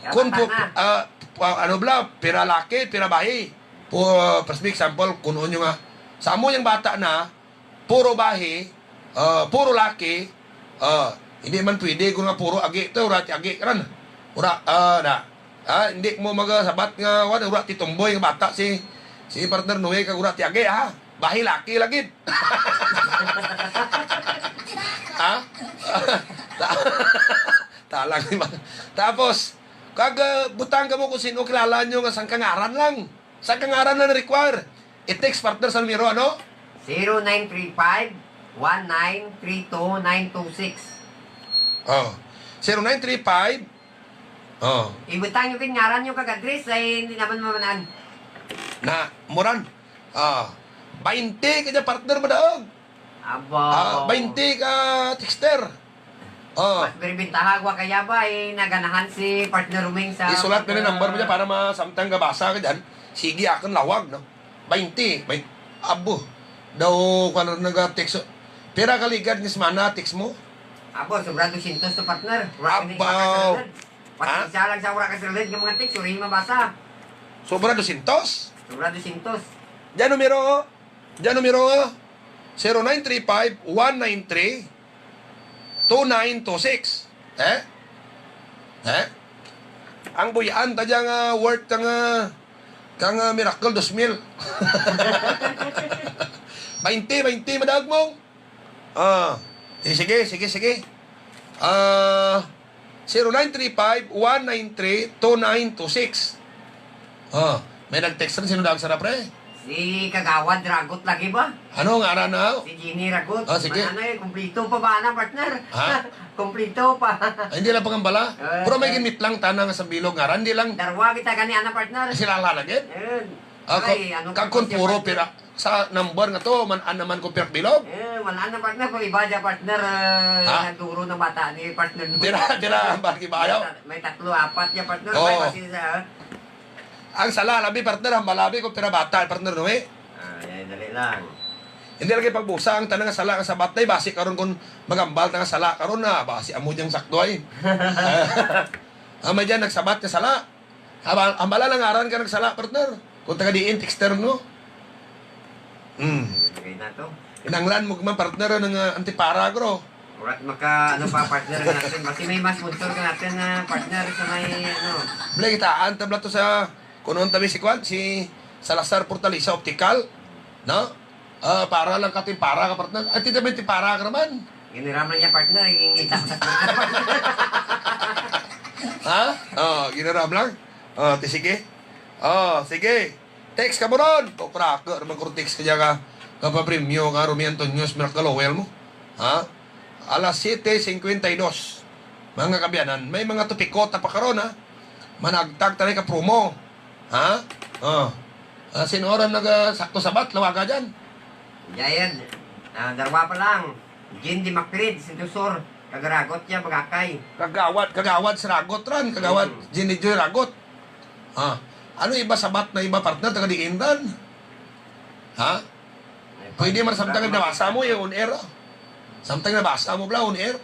Kaya kun bata pu-, na. Ah, pu-, ano bala, pira laki, pira bahi. Pu-, ah, for example, kunuon nyo nga, sa amo yung bata na, puro bahi, ah, puro laki, ah, hindi man pwede kung nga puro agi, to, ura, agi, ran. Ura, ah, na. Ha? Hindi mo magasabat nga, wala, wala ti tumboy nga bata si, si partner Noe, kag wala ti agi, ha? Bahi laki lagi. Ha? Ta-, talang ni ma-, tapos, kag, ah, butang kamo kung sino kilala nyo nga sang kangaran lang. Sang kangaran lang require. I-text, partner, sa numero, ano? Zero nine three five, one nine three two nine two six. Oh. Zero nine three five. Oh. Ibutang nyo kay ngaran nyo kag address ay hindi naman mamanan. Na, muran. Ah, bainte ka dyan, partner, madaog. Abo. Ah, bainte ka, texter. Oh. Mas bintaha ko kaya ba, eh, naganahan si partner Ruming sa Isulat mo na number mo dyan para masamtang gabasa ka dyan. Sige, akon lawag, no? Bainte. May, abo. Daw, kung ano, nag-text. Pira ka ligad nga semana, text mo? Abo, sobra dusyentos to, partner. Wala kami Abaw. makasunod. Pati Ha? isa lang sa wala ka sunod nga mga text, uri mabasa. Sobra dusyentos? Sobra dusyentos. Diyan numero, oh. Diyan numero, oh. Zero nine three five, one nine three, two nine two six. Eh? Eh? Ang buyaan ta diyan nga worth kang, ah, kang, ah, Miracle dos mil. Bainte, bainte, madaog mo. Ah, eh, sige, sige, sige. Ah, zero nine three five, one nine three, two nine two six. Ah, may nag-text rin. Sino daw ang sarap, pre? Si Kagawad Ragot lagi ba? Ano ang ngaran na? Si Jenny Ragot. Ah, sige. Ano eh, kumplito pa ba na, partner? Ha? Kumplito pa. Ay, hindi lang pangambala. Eh, Pero may eh. ginit lang tana nga sa bilog ngaran, hindi lang. Darwa kita gani, ana, partner. Sila lang lagi? Ayun. Ah, Ay, ka-, ano kag pa kun siya, puro partner? pira, sa number nga to, man-an naman kung pirak bilog. Eh, wala na, partner. Kung iba dyan, partner, eh, Ha? nagduro ng bata ni partner. Dira, dira, ang bagi bayaw. May tat-, may tatlo, apat niya, partner. Oo. May basi sa, Ang sala, labi, partner, ang malabi kung pira bata, partner, no, eh? Ah, yan, dali lang. Hindi lagi pagbusa ang tanang sala ang sabat na, eh, basi karon kung magambal ta nga sala karon na, basi amo diyang sakto, ay. Ah, may dyan nagsabat nga sala. Haba-, hambala lang ngaran ka nagsala, partner. Kung taga diin, texter, no? Hmm. Lagay na to. Kinanglan mo man, partner, ng, ah, antipara, bro. Urat maka, ano pa, partner natin. Basi may mas sponsor ka natin na partner sa may, ano. Bala, kitaan, tabla to sa, kunon tabi si Kwan, si Salazar Portalisa Optical, no? Ah, para lang ka, antipara ka, partner. Ay, tita, may antipara ka naman. Giniram lang niya, partner. Ngingita ko sa Ha? Oh, giniram lang. Oh, ti sige. Oh, sige. Text ka mo ron. Paprako naman kung text ka dyan ka. Kapapremyo ka, Romy Antonio, Smirnoff ka, Lowell mo. Ha? Alas siyete cincuenta y dos. Mga kabiyanan, may mga tupikota pa karon, ha? Managtag tayo ka promo. Ha? Oh. Ah, sin oras naga sakto sabat, lawaga dyan. Jayad, ah, darwa pa lang. Jin di Macrid, Centro Sur. Kagaragot niya, bagakay. Kagawad, kagawad si Ragot ran. Kagawad, Mm. Jin di Joy Ragot. Ah, ano iba sabat na iba, partner, taga diin ran? Ha? Ay, Pwede man samtang partner, nabasa mo, yung on air, ah. Samtang nabasa mo, bla, on air.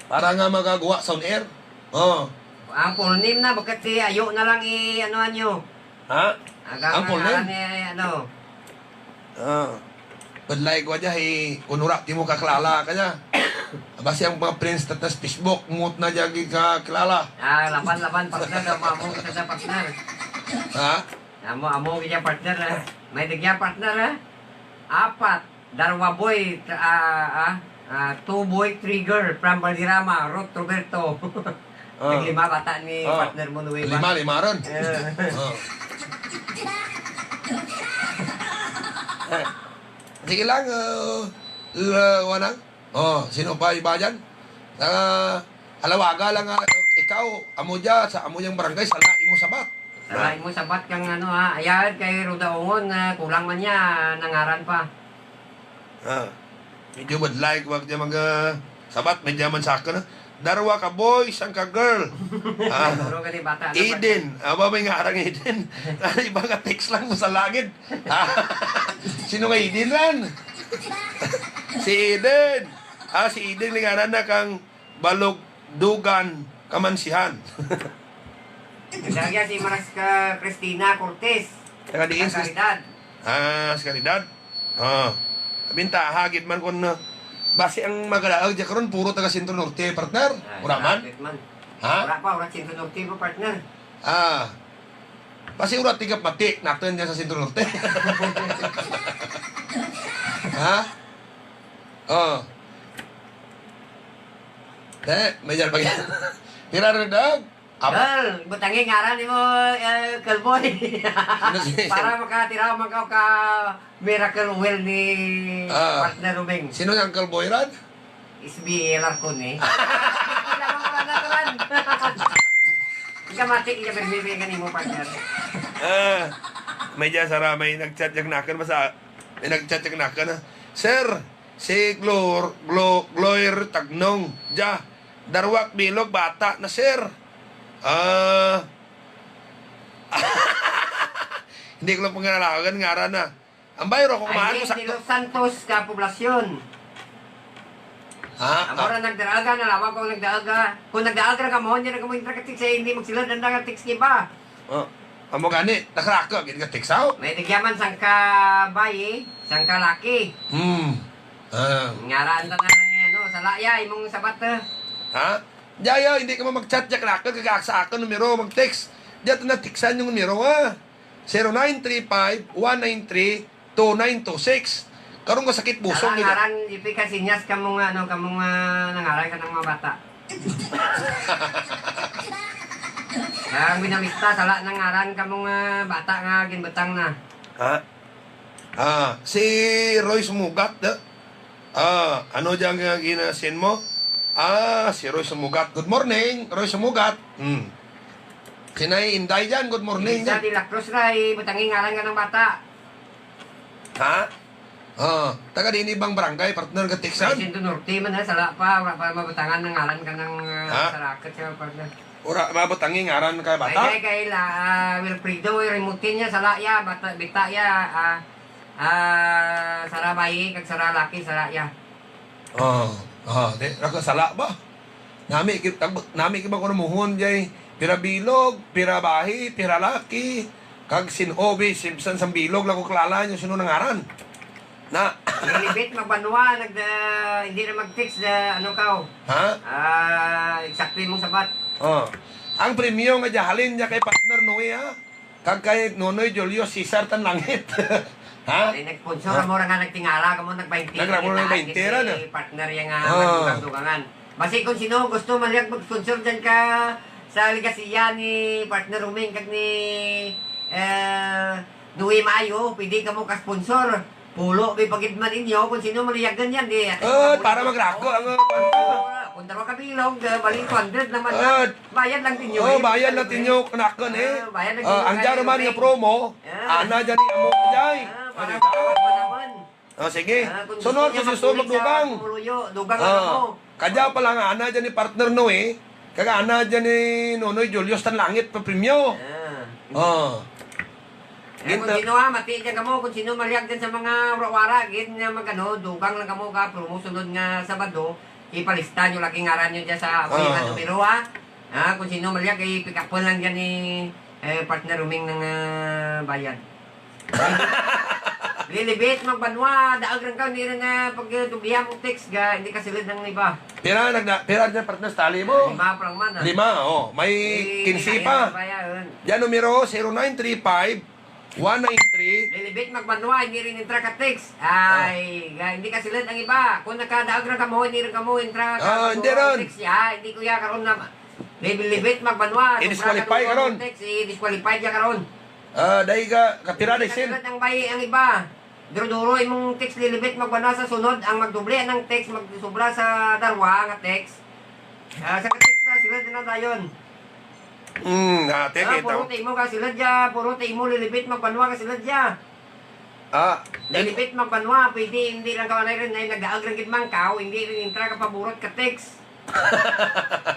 Para nga magagawa sa on air. Oh. Ang full name na, bakit si Ayo na lang i-, ano, anyo? Ha? Ang Ang full name? ngalan ni, ano? Ah. Badlay ko aja, eh, kunura, ti mo kaklala ka niya. Basi ang mga friends tatas Facebook, mut na dyan gid ka kilala. Ah, laban, laban, partner, amo, amo, kita sa partner. Ha? Amo, amo, kita partner, ah. May tigya partner, ah. Apat, darwa boy, tra-, ah, ah, ah, two boy, three girl, from Valderrama, Ruth Roberto. Ah. Naglima bata ni Ah. partner mo, Nueva. Lima, lima ron. Eh. Ah. Eh. Sige lang, uh, l-, wanang. Oh, sino pa iba dyan? Ah, alawaga lang nga, ikaw, amo dya, sa amo yang barangay, sala imo sabat. Sala imo sabat kang ano, ha, ayad kay Roda Ongon, ah, kulang man niya, nangaran pa. Ah, medyo would like, wag dya mag, ah, sabat, may dya man sa akin, ah. Darwa ka boy, sang ka girl. Ah, Puro gani bata na Eden. Aba, may nga arang Eden. Iba nga text lang mo sa langit. Ah, sino nga Eden ran? Si Eden. Ah, si Eden, lingaran na kang Balugdugan, Kamansihan. Nagdagya si Maras ka Christina Cortez. Taga diin Sa si Caridad. Ah, sa Caridad. Ah. Bintaha gid man kun, uh, basi ang magalaag dya karon puro taga Centro Norte, partner. Ah, Ura man. Malapit man. Ha? Wala pa, wala Centro Norte mo, partner. Ah. Basi wala tigap mati natin dyan sa Centro Norte. Ha? Oh. Te, may dyan pa yan. Tira rin, dog. Aba. Girl, butangi ngaran mo, eh, Cowboy. Sino si, Para makatira, makaw ka Miracle Well ni Ah. Partner Rubeng. Sino yung Uncle Boy, Rod? S B L R ko ni. Wala mang wala na to, Rod. Ika mati, iya, pero bibigyan mo, partner. Ah, may dyan, Sara, may nag-chat yung nakan, basta, may nag-chat yung nakan, ah. Sir, si Glor-, Glo-, Gloir Tagnong, dya, darwak bilog, bata na, sir. Ah. Hindi ko lang pangalalagan, ngaran na. Ang bayro, kung mahal ko Aileen sa de los Santos ka poblasyon. Ha? Amo Ah. ra nagdaraga, nalawa ko nagdaaga. Kung nagdaaga ka mo, hindi na ka mo intra ka text, eh, hindi magsilad ang nga text iba. Oh, amo gani, nakarako, gid ka text out. May nagyaman sang ka bayi, sang ka laki. Hmm. Ah. Ngaraan ta na, ano, sa laya, imong sabat, eh. Ha? Jaya, hindi ka mo mag-chat, jak na ako, kag sa akon numero, mag-text. Diya to na textan yung numero, ha? Zero nine three five, one nine three, two nine two six. Karon ka sakit busong, Ang nila. ngaran, ipi ka sinyas ka mo nga, ano, ka mo nga nangaral ka ng mga bata. Ang binamista, sala ng ngaran ka mo nga bata nga ginbutang na. Ha? Ah, si Roy Sumugat, da? Ah, ano dyan nga ginasin mo? Ah, si Roy Sumugat. Good morning, Roy Sumugat. Hmm. Si Nay Inday dyan, good morning Isa dyan. De la Cruz, Ray, butangi ngalan ka ng bata. Ha? Ah, taga din ibang barangay, partner, ka Texan? Ay, Centro Norte man, ha, sala pa, wala pa mabutangan ng ngalan ka ng, ah, Ha? Sarakat siya, partner. Ura, mabutangi ngaran ka bata? Ay, kay, kay la, ah, Wilfredo, eh, Rimutin niya, sala ya, bata, bita ya, ah, ah, sara bayi, kag sara laki, sala ya. Oh, oh, di, ra ka sala ba? Nami, ki-, tag-, nami ki ba ko namuhon, jay, pira bilog, pira bahi, pira laki, kag sin obi, sibsan sang bilog, lako klala nyo, sino nangaran? Na. Lilibit, magbanwa, nag, ah, hindi na mag-text, ah, ano ka, oh. Ha? Ah, exactly mong sabat. Oh. Ang premyo nga jahalin niya kay partner Noe, ha? Kag kay Nonoy Julio Cesar tan langit. Ha? Ay, nag-sponsor, Ha? mo ra nga nagtingala, kamo nag-baynte, Nagramo na kita, baynte ra na. Partner yang, ah, Oh. magdugang-dugangan. Basi kung sino gusto man mag-sponsor dyan ka sa Legazia ni partner Roming kag ni, eh, Dewey Maayo, pwede kamo ka-sponsor. Pulo, may pagid man inyo, kung sino maliyagan yan, di. At Oh, para magrako ang, uh, Oo, kung dalawa ka bilog, uh, bali two hundred lang man Oh, lang. Bayad lang ninyo, oh, eh. Bayad lang ninyo, kanakon, eh. Ah, bayad lang Ah, ninyo, ang kayo, jaro man okay. nga promo, Ah. ana dyan ni amo, jay. Ah, para Oh, di ba? Makawa naman. Oh, sige. Ah, kung Sunod, gusto niya kung gusto magdugang. Pumuluyo, dugang Ah. ako. Kadya pa lang, ana dyan ni partner Noe, kag ana dyan ni Nonoy Julius, tan langit pa premyo. Ah. Oh. Eh, kung Ginta- sino, ha, mati dyan kamo, kung sino maliyag dyan sa mga wara-wara, gid nga mag-ano, dugang lang kamo ka, promo sunod nga Sabado, ipalista nyo lagi ngaran nyo dyan sa, Ah. mga numero, ha. Ah, kung sino maliyag, i-pick up lang dyan ni, eh, partner Ruming ng, ah, bayad. Lilibit, magbanwa, daag lang ka, hindi rin na pag, uh, dublihan mo text, ga, hindi ka silid ng iba. Pira, nagda-, pira dyan, partner, sa tali mo? Lima pa lang man, ah. Lima, oh. May Eh, kinse kaya pa. na ba yan? Yan, numero, zero nine three five, one nine three. Lilibit, magbanwa, hindi rin intra ka text. Ay, Ah. ga, hindi ka silid ang iba. Kung nakadaag lang ka mo, hindi rin ka mo intra ka Ah, mo hindi rin. text, ya, hindi ko ya karon na, lilibit, magbanwa. I-disqualify Sobra ka karon. Text, i-disqualify ya karon. Ah, dahil ka, kapira na Hindi ka isin. silid ang bayi ang iba. Duro-duro imong text lilibit magbanwa sa sunod, ang magdoble ang text, magsobra sa darwa nga text. Ah, sa text na sila din ang dayon. Mm, ah, te, Ah, kita puro mo. Timo ka sila dya, puro timo lilibit magbanwa ka sila dya. Ah, Lilibit magbanwa, pwede, hindi lang ka walay rin, ay nag-aag lang gid man ka, o hindi rin intra ka paburot ka text.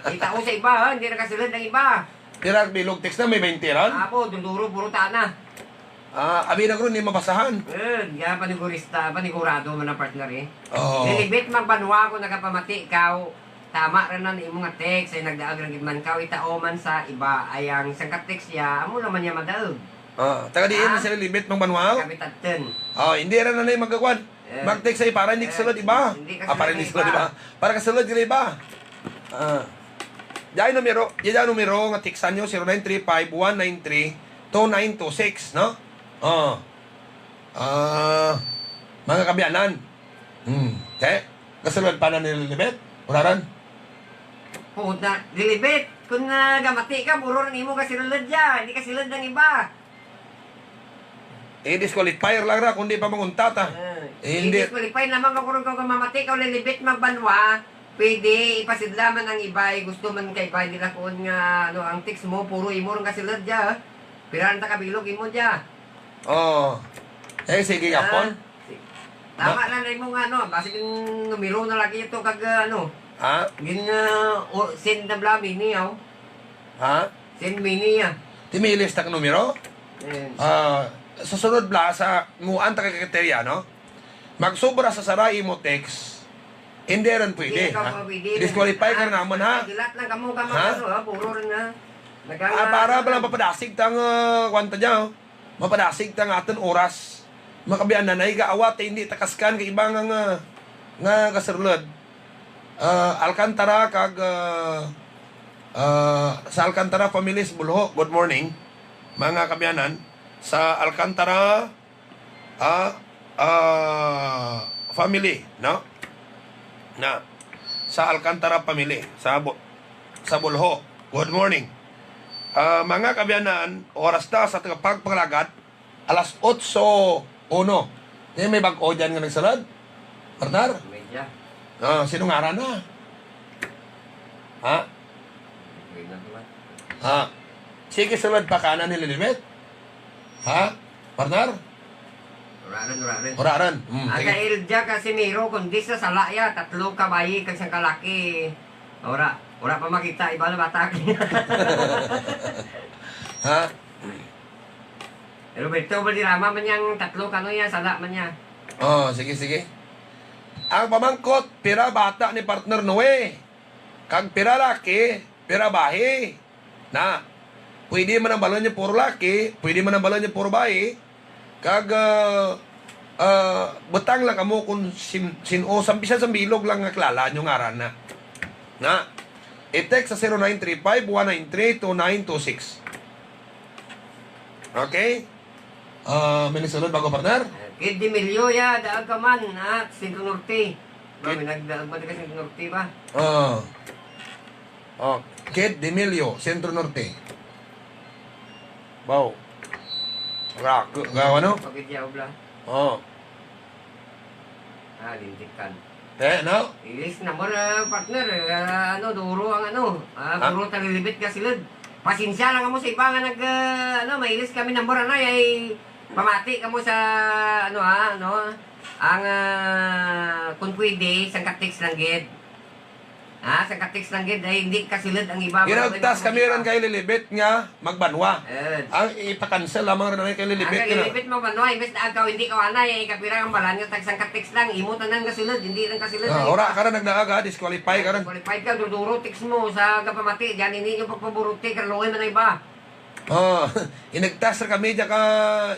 Kita ko sa iba, ha, hindi na kasulod ang iba. Tira bilog text na, may baynte ran? Apo, duduro, puro tana. Ah, abi na ko ron, di mabasahan. Eh, ya, panigurista, panigurado man ang partner, eh. Oo. Lilibit magbanwa ko, nagapamati ikaw. Tama ra na imo nga text, ay nagdaag ra gid man ka, itao man sa iba. Ay ang sangka text ya, amo naman ya madaog. Ah, taga diin Ah? man sila Lilibit magbanwa? Kabitadton. Oh, hindi ra na na yung magkakuan. Eh, Mag-text sa para hindi eh, kasulod iba. hindi Ah, para kasulod hindi iba. kasulod iba. Para kasulod sila iba. Ah. Diyan numero, diyan numero nga text-an nyo, zero nine three five one nine three two nine two six, no? Oh. Ah, mga kaabyanan. Hmm. Te, kasulod pa na ni Lilibet? Uraran? Puta, Lilibet, kung nagamati ka, puro rin imo kasulod dyan. Hindi kasulod ng iba. I-disqualify lang ra, kundi pa mangunta ta. Ah, Eh, hindi. I-disqualify naman ka kung mamati ka o Lilibet magbanwa. Pwede, ipasidla man ang iba, eh, gusto man kay iba, hindi lang kuon nga, ano, ang text mo, puro imo rin kasulod dyan. Pira rin ta kabilog imo dyan. Oh. Eh, sige, Ah, kapon. si-, tama Ma- lang na imo nga, ano, basta yung numero na lagi ito kag, ah, ano, Ha? gin, ah, o, send na bla, mini, oh. Ha? Send mini, ah. Timilis ta ka numero? Eh. Ah, sa sunod bla, sa muan ta ka kriteria, no? Magsobra sa saray imo text, hindi rin pwede, Hindi ka ha? pwede. Disqualify ka Ah, na naman, ha? Dilat lang kamo ka Ha? mga ano, ha? Puro rin, ha? Nagang- Ah, para ba lang papadasig tang, ah, kwanta niya, oh? Mapadasig ta nga aton oras. Makabiyanan na higa awat, eh, hindi takaskan kay iba nga, nga, nga kasulod. Ah, Alcantara kag, ah, ah, sa Alcantara families, Bulho. Good morning, mga kabiyanan. Sa Alcantara, ah, ah, family, no? Na, sa Alcantara family, sa Bu-, sa Bulho. Good morning. Ah, mga kabiyanan, oras na sa tagapagpangalagat, alas otso uno. Di may bag-o dyan nga nagsulod? Partner? Media. Ah, sino ngaran na? Ha? Okay na naman. Ha? Sige, sulod pa kanan ni Lilibet. Ha? Partner? Uraran, uraran. Uraran. Hmm, Ang sige. Kail dya Casimiro, kundi sa sala ya, tatlo ka bayi kag isang kalaki. Ora, ora pa makita, iba na bata. Ha? Roberto Valderrama man yang tatlo, kano ya, sala man niya. Oh, sige, sige. Ang pamangkot, pira bata ni partner Noe? Kag pira laki, pira bahi? Na, pwede man ang balon niya puro laki, pwede man ang balon niya puro bayi. Kag, ah, ah, butang lang kamo kung sin-, sin-o, sam-, bisan sa bilog lang nga kilala nyo ngaran na. Na, i-text sa zero nine three five, one nine three, two nine two six. Okay? Ah, may nagsulod bago, partner? Kid Demilio, ya, daag ka man, ha, Centro Norte. Ba, Kid- may nagdaag ba taga Centro Norte ba? Ah. Oh, Kid Demilio, Centro Norte. Wow. Ra-, ga-, ano? Pagkidya, obla. Oh. Ah, lintikan. Eh, no? Ilis number, ah, partner, eh, ah, ano, duro ang ano, ah, Ah. Duro talilibit ka silid. Pasensya lang kamo sa iba nga nag, ah, ano, mailis kami number, ano, ay pamati kamo sa, ano, ha, ano, ang, ah, kung pwede, sang ka-text lang gid. Ha, sang ka-text lang gid, ay hindi kasilid ang iba, mga Ginagtas kami ran kay Lilibit nga magbanwa. Eh. Ang ipa-cancel lamang rin kay Lilibit. Ang kay Lilibit mo, Manoy, imbes na agaw, hindi ka anay, ay kapira ang balan nga tag sangka text lang, imo tanan kasulod, hindi lang kasulod, Ah, ay ora pa. Ka rin nagdaag, ha? Disqualify ka rin. Disqualified ka, duduro text mo sa kapamati, diyan hindi yung pagpaburuti, karluoy man ay ba? Ah, inagtas ra kami diya ka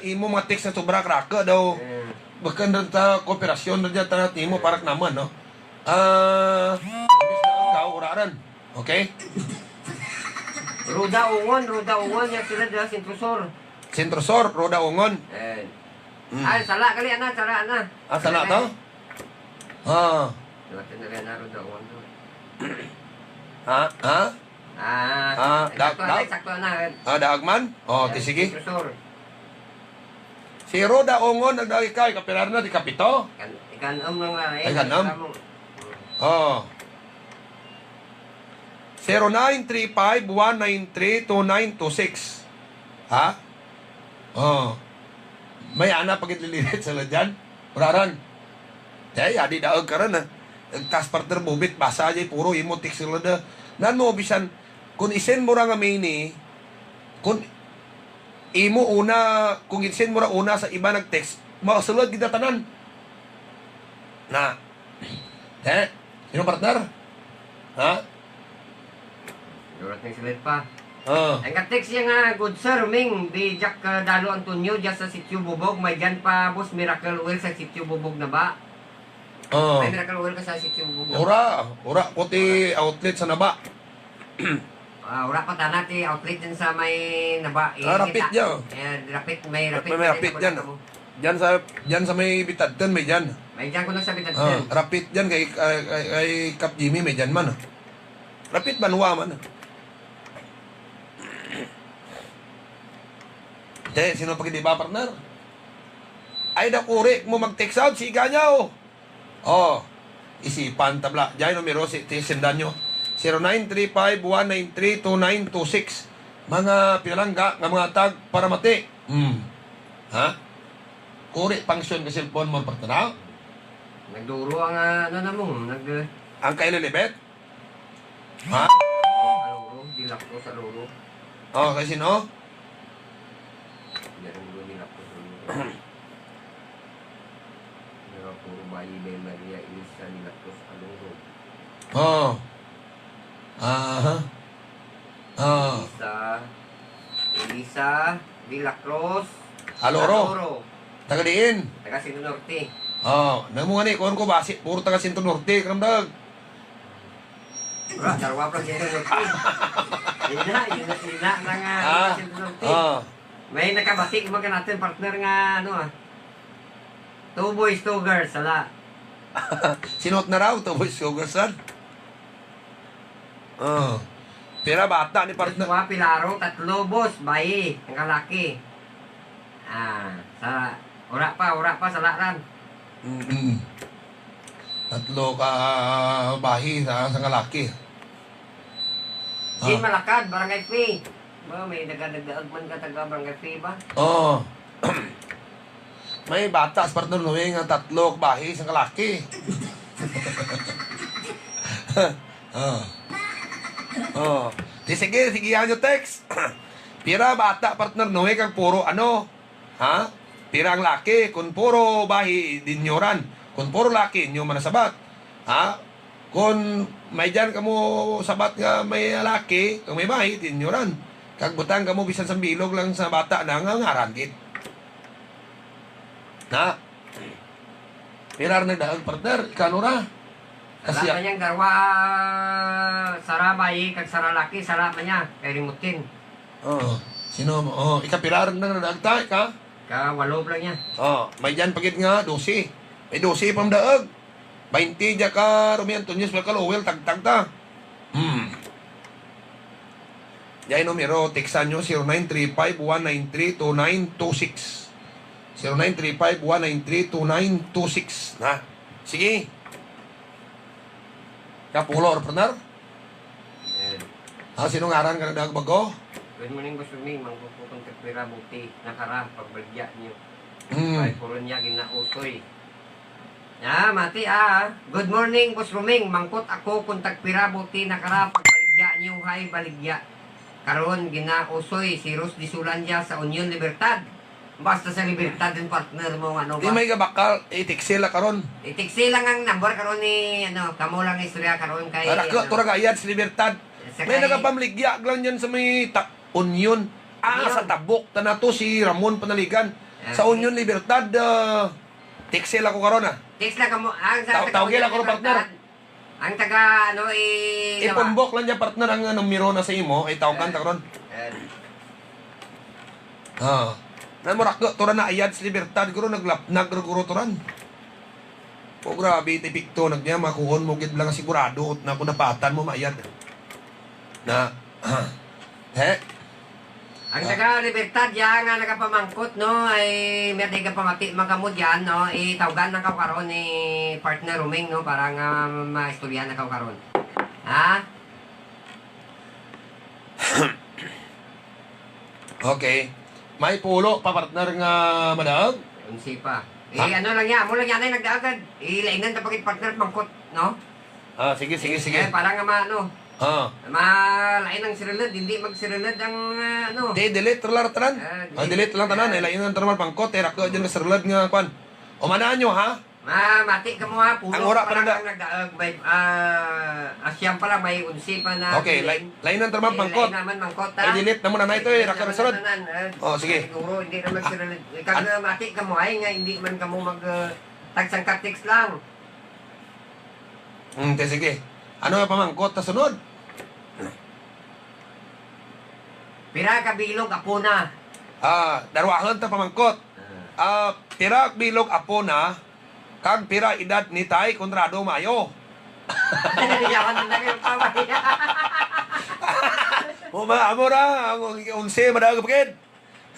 imo mga text na sobra kraka daw. Eh. Bakan ra ta kooperasyon ra diya ta nimo para naman, no? Ah, imbes na agaw, ora ran. Okay? Roda Ungon, Roda Ungon, yan sila dyan, Centro Sur. Centro Sur, Roda Ungon. Eh. Mm. Ay, sala, kali, ana, sala, ana. Ah, sala to? Ah. Sala, sala, ana, Roda Ungon to. Ha? Ha? Ah, Ah, sakto da-, na, da-, sakto na. Ah, daag man? Oh, Yan, ti sige. Centro Sur. Si Roda Ungon, nagdagi ka, ikapirar na, di kapito? Ikan-, ikan-, um, mga, eh, Ay, ganam. Ikan-, Oh. Zero nine three five one nine three two nine two six. Ha? Oh. May ana pagit lililit sa ladyan. Uraran. Ay, adi daog ka rin, ah. Nagtas partner bubit, basa jay puro imo text sila da. Nan mo, bisan, kung isend mo ra nga mini, kung imo una, kung isend mo ra una sa iba nag-text, masulod kita tanan. Na. Eh? Sino partner? Ha? Durat ng silit pa. Oh. Ang ka-text niya nga, "Good sir, Ming, di Jack, uh, Dalo Antonio, dyan sa Sitio Bubog, may dyan pa, boss, miracle oil sa Sitio Bubog na ba?" Oh. May miracle oil ka sa Sitio Bubog na ba? Ora, ora, kuti outlet sa naba. Ah, wala pa tana ti outlet din sa may naba-, Ah, rapit kita. Dyan. Eh, rapit, may rapit May, may na din rapit ako dyan. Nagamo. Dyan sa, dyan sa may Bitadton, may dyan. May dyan ko na sa Bitadton. Ah, rapit dyan kay, kay, kay, kay Kap Jimmy, may dyan man. Rapit banwa man. Te, sino pa gid ba, partner? Ay, dakuri mo mag-text out, si Ganyaw. Oh, isipan tabla. Diay numero si, ti-, sendan nyo. Zero nine three five one nine three two nine two six. Mga pinalangga nga mga tag para mati. Hmm. Ha? Kuri function ka cellphone mo, partner, ha? Nagduro ang, ah, ano na mo, nag- Ang kay Lilibet? Ha? Aluro, dilakto sa luro. Oh, kay sino? Yan ang dulo nila po sa mga. Mga puro bayi may Maria Elisa nila po sa Aluro. Oh. Aha. Oh. Elisa, Elisa de la Cruz Aluro. Aluro. Taga diin? Taga Centro Norte. Oh, namo ni, kuwan ko basi, puro taga Centro Norte, karamdag. Wala, darwa pa siya sa Norte. Ina, ina, ina na nga, Ah, sa Norte. Ah. May nakabati, mga natin, partner nga, ano, ah. Two boys, two girls, sala. Sinot na raw, two boys, two girls, sir? Oh. Pira bata ni partner? Dua, pilaro, tatlo, boss, bayi, ang kalaki. Ah, sa, ura pa, ura pa, sa laran. Mm-mm. Tatlo ka bahi sa, sa kalaki. Jean Ah. Malakad, Barangay Fee. Ba, may naga-, nagdaag man ka taga Barangay Fee ba? Oo. May bata sa partner Noe nga tatlo ka bahi, isang kalaki. Ah. Oh. Di sige, sige, ano text? Pira bata, partner Noe, kag puro ano? Ha? Pira ang laki? Kung puro bahi, dinyo ran. Kung puro laki, inyo man nasabat. Ha? Kung may dyan kamo sabat nga may laki, kung may bahi, dinyo ran. Kag butang kamo bisan sa bilog lang sa bata na nga ngaran gid. Na? Pira ra nagdaag, partner? Ikano ra? Kasi Wala pa niyang darwa, sara bayi, kag sara laki, sara pa niya, kay Rimutin. Oo. Sino mo? Oh, ikapila ra na nagdaag ta, ika? Ka walo pa lang niya. Oh, may dyan pa gid nga, dose. May dose pa daag. Baynte dya ka, Romy Antonio, sa Kalowel, tagtag ta. Hmm. Yay numero, teksan nyo, zero nine three five one nine three two nine two six. Zero nine three five one nine three two nine two six. Na. Sige. Kapulo, partner? Ayan. Ah, sino ngaran ka nagdaag bago? Good morning, Boss Rumi. Mangkukon tagpira buti. Nakara, pagbaligya niyo. Hmm. Ay, Coronia, ginausoy. Ah, mati, ah. Good morning, Boss Roming. Mangkot ako kung tagpira buti nakarap baligya niyo, hay baligya. Karon, ginausoy si Rose Disulandia sa Union Libertad. Basta sa Libertad din, partner mo, ano Di ba? May gabakal, i-text sila karon. I-text lang ang number karon ni, ano, kamo lang istorya karon kay, Arak ko, ano, turag ayad sa Libertad. Sa May kay nagapamligya lang yan sa may ta-, Union. Ah, Union. Sa Tabok, ta na to si Ramon Panaligan. Ah, Sa okay. Union Libertad, ah, Text lang ko karon, ah. Text lang kamo. Ang sa Taw-, taga tawgi lang ko, Union partner. Libertad, ang taga, ano, eh, Ipumbok lang niya, partner, ang, ah, numero na sa imo, ay tawgan ta karon. Eh. Ah. Nan mo rakdo, tura na ayad sa Libertad, guro, naglapnag, guro, turan. O, grabe, tipikto, nagniya, makuhon mo, gid lang sigurado, na kung napatan mo, maayad. Na, ah. He? Ang Ah. taga Libertad, ya, nga nagapamangkot, no, ay may di ka pamati man kamo dyan, no, itawgan lang ka karon ni partner Roming, no, para nga maistorya na ka karon. Ha? Okay. May pulo pa, partner, nga madaag? Unsi pa. Eh, Ha? ano lang yan, mo lang yan ay nagdaagad. Ilainan ta pagit partner, mangkot, no? Ah, sige, sige, Eh, sige. eh, para nga ma-, ano, Ah. malain ang sirulod, hindi magsirulod ang, ah, ano. Di, delete ra lang tanan. Ah, Ah, delete. delete lang tanan. Ah. Eh, lain ang tanan, pangkot, eh, rako dyan nga sirulod nga, kwan. Umanaan nyo, ha? Ma-, mati ka mo, ha? Pulo Ang ora pa pa lang na- ang nagdaag, may, ah, asyam pa lang, may unsi pa na Okay, delete. Lain, lain ang tanan, Eh, pangkot. Lain naman, mangkot, ha? Ay, delete naman na ito, eh, Lain rako naman sunod. Tanan, ah. Oh, sige. Siguro, hindi naman An- sirulod. Ikaw An- na mati ka mo, ay nga, hindi man ka mo mag, ah, tagsang ka-text lang. Hmm, te, sige. Ano nga pamangkot na sunod? Pira ka bilog apo na? Ah, darwahon ta pamangkot. Ah, pira bilog apo na, kag pira edad ni Tay Conrado Mayo? Yawan na kayo, pamay. O, ma-, amo ra, ang onse, madaog pa gid.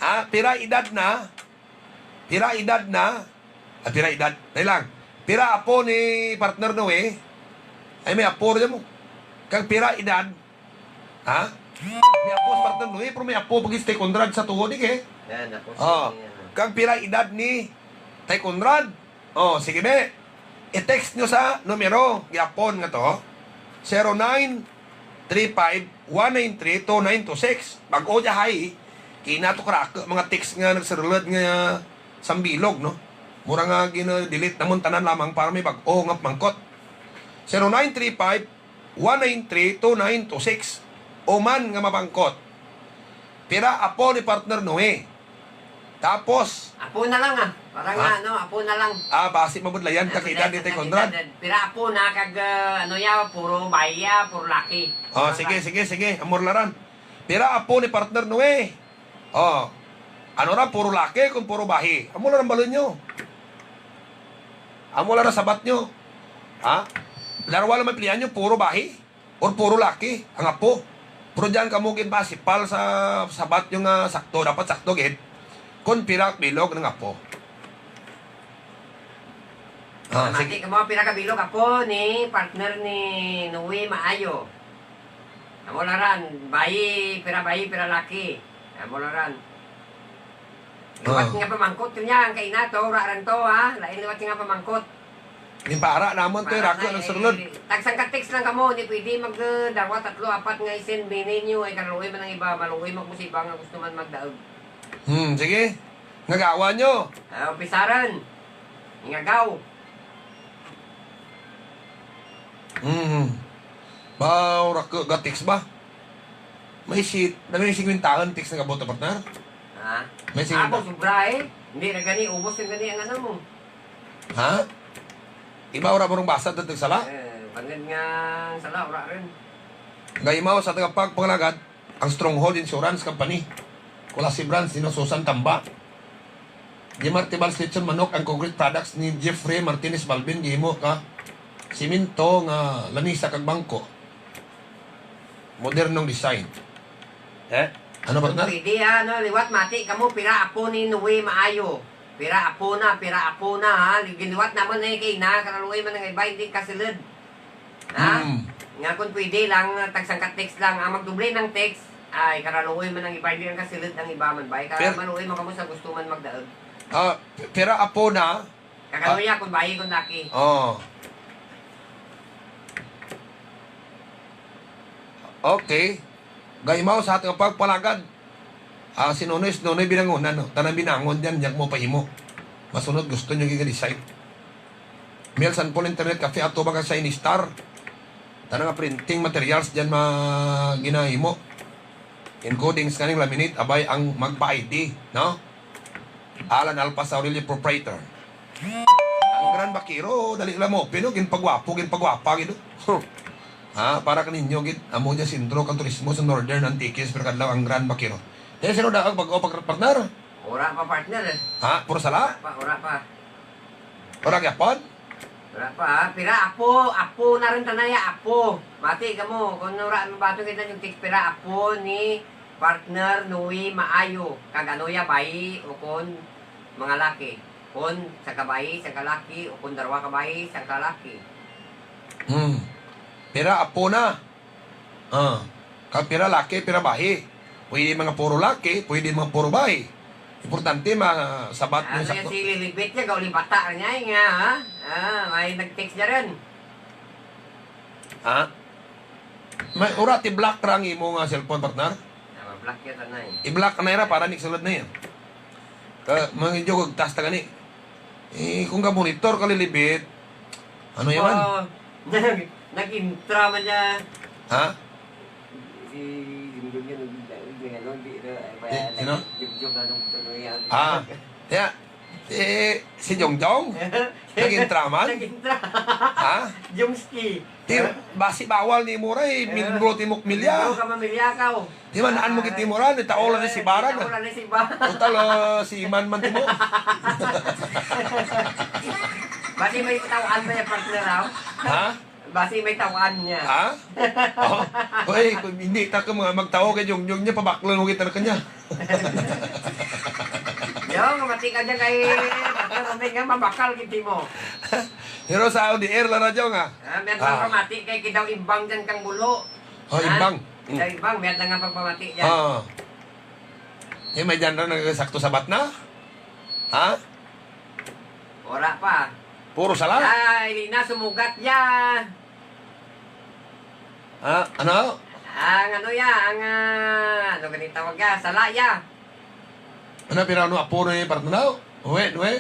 Ha? Pira edad na? Pira edad na? Ah, pira edad? Dali lang. Pira apo ni partner Noe? Ay, may apo rin mo. Kag pira edad? Ha? May apo si partner Noe, pero may apo pag si Tay Conrad sa tuhod, eh. Yan, apo si Oh. Noe, ano. Kag pira edad ni Tay Conrad? Oh, sige, be. I-text nyo sa numero, gyapon nga to. Zero nine three five, one nine three, two nine two six. Bag-o dya, hay. Kina to karak-, mga text nga nagsirilad nga sambilog, no? Mura nga gina-delete namon tanan lamang para may bag-o nga pamangkot. Zero nine three five, one nine three, two nine two six. O man nga mapangkot. Pira apo ni partner Noe? Tapos, Apo na lang, ah. Para nga, Ha? ano, apo na lang. Ah, basi mabudlayan ka Apo kay na, Daddy Tay sa Conrad. Pira apo na kag, ah, ano ya, puro bayi ya, puro laki. Oh, Para sige, lang. sige, sige. Amor laran. Pira apo ni partner Noe? Oh. Ano ra, puro laki kung puro bahi? Amo laran balon nyo. Amo laran sabat nyo. Ha? Darwa lang may pilihan nyo, puro bahi. Or puro laki ang apo. Pero diyan kamo ginpasipal sa sabat nyo nga sakto. Dapat sakto gid. Kung pira bilog ng apo. Ah, Mati sige. Ka mo, pira ka bilog apo ni partner ni Noe Maayo? Amo laran, bayi, pira bayi, pira laki. Amo laran. Liwat Ah. nga pamangkot niya, ang kaina to, ura ran to, ha? Lain liwat nga pamangkot. Ginpara namon to, Para rako na, ng eh, sulod. Tag sangka text lang kamo, di pwede mag, uh, darwa, tatlo, apat nga i-send, bini nyo, ay kaluoy man ang iba, maluoy man ko sa iba nga gusto man magdaog. Hmm, sige. Ngagawa nyo. Ah, umpisaran. Ingagaw. Hmm. Ba, ura ka, ga text ba? May shit. Dami yung singkwentahan text nga abot, partner? Ha? May singkwenta. Ako, sobra eh. Hindi na gani, ubos na gani ang ano mo. Ha? Iba ura mo rong basa, datag sala? Eh, bangod nga sala, ura rin. Gaimaw sa tagapagpangalagad, ang Stronghold Insurance Company. Culasi Branch, ni Susan Tamba. Jimar Tibals Lechon Manok, ang concrete products ni Jeffrey Martinez Balbin, gihimo ka simento nga lanisa kag bangko. Modernong design. Eh? Ano, partner? Pwede, ha, ano, liwat, mati kamo, pira apo ni Noe Maayo. Pira apo na, pira apo na, ha. Giliwat naman eh, kay na, karaluoy man ang iba, hindi kasulod. Ha? Hmm. Nga kung pwede lang, tagsangka text lang. Ang magdoble ng text, ay, karaluoy man ang iba, hindi lang kasulod ang iba man ba. Kaya Pero maluoy man kamo sa gusto man magdaog. Ah, p-, pira apo na, Kakano Ah. niya kung bayi, kung laki? Oh. Okay. Gaimaw sa ating pagpalagad. Ah, si Nonoy, si Nonoy binangunan, no? Tanang binangon dyan, diyan mo pahimo. Masunod, gusto nyo giga-design. Mel San Paul Internet Cafe, ato ba ka sa Inistar? Tanang nga printing materials dyan ma-, ginahimo. Encoding, scanning, laminate, abay ang magpa-I D, no? Alan Alpasa Aurelio, proprietor. Ang Grand Vaquero, dali lang mo, pero ginpagwapo, ginpagwapa, gid, oh. Ha, para kaninyo, gid, amo dyan sentro kang turismo sa Northern Antiques, pero kadlaw ang Grand Vaquero. Kaya sino daw ang bag-o pag-, partner? Wala pa, partner, eh. Ha? Puro sala? Wala pa, wala pa. Wala gyapon? Wala pa, ha? Pira apo, apo na rin tanaya, apo. Mati kamo, kung wala mo bato kita yung tik pira apo ni partner Noe Maayo, kag ano ya, bayi o kon mga laki. Kon sa kabayi, sa kalaki, o kon darwa kabayi, sa kalaki. Hmm. Pira apo na? Ah. Kag pira laki, pira bayi. Pwede mga puro laki, pwede mga puro bayi. Importante, masabat mo Ano yung sakto. Si Lilibet niya, gauli bata niya, eh, nga, ha? Ah, may nag-text niya rin. Ha? May ura ti black ra ang imo nga cellphone, partner? Ah, ma-black yun, tanay. I-black na ira para ni sulod na yan. Ka, mga joke, tas ta gani. Eh, kung ka monitor ka, Lilibet, ano yaman? Oh, nag-, nag-intra man niya. Ha? Si Jimjong yan, hindi, hindi, ano, hindi, ano, Eh, sino? Jimjong, ano, ano yan. Ah, ya. Eh, si Jongjong? Nag-intra man? Nag-intra. Ha? Jomski. Ti, basi bawal ni mo ra, eh, miyembro ti mo milya. Miyembro ka mamilya ka, oh. Di man, naan mo gid ti mo ra, ni tao lang ni si Bara na. Tao lang ni si Bara. Total, ah, si Iman man ti mo. Basi may tawaan ba niya, partner, aw? Ha? Basi may tawaan niya. Ha? Oh. Hoy, kung hindi ta ka mga magtao kay Jongjong niya, pabaklon mo kita na kanya. Yo, mamati ka dyan kay partner, Romel, nga mabakal gid ti mo. Pero sa on the air lang na, Jong, ah. Ah, may Ah. pamati kay kidaw imbang dyan kang bulo. Oh, Ha? imbang. Mm. Kidaw imbang, may lang nga pagpamati dyan. Ah. Eh, may dyan na nagsakto sabat na? Ha? Wala pa. Puro sala? Ay, di na sumugat ya. Ah, ano? Ang ano ya, ang, ah, ano gani tawag ya? Sala ya. Ano, pero ano, apo na yung partner daw? Uwi, uwi.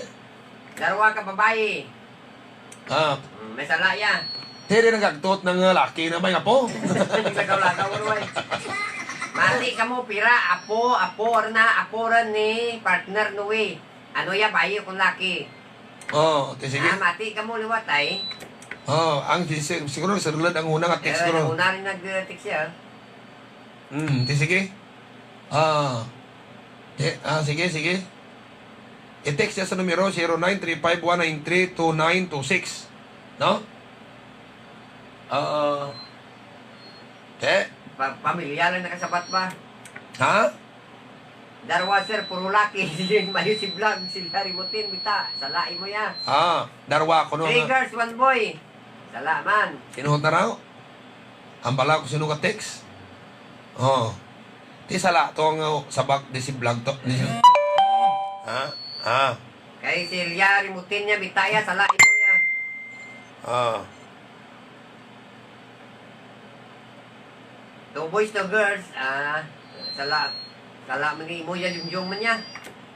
Darwa ka babayi. Ah. Mm, may sala ya. Diri nagagtot ng, ah, laki na may apo. Lagaw-lagaw, uy. Mati ka mo, pira, apo, apo, na, apo rin ni partner Nui. Ano ya, bayi kung laki. Oh, ti sige. Ah, mati ka mo liwat ay. Oh, ang si-, si-, siguro sa lulod ang una nga text Eh, siguro. Una rin nag-text siya. Hmm, ti sige. Ah. Ti, ah, sige, sige. I-text siya sa numero zero nine three five one nine three two nine two six. No? Ah. Ti. Pa-, pamilya lang nakasabat ba? Ha? Darwa, sir, puro laki. Mayo si vlog, si Larry Mutin, bita. Salai mo ya. Ah, darwa ko no Three nga. Girls, one boy. Sala man. Sino ta raw? Ang bala ko sino ka text? Oh. Ti sala to nga sabak di si vlog to. Di siya. Ha? Ha? Kay si Larry Mutin niya, bita ya, salai mo ya. Ah. Two boys, two girls. Ah, sala, sala man ni imo ya, Jungjung man niya.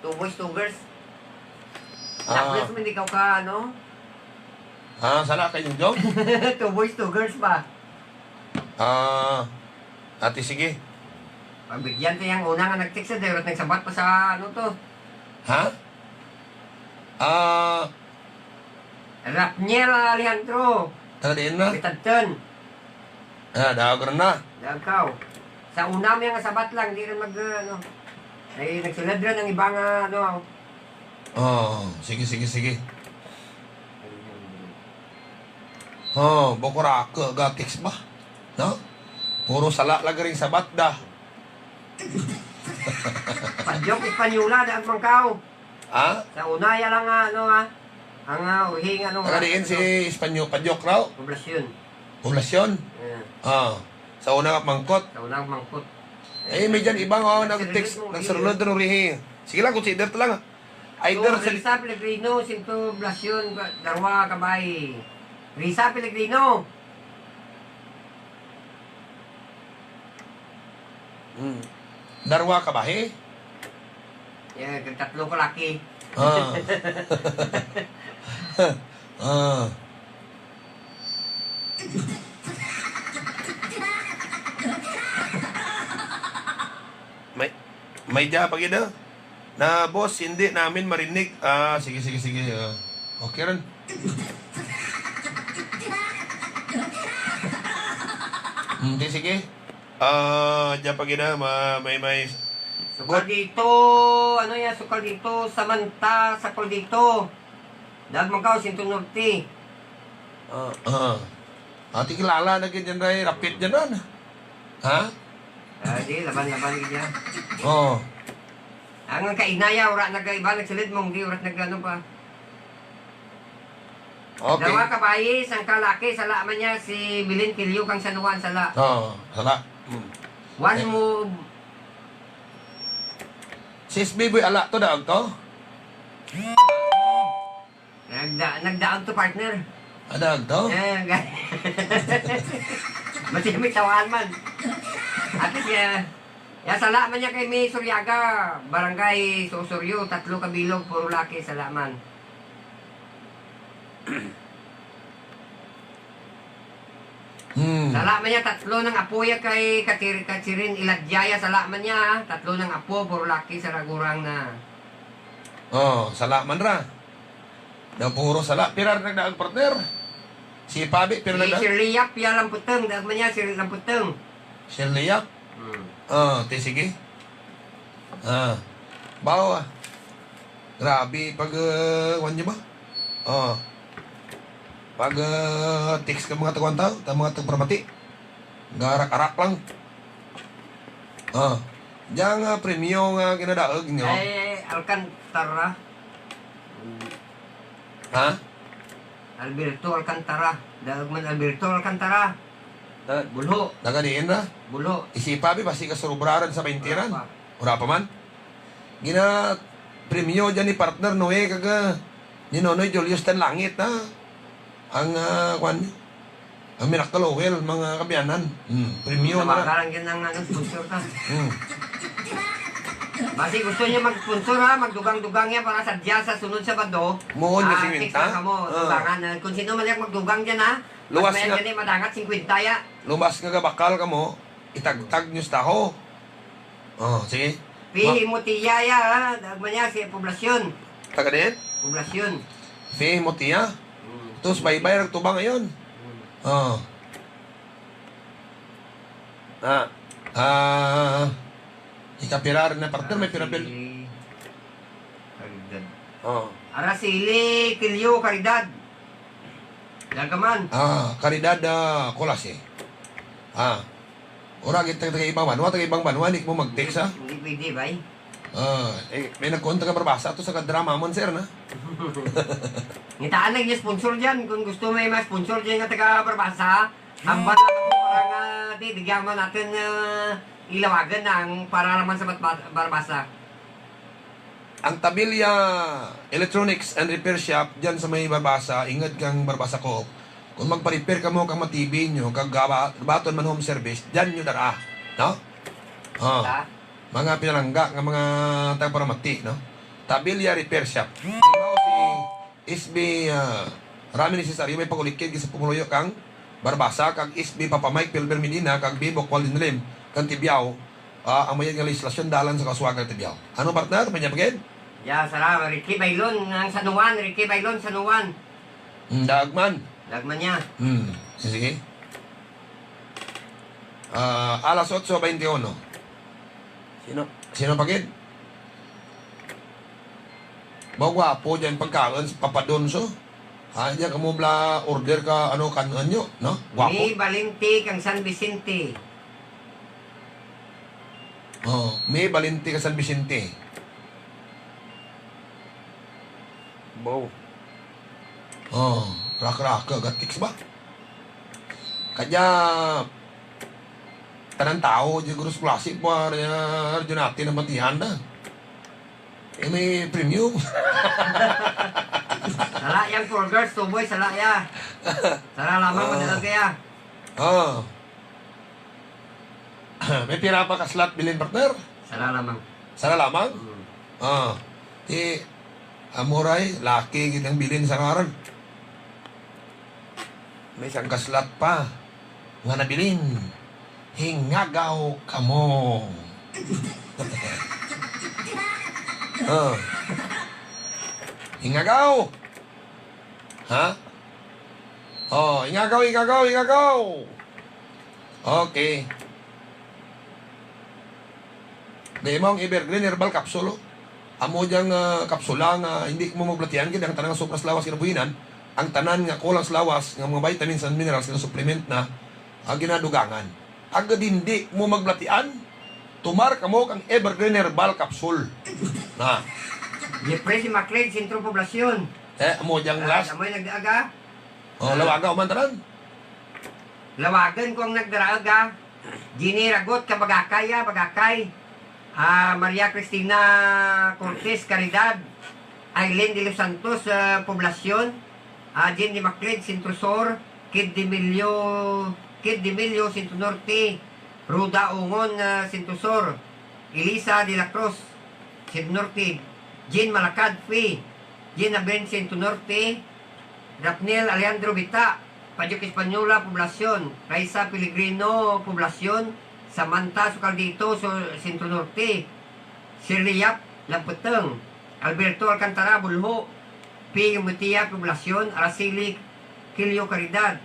Two boys, two girls. Ah. Tapos man ikaw ka, ano? Ah, sala kay Jungjung? Two boys, two girls ba? Ah, ati sige. Pagbigyan ta yang una nga nag-text sa dayrot nagsabat pa sa ano to. Ha? Ah, Rapniel Alejandro. Taga diin na? Bitadton. Ah, daog rin na. Dagkaw. Sa una mo yung sabat lang, di rin mag, uh, ano. Ay, nagsulad rin ang iba nga, ano. Oh, sige, sige, sige. Oh, bukura ako, gatik ba? No? Puro sala lang rin sabat da. Padyok Espanyola, daan man kao. Ha? Sa una, ya lang nga, ano, ha? Ang, ah, uhing, ano, Taga diin si Espanyo, Padyok raw? Poblasyon. Poblasyon? Yeah. Ah. Sa una nga mangkot. Sa una nga mangkot. Eh, may dyan iba nga, oh, Nagsirilot nag-text, mo, nagsirilot eh. Rin urihi. Sige lang, consider to lang. Either So, sa Risa Pellegrino, Sinto Poblasyon, Darwa, Kabay. Risa Pellegrino. Hmm. Darwa ka bahi? Yeah, kag tatlo ka laki. Ah. Ah. May, may dya pa gid, ah. Na, boss, hindi namin marinig. Ah, sige, sige, sige. Ah, okay rin. Hmm, di, sige. Ah, dyan pa gina, ma-, may, may Sukal dito, ano yan, sukal dito, Samantha, sakol dito. Dagmagaw, Sinto Norte. Ah, ah. Ati kilala na gid yan, Ray. Rapit dyan, ah. Ha? Ah, di, laban-laban gid yan. Oo. Ang, ang kainaya, ora nag-iba, nagsilid mong di, ora nag-ano pa. Okay. Dawa ka bayi, sang kalaki, sala man niya si Bilin Kilyo kang San Juan, sala. Oo, sala. Mm. One Eh. move. Si S B Boy, ala to, daog to? Nagda-, nagdaog to, partner. Ah, daog to? Eh, ga-, Mati may tawaan man. At least, yeah. Ya, sala man niya kay May Suryaga, Barangay Susuryo, tatlo ka bilog, puro laki, sala man. Hmm. Sala man niya, tatlo nang apo ya kay Katir-, Kachirin Iladyaya, sala man niya, ah. Tatlo nang apo, puro laki, sa ragurang na. Oh, sala man ra. Daw puro sala. Pira ra nagdaag, partner? Si Pabi, pero Si nagda- Shirley Yap, ya Lamputeng. Daag man niya, si Lamputeng. Shirley Yap? Hmm. Ah, ti, sige. Ah. Bawa. Grabe, pag, ah, kuwan niyo ba? Oh. Pag, ah, text ka mga taguan tao, ta mga tagparamati. Garak-arak lang. Ah. Diyan nga premyo nga ginadaog niyo. Ay, Alcantara. Ha? Alberto Alcantara. Daag man Alberto Alcantara. Ah. Bulho. Taga diin ra? Bulho. Isipa, bi, basi ka surubraran sa baynte ran. Wala pa. Wala pa man. Gina premyo dyan ni partner Noe kag, ah, ni Nonoy Julius Tan Langit, ha? Ang, ah, kwan, ang Miracle Oil, mga kabiyanan. Hmm, premyo na. Tawagan lang yan ang, ano, sponsor ka. Hmm. Basi gusto niya mag-sponsor, ha, magdugang-dugang niya para sa diya sa sunod Sabado. Muon nga Ah, singkwenta? Text lang kamo, Ah. Dugangan, ah, kung sino man yung magdugang dyan, ha. Luwas Mas may nga. Gani, madangat, singkwenta ya. Luwas nga gabakal kamo, itagtag niyo sa taho. Oh, sige. P. Ma- Himotia ya, ha. Daag man niya si Poblacion. Taga din? Poblacion. P. Himotia? Hmm. Tus baybay, nagtubang ayon. Hmm. Oh. Ah. Ah. Ikapirar na partner, may pirapil. Araceli Caridad. Oh. Araceli Quilio Caridad. Daag man. Ah, Caridad, ah, Colase. Ah. Ura, gid taga, taga ibang banwa, taga ibang banwa, di mo mag-text, ha? Hindi pwede, bay. Ah, eh, may nagkuon taga Barbaza to sa kadrama mon, sir, na? Ngitaan lang yung sponsor dyan. Kung gusto may mas sponsor dyan nga taga Barbaza, hambal lang ako para nga, di, bigyan man natin, ah, ilawagan na ang para naman sa Bat-, Bat-, Barbaza. Ang Tabilia Electronics and Repair Shop dyan sa may Barbaza, ingod kang Barbaza Co-op. Kung magpa-repair kamo kang mga T V nyo, kag gaba-, gabaton man home service, dyan nyo dara, no? Oh. Mga pinalangga nga mga tagparamati, no? Tabilia Repair Shop. Ikaw si S B, ah, Rami ni Cesario may pag-ulikid sa pumuluyo kang Barbaza, kag S B Papa Mike Pilber Medina, kag Bibo Kwaldin Lim, kang Tibiao, ah, ang mayad nga legislasyon dalan sa kauswagan kang Tibiao. Ano, partner? May niya pagid? Ya, salamat. Ricky Bailon, ang San Juan. Ricky Bailon, San Juan. Mm, daag man. Daag man niya. Mm, sige. Ah, alas otso baynte uno. Sino? Sino pagid? Mao gwapo dyan pagkaon sa Papa Don's, oh. Ha, dyan kamo bla order ka, ano, kan-on nyo, no? Gwapo. May Valente kang San Vicente. Oh, may Valente ka San Vicente. Wow. Oh, rak-rak ka, gatiks ba? Kadya, tanan tao, di gurus klase, pa, radyo natin ang batihan na. Eh, may premium. Sala yang four girls, two boys, sala ya. Sala lamang, Ah. Madala kaya. Ah. May pira pa ka slot bilin, partner? Sala lamang. Sala lamang? Mm. Ah. Di, amuray, laki gid ang bilin sa ngaran. May isang ka slot pa nga nabilin. Hingagaw kamo. Ah. Hingagaw. Ha? Oh, ingagaw, ingagaw, ingagaw. Okay. Di mo ang Evergreen Herbal Capsule, oh. Amo diyang, ah, kapsula nga hindi mo magbatian, kay ang tanan nga sobra sa lawas kinabuhinan, ang tanan nga kulang sa lawas nga mga vitamins and minerals nga supplement na, ah, ginadugangan. Agad hindi mo magbatian, tumar kamo kang Evergreen Herbal Capsule. Na. Jeffrey si Macleod, Sentro Poblasyon. Eh, amo diyang Ah, last. Amoy nag-aga. Oh, Ah. Lawaga, uman tanan. Lawagan ko ang nagdaraag, ah. Jenny Ragot, Kabagakay, ah, Bagakay. Ah, Maria Cristina Cortez, Caridad. Aileen de los Santos, ah, Poblacion. Ah, Jenny Macleod, Centro Sur. Kid Demilio, Kid Demilio, Centro Norte. Ruda Ungon, ah, Centro Sur. Elisa de la Cruz, Centro Norte. Jean Malacad, Fe. Jean Aben, Centro Norte. Rapnel Alejandro Bita, Padyok Española, Poblacion. Raisa Pelegrino, Poblacion. Samantha Sucaldito, Su-, Centro Norte. Shirley Yap, Lamputeng. Alberto Alcantara, Bulho. P. Mutia, Poblacion. Araceli Kilio Caridad,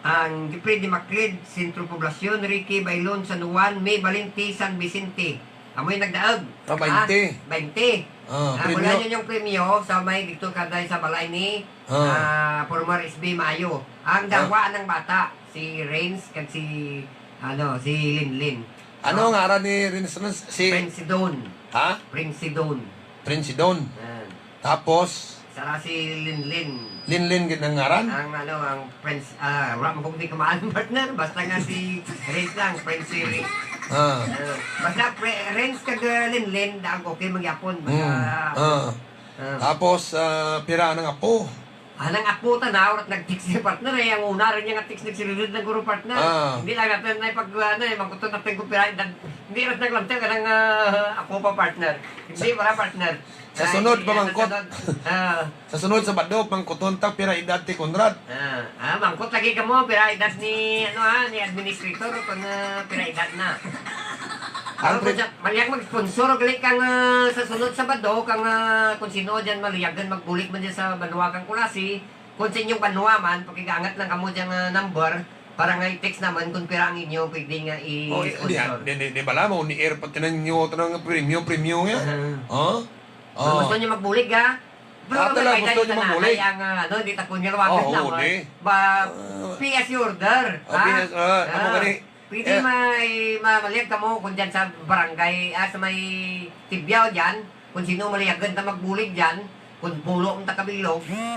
ang Jeffrey de Maclid, Centro Poblacion, Ricky Bailon, San Juan, May Valente, San Vicente. Amoy nagdaog. Ah, Ha? bainte. Bainte. Ah, Ah, premyo. Wala yun yung premyo sa may dito kaday sa balay ni, Ah. ah, former S B Maayo. Ang Ah. dawa ng bata, si Renz kag si, ano, si Linlin. Ano Ah. ang ngaran ni Renz? Renz? Si Prince Don. Ha? Prince Don. Prince Don. Ah. Tapos? Sara si Linlin. Linlin gid ang ngaran? Ang ano, ang Prince, ah, wala mo kung di kamaan, partner. Basta nga si Renz lang, Prince si Renz. Ah. Ah, basta pre-, Renz kag, ah, Linlin, daag okay magyapon. Basta, Hmm. Ah. ah. Tapos, ah, pira nang apo? Ah, nang apo ta na, orat nag-text si partner, eh. Ang una rin niya nga text nagsirilid ng guro, partner. Ah. Hindi lang natin na pag, ano, eh, magkutong natin kung pira edad. Hindi rin naglantaw ka ng, ah, apo pa, partner. Hindi, wala, partner. Sa Ay, sunod, ano, pamangkot. Sa sunod? Ah. Sa sunod, Sabado, pangkuton ta, pira edad ti Conrad? Ah, ah, mangkot lagi ka mo, pira edad ni, ano, ha, ni administrator, kung, ah, pira edad na. Ang Ano, pre- kung sa, malyang mag-sponsor, gali kang, ah, sa sunod Sabado, kang, ah, kung sino dyan maliyagan, magbulig man dyan sa banwa kang Culasi, kung sa inyong banwa man, pakigaangat lang kamo dyan nga number, para nga i-text naman kung pira ang inyo pwede nga Oh, eh, di, i-sponsor. di, di, di bala mo, ni air pati na inyo, tanang premyo, premyo nga. Ah. Oh? Kung Oh. gusto niyo magbulig, ha? Pero Ah, may talaga, kailan gusto niyo na magbulig? Kaya nga, ano, di ta po niya Oh, luwagan na, oo, ha? Di. Ba, Ah. P S order, Oh, ha? P S, ah, amo Ah. gani. Pwede Eh. may, ma-, maliag kamo kung dyan sa barangay, ah, sa may Tibiao dyan, kung sino maliagan ta magbulig dyan, kung pulo ang takabilog, ano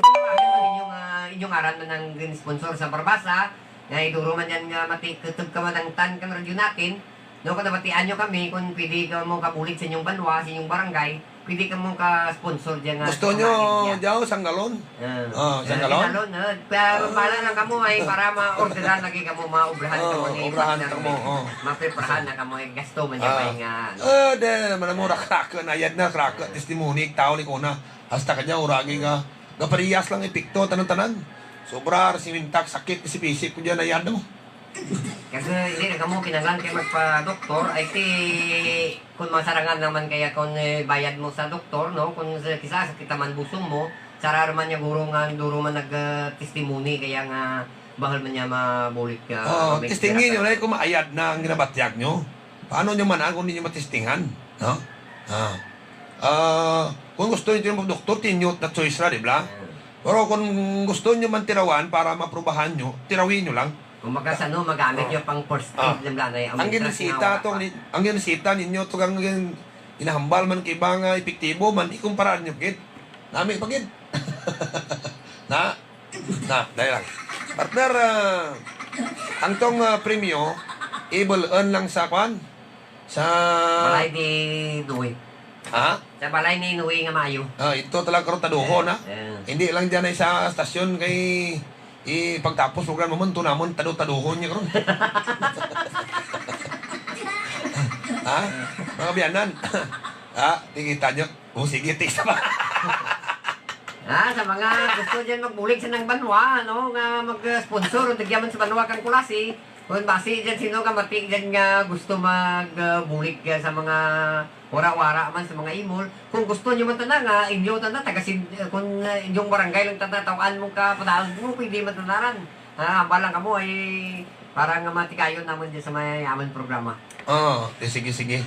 man inyong, ah, inyong aran man ang gin-sponsor sa Barbasa, nga iduro man dyan nga mati-, kutub ka man ang tan kang radyo natin, no, kung nabatian nyo kami, kung pwede ka mo kabulig sa inyong banwa, sa inyong barangay, pwede ka mo ka-sponsor dyan nga Gusto sa nyo, pamalig niya. Jaw, sanggalon? Ah. Ah, Ah, sanggalon? sanggalon, ah. Pa-, Ah. Bahala lang kamo ay para ma-orderan lagi kamo, maobrahan Oo, kamo ni obrahan partner kamo, ni. Oo. Mapreparahan na kamo, eh, gasto man dyan Ah. may nga, ano. Ah, de, man mo, rak-, rak-, nayad na, rak-, Ah. testimony, tao ni kuna. Hasta ka dyan, uragi ka. Gaparehas lang epekto, tanan-tanan. Sobra, simintak, sakit, isip-isip ko dyan, nayad mo. Kasi hindi na kamo kinahanglan kay magpa-doktor, ay ti, kung masarangan naman kaya kung, eh, bayad mo sa doktor, no? Kung sa, kisa sa kita man busong mo, sarar man niya guro nga duro man nag, ah, testimony, kaya nga bahal man niya mabulik ka, Oo, may testingin pira nyo ka. Na kung maayad na ang ginabatyag nyo. Paano nyo man ang kung di nyo matistingan? No? Ah. Ah, kung gusto nyo yung doktor, tinyo na choice ra, di ba? Ah. Pero kung gusto nyo man tirawan para maprobahan nyo, tirawin nyo lang. Kung baga sa ano, magamit Oh. nyo pang first Ah. aid lang, Blanay, ang Ang mientras ginisita nga wala to, pa. ni-, ang ginisita ninyo to kang gin-, ginahambal man kay iba nga epektibo man, ikumpara nyo gid. Nami pa gid. Na, na, dahil lang. Partner, ah, ang tong, ah, premyo, ibal-an lang sa kwan? Sa Balay ni Noe. Ha? Sa balay ni Noe nga maayo. Ah, ito talaga karon taduhon, ha? Eh. Hindi lang dyan ay sa stasyon kay i-, pagtapos program naman, ito naman, tadu-taduhon niya karon. Ha? Mga biyanan. Ha? Tingita nyo. O, sige, text pa. Ah, sa mga gusto dyan magbulig sa nang banwa, no, nga mag-sponsor, o nagyaman sa banwa kang Culasi, kung basi dyan sino ka mati dyan nga gusto mag, ah, bulig, ah, sa mga wara-wara man, sa mga imol. Kung gusto nyo man tana nga, inyo tana, taga Sid-, eh, kung, ah, inyong barangay lang tana, tawaan mo ka, padaog mo, pwede man tanaran. Ah, hambal lang kamo, ay, para nga matikayon naman dyan sa may amon programa. Oo, eh, sige, sige.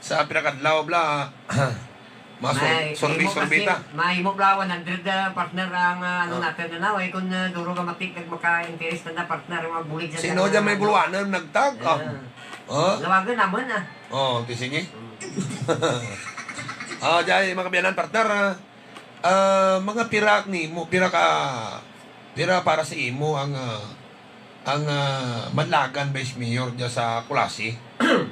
Sa pinakadlaw, bla, Mas May sur-, survey, imo survey kasi, ta. May imo bla one hundred, ah, partner, ang, ah, ano, Ah. natin na na, eh, kung, ah, duro ka matik, kag maka-interest na, partner, ang magbulig sa Sino kanya, dyan may ano. Buluanan, nagtag? Ah. Ah. Ah? Lawagan naman, ah. Oh, di sige. Mm. Ah, dyan, mga kabiyanan, partner, ah. Ah, mga pira ni mo, pira ka, pira para sa imo ang, ah, ang, ah, Madlagan Vice Mayor dyan sa Culasi?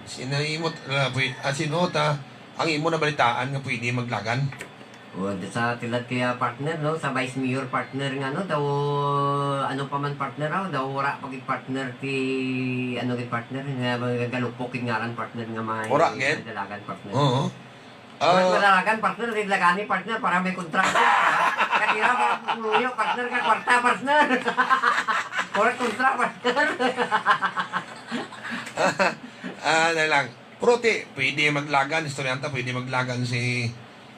Sino imo, ah, pwe-, ah, sino ta ang imo nabalitaan nga pwede Madlagan? O, sa tilad kaya, partner, no? Sa Vice Mayor, partner, nga, no? Daw, ano pa man, partner, oh? Daw wala pa gid, partner, ti, ano gid, partner, nga mga galupok gid ngaran, partner, nga may Wala gid? Madalagan, partner. Oo. Wala Ah. Madalagan, partner, di lagani, partner, para may kontra. Katira, partner, luyo, partner, ka kwarta, partner. Wala kontra, partner. Ah, dali lang. Pero ti, pwede Madlagan, istoryanta, pwede Madlagan si,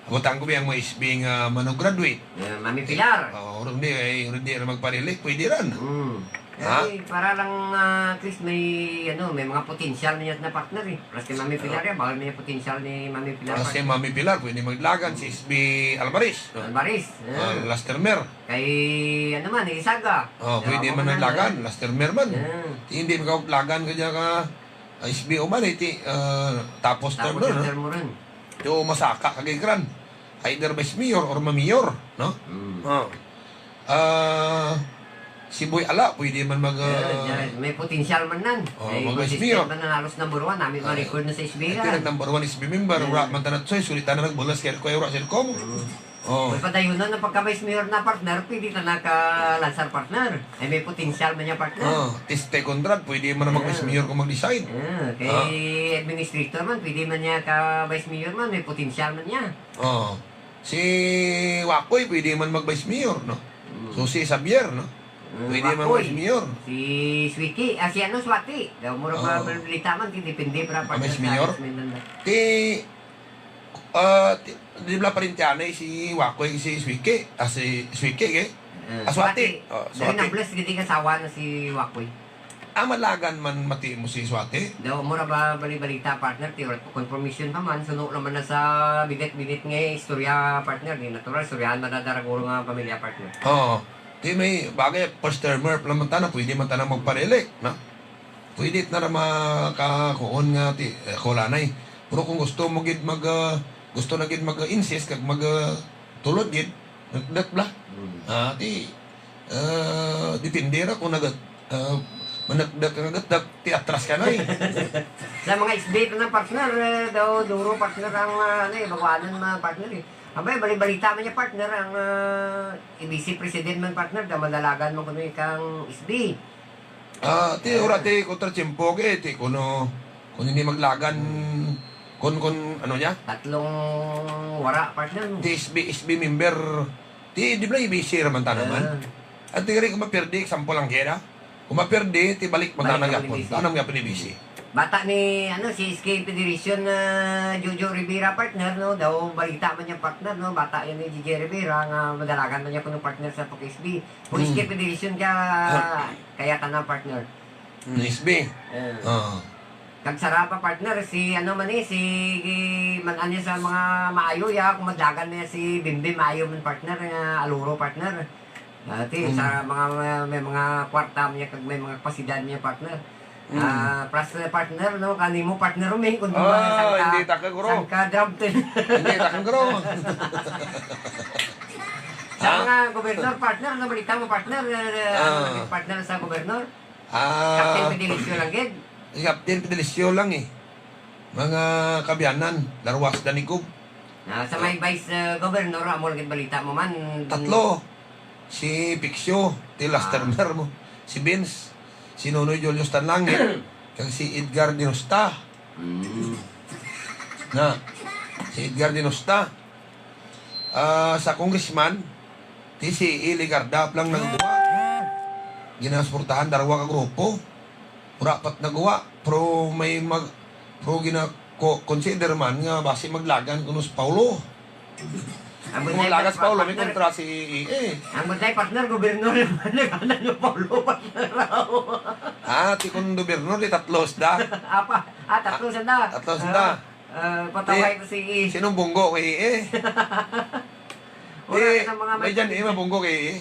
Butang ko biyang mga S B nga mano-graduate. Eh, Mami Pilar. Oo, hindi, eh, hindi na magpa-re-elect, pwede ran. Mm. Ha? Eh, para lang, ah, at least may, ano, may mga potensyal niya na partner, eh. Plus kay Mami Pilar, eh, bawal may potensyal ni Mami Pilar, Plus kay partner. Mami Pilar, pwede maglagan si S B Alvarez, no? Alvarez, Ah, eh. Last termer. Kay, ano man, Isaga. Oh, Pero pwede ako man man ang naglagan, eh. Last termer man. Yeah. Hindi maglagan ka dyan ka, ah, S B o man, iti, ah, tapos Tapos termer, yung no? termo rin. Yo, masaka ka gigran. Either vice mayor or mamayor, no? Mm. Oh. Ah, si Boy Ala, pwede man mag, Yeah, ah, yeah. May potensyal man nan. Oh, May mag-vice consistent mayor. Man nan halos number one. Nami Ah, ma-record na sa S B I I yan. Nag-number one S B member, Mm. wala man tanat soy, sulit na nagbulas kay Kuya Ura Sircom. Mm. Oh. May padayon na, na pagka-vice mayor na, partner, pwede na naka-lansar, partner. Ay, may potensyal man niya, partner. Oh, Tiste Conrad, pwede man na mag-vice Yeah. mayor kung mag-decide. Yeah, kay Ah. administrator man, pwede man niya ka-vice mayor man, may potensyal man niya. Oh. Si Wakoy, pwede man mag-vice mayor, no? Mm. So, si Xavier, no? Mm, Pwede man Wakoy. mag-vice mayor. Si Swiki, ah, si ano, Swati. Daw, mura pa Oh. balita man, depende pa Ah, partner vice sa mayor? Ismael Nanda. Ti, ah, ti, di ba parintianay si Wakoy, si Swiki? Ah, si Swiki, eh? Mm. Ah, Swati. Swati. Oh, Dahil Swati. na-bless, gid ang asawa na si Wakoy. Ah, malagan man mati mo si Swati? Daw, mura ba bali-balita, partner? Ti, wala pa confirmation pa man. Suno naman na sa binit-binit nga istorya, partner. Di natural, istoryahan man na daraguro nga pamilya, partner. Oo. Ti may bagay, first termer pa naman tana, pwede man tana magpa-re-elect, no? Pwede na ra makakuon nga ti, eh, kulanay. Pero kung gusto mo gid mag, ah, gusto na gid mag-insist kag mag, ah, tulod gid, nagdat bla. Hmm. Ah, ti, ah, depende ra kung nag-, ah, managdak ka, nagdak, ti atras ka na eh. Sa mga S B na partner, eh, daw duro partner ang, ah, ano eh, baguanan mga partner eh. Abay, bali-balita man niya partner, ang, ah, A B C president man partner, daw madalagan man kuno ikang S B. Ah, ti, ura ti, kontra tiyempo, kay ti, kuno, kung hindi maglagan, Hmm. kun, kun, ano niya? Tatlong wara, partner, no? Ti S B, S B member, ti, di ba, A B C ra man ta naman? Ah. At ti, kung mapirdi, example lang kaya na. Kung mapirdi, ti, balik man Balik na man gapon. ni A B C. Tanam gapon ni A B C. Bata ni, ano, si S K Federation, ah, Jojo Rivera, partner, no? Daw, balita man niya, partner, no? Bata yan ni J J Rivera, nga madalagan man niya kuno partner sa pag-S B. Kung Hmm. S K Federation ka, Ah. kaya ka na, partner. Hmm, S B. Eh. Oo. Kag sara pa, partner, si ano man eh, si man-an niya sa mga maayo ya, kung madlagan niya si Bimbi, maayo man, partner, nga aluro, partner. Dati, Hmm. sa mga, may mga kwarta niya, kag may mga kapasidad niya, partner. Hmm. Ah, plus, eh, partner, no? Kanimo, partner, Roming, kung Ah, duman, sangka, hindi ta ka, guro. sangka drum team. Hindi ta ka, guro. Sa Ha? mga gobernador, partner, ano balita mo, partner? Eh, Ah. ano, partner sa gobernador? Ah. Captain Fidelicio lang gid. Si Captain Fidelicio lang eh. Mga kaabyanan, darwas danigog. Ah, sa may vice, eh, governor, amo lang gid balita mo man. Tatlo. Si Picsio, ti last Ah. termer mo. Si Vince, si Nonoy Julius Tanlangit, kag si Edgar Dinosta. Mm. Na, si Edgar Dinosta. Ah, sa congressman, ti si Eli Garda pa lang nagwa. Ginasuportahan darwa ka grupo. Pura pat nagwa, pero may mag-, pero gina-, ko-, consider man nga basi maglagan kuno si Paulo. Ang Kung bunday, maglagan si Paulo, may partner, kontra si E A. Ang bunday, partner, gobernador naman, naghanan yung Paulo, partner. Ah, ti kun gobernador, di tatlo sila. Apa? Ah, tatlo sila. Tatlo sila. Ah, ah, pataway Di, ko si E A. Sinong bunggo kay E A? Wala Di, na sa mga may may dyan, eh, mabunggo kay E A.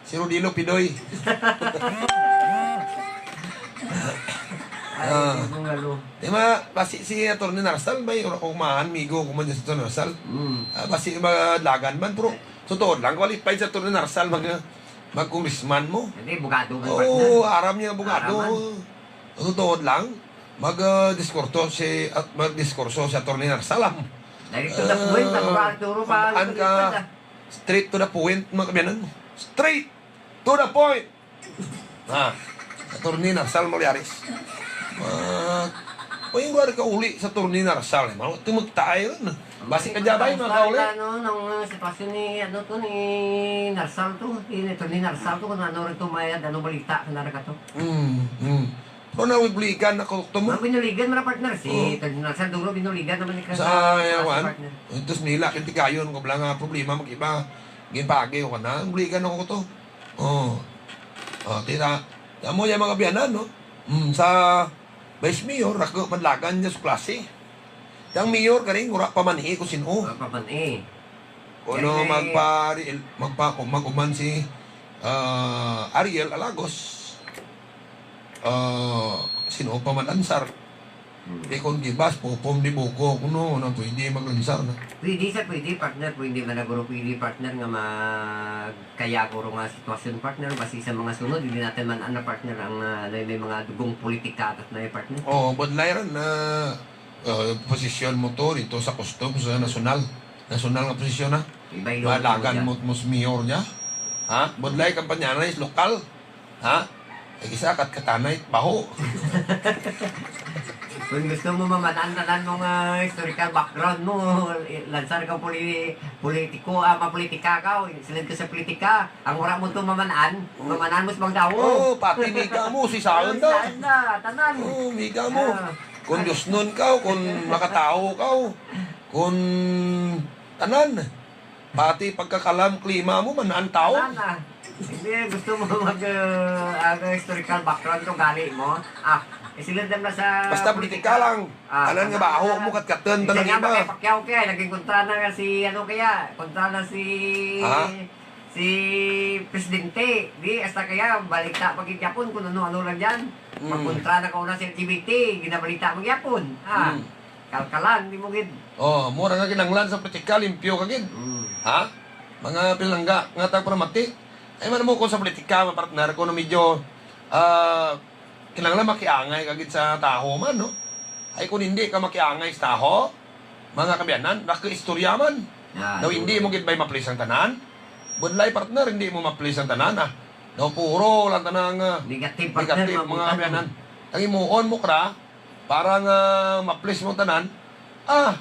Si Rodilo Pidoy. Ay, Ah. hindi ko ngalo. Di ba, basi si Attorney Narsal, may ura ko kumahan, migo ko man dyan si Attorney Narsal. Mm. Ah, basi madlagan man, pero sa tuod lang, qualified si Attorney Narsal mag-, mag-congressman mo. Hindi, bugado man, Oo, partner. aram niya, bugado. Aram man. Sa tuod lang, mag, ah, diskurso si, at mag-diskurso si Attorney Narsal, ah. Direct to the point, Ah, ang Arturo pa, ang ito, ka, ito, ito. Straight to the point, mga kabiyanan. Straight to the point. Ha? Attorney Narsal Moliares. Ah, o yung wala ka uli sa Attorney Narsal, eh. Mao, ito magtaay rin. Basi ka dyan ba yung mga kauli? Ano, nung, uh, sitwasyon ni, ano to, ni Narsal to, ni Attorney Narsal to, kung ano rin to, may, ano, balita, kanara ka to. Hmm, hmm. Pero nabuligan ako to mo. Ang binuligan man, partner, si Oo. Cardinal Sanduro, binuligan naman ni Sa Cardinal, si yawan, partner. Ito sa Manila, kintigayon ko bala nga problema, mag-iba, ginpagi ko na, buligan ako to. Oh. Oh, tira. Tamo yung mga biyanan, no? Mm, sa Vice Mayor, ako madlagan niya sa klase. Ang mayor, karing, wala pa man eh, kung sino. Wala pa man eh. Kuno Kaya may magpa-, magpa-, kung mag-uman si, ah, Ariel Alagos, ah, sino pa man answer? Hmm. Di kon gibas, pupom di buko, kuno na pwede maglansar na. Pwede sa pwede, partner, pwede man na guro, pwede, partner, nga magkaya guro nga sitwasyon, partner, basi sa mga sunod, hindi natin man ana, partner, ang, ah, may, may mga dugong politika, at na, partner. Oo, budlay ron na, ah, posisyon mo to dito sa customs, sa nasyonal. Nasyonal nga posisyon, ha? Iba yung Malagan lugar. Mo, mo sa mayor niya. Ha? Budlay kampanya na is lokal. Ha? Ay, isa kat katanay, baho. Kung gusto mo maman-an tanan mo nga historical background mo, lansar ka poli-, politiko, ah, mapolitika ka, o silid ka sa politika, ang wala mo to maman-an, Oo. maman-an mo sa bangdawo. Oo, pati miga mo, si Saon Oo, na. Saon na, tanan. Oo, miga mo. Ah. Kung Dios nun ka, kung makatao ka, kung tanan. Pati pagkakalam, klima mo, man-an tawo. Wala na. Hindi, gusto mo mag, uh, ang historical background ko, gali mo. Ah, isilid lang na sa Basta politika politika. Lang. Ah, Tanan nga ano baho na mo, katkaton, Hindi tanan nga iba. Pacquiao kaya, naging kontra na nga si, ano kaya, kontra na si, Ha? si Presidente. Di, hasta kaya, balita pag Japon kung ano-ano lang dyan. Mm. Magkontra na ka una sa L G B T, ginabalita mo Japon. Ah. Mm. Kalkalan, di mo gid. Oh, mura nga kinahanglan sa politika, limpyo ka gid. Mm. Ha? Mga pinalangga nga tagparamati. Ay man mo ko sa politika, mga partner, ko na medyo, ah, kinahanglan makiangay ka gid sa taho man, no? Ay, kung hindi ka makiangay sa taho, mga kabiyanan, nakaistorya man. Ah, Daw hindi mo gid bay maplis ang tanan? Budlay, partner, hindi mo maplis ang tanan, ah. Daw puro lang tanang, ah, Negative, partner, negative, mga mabutan. Kabiyanan. Ang imuon mo kra, para nga ma-please mo tanan, ah,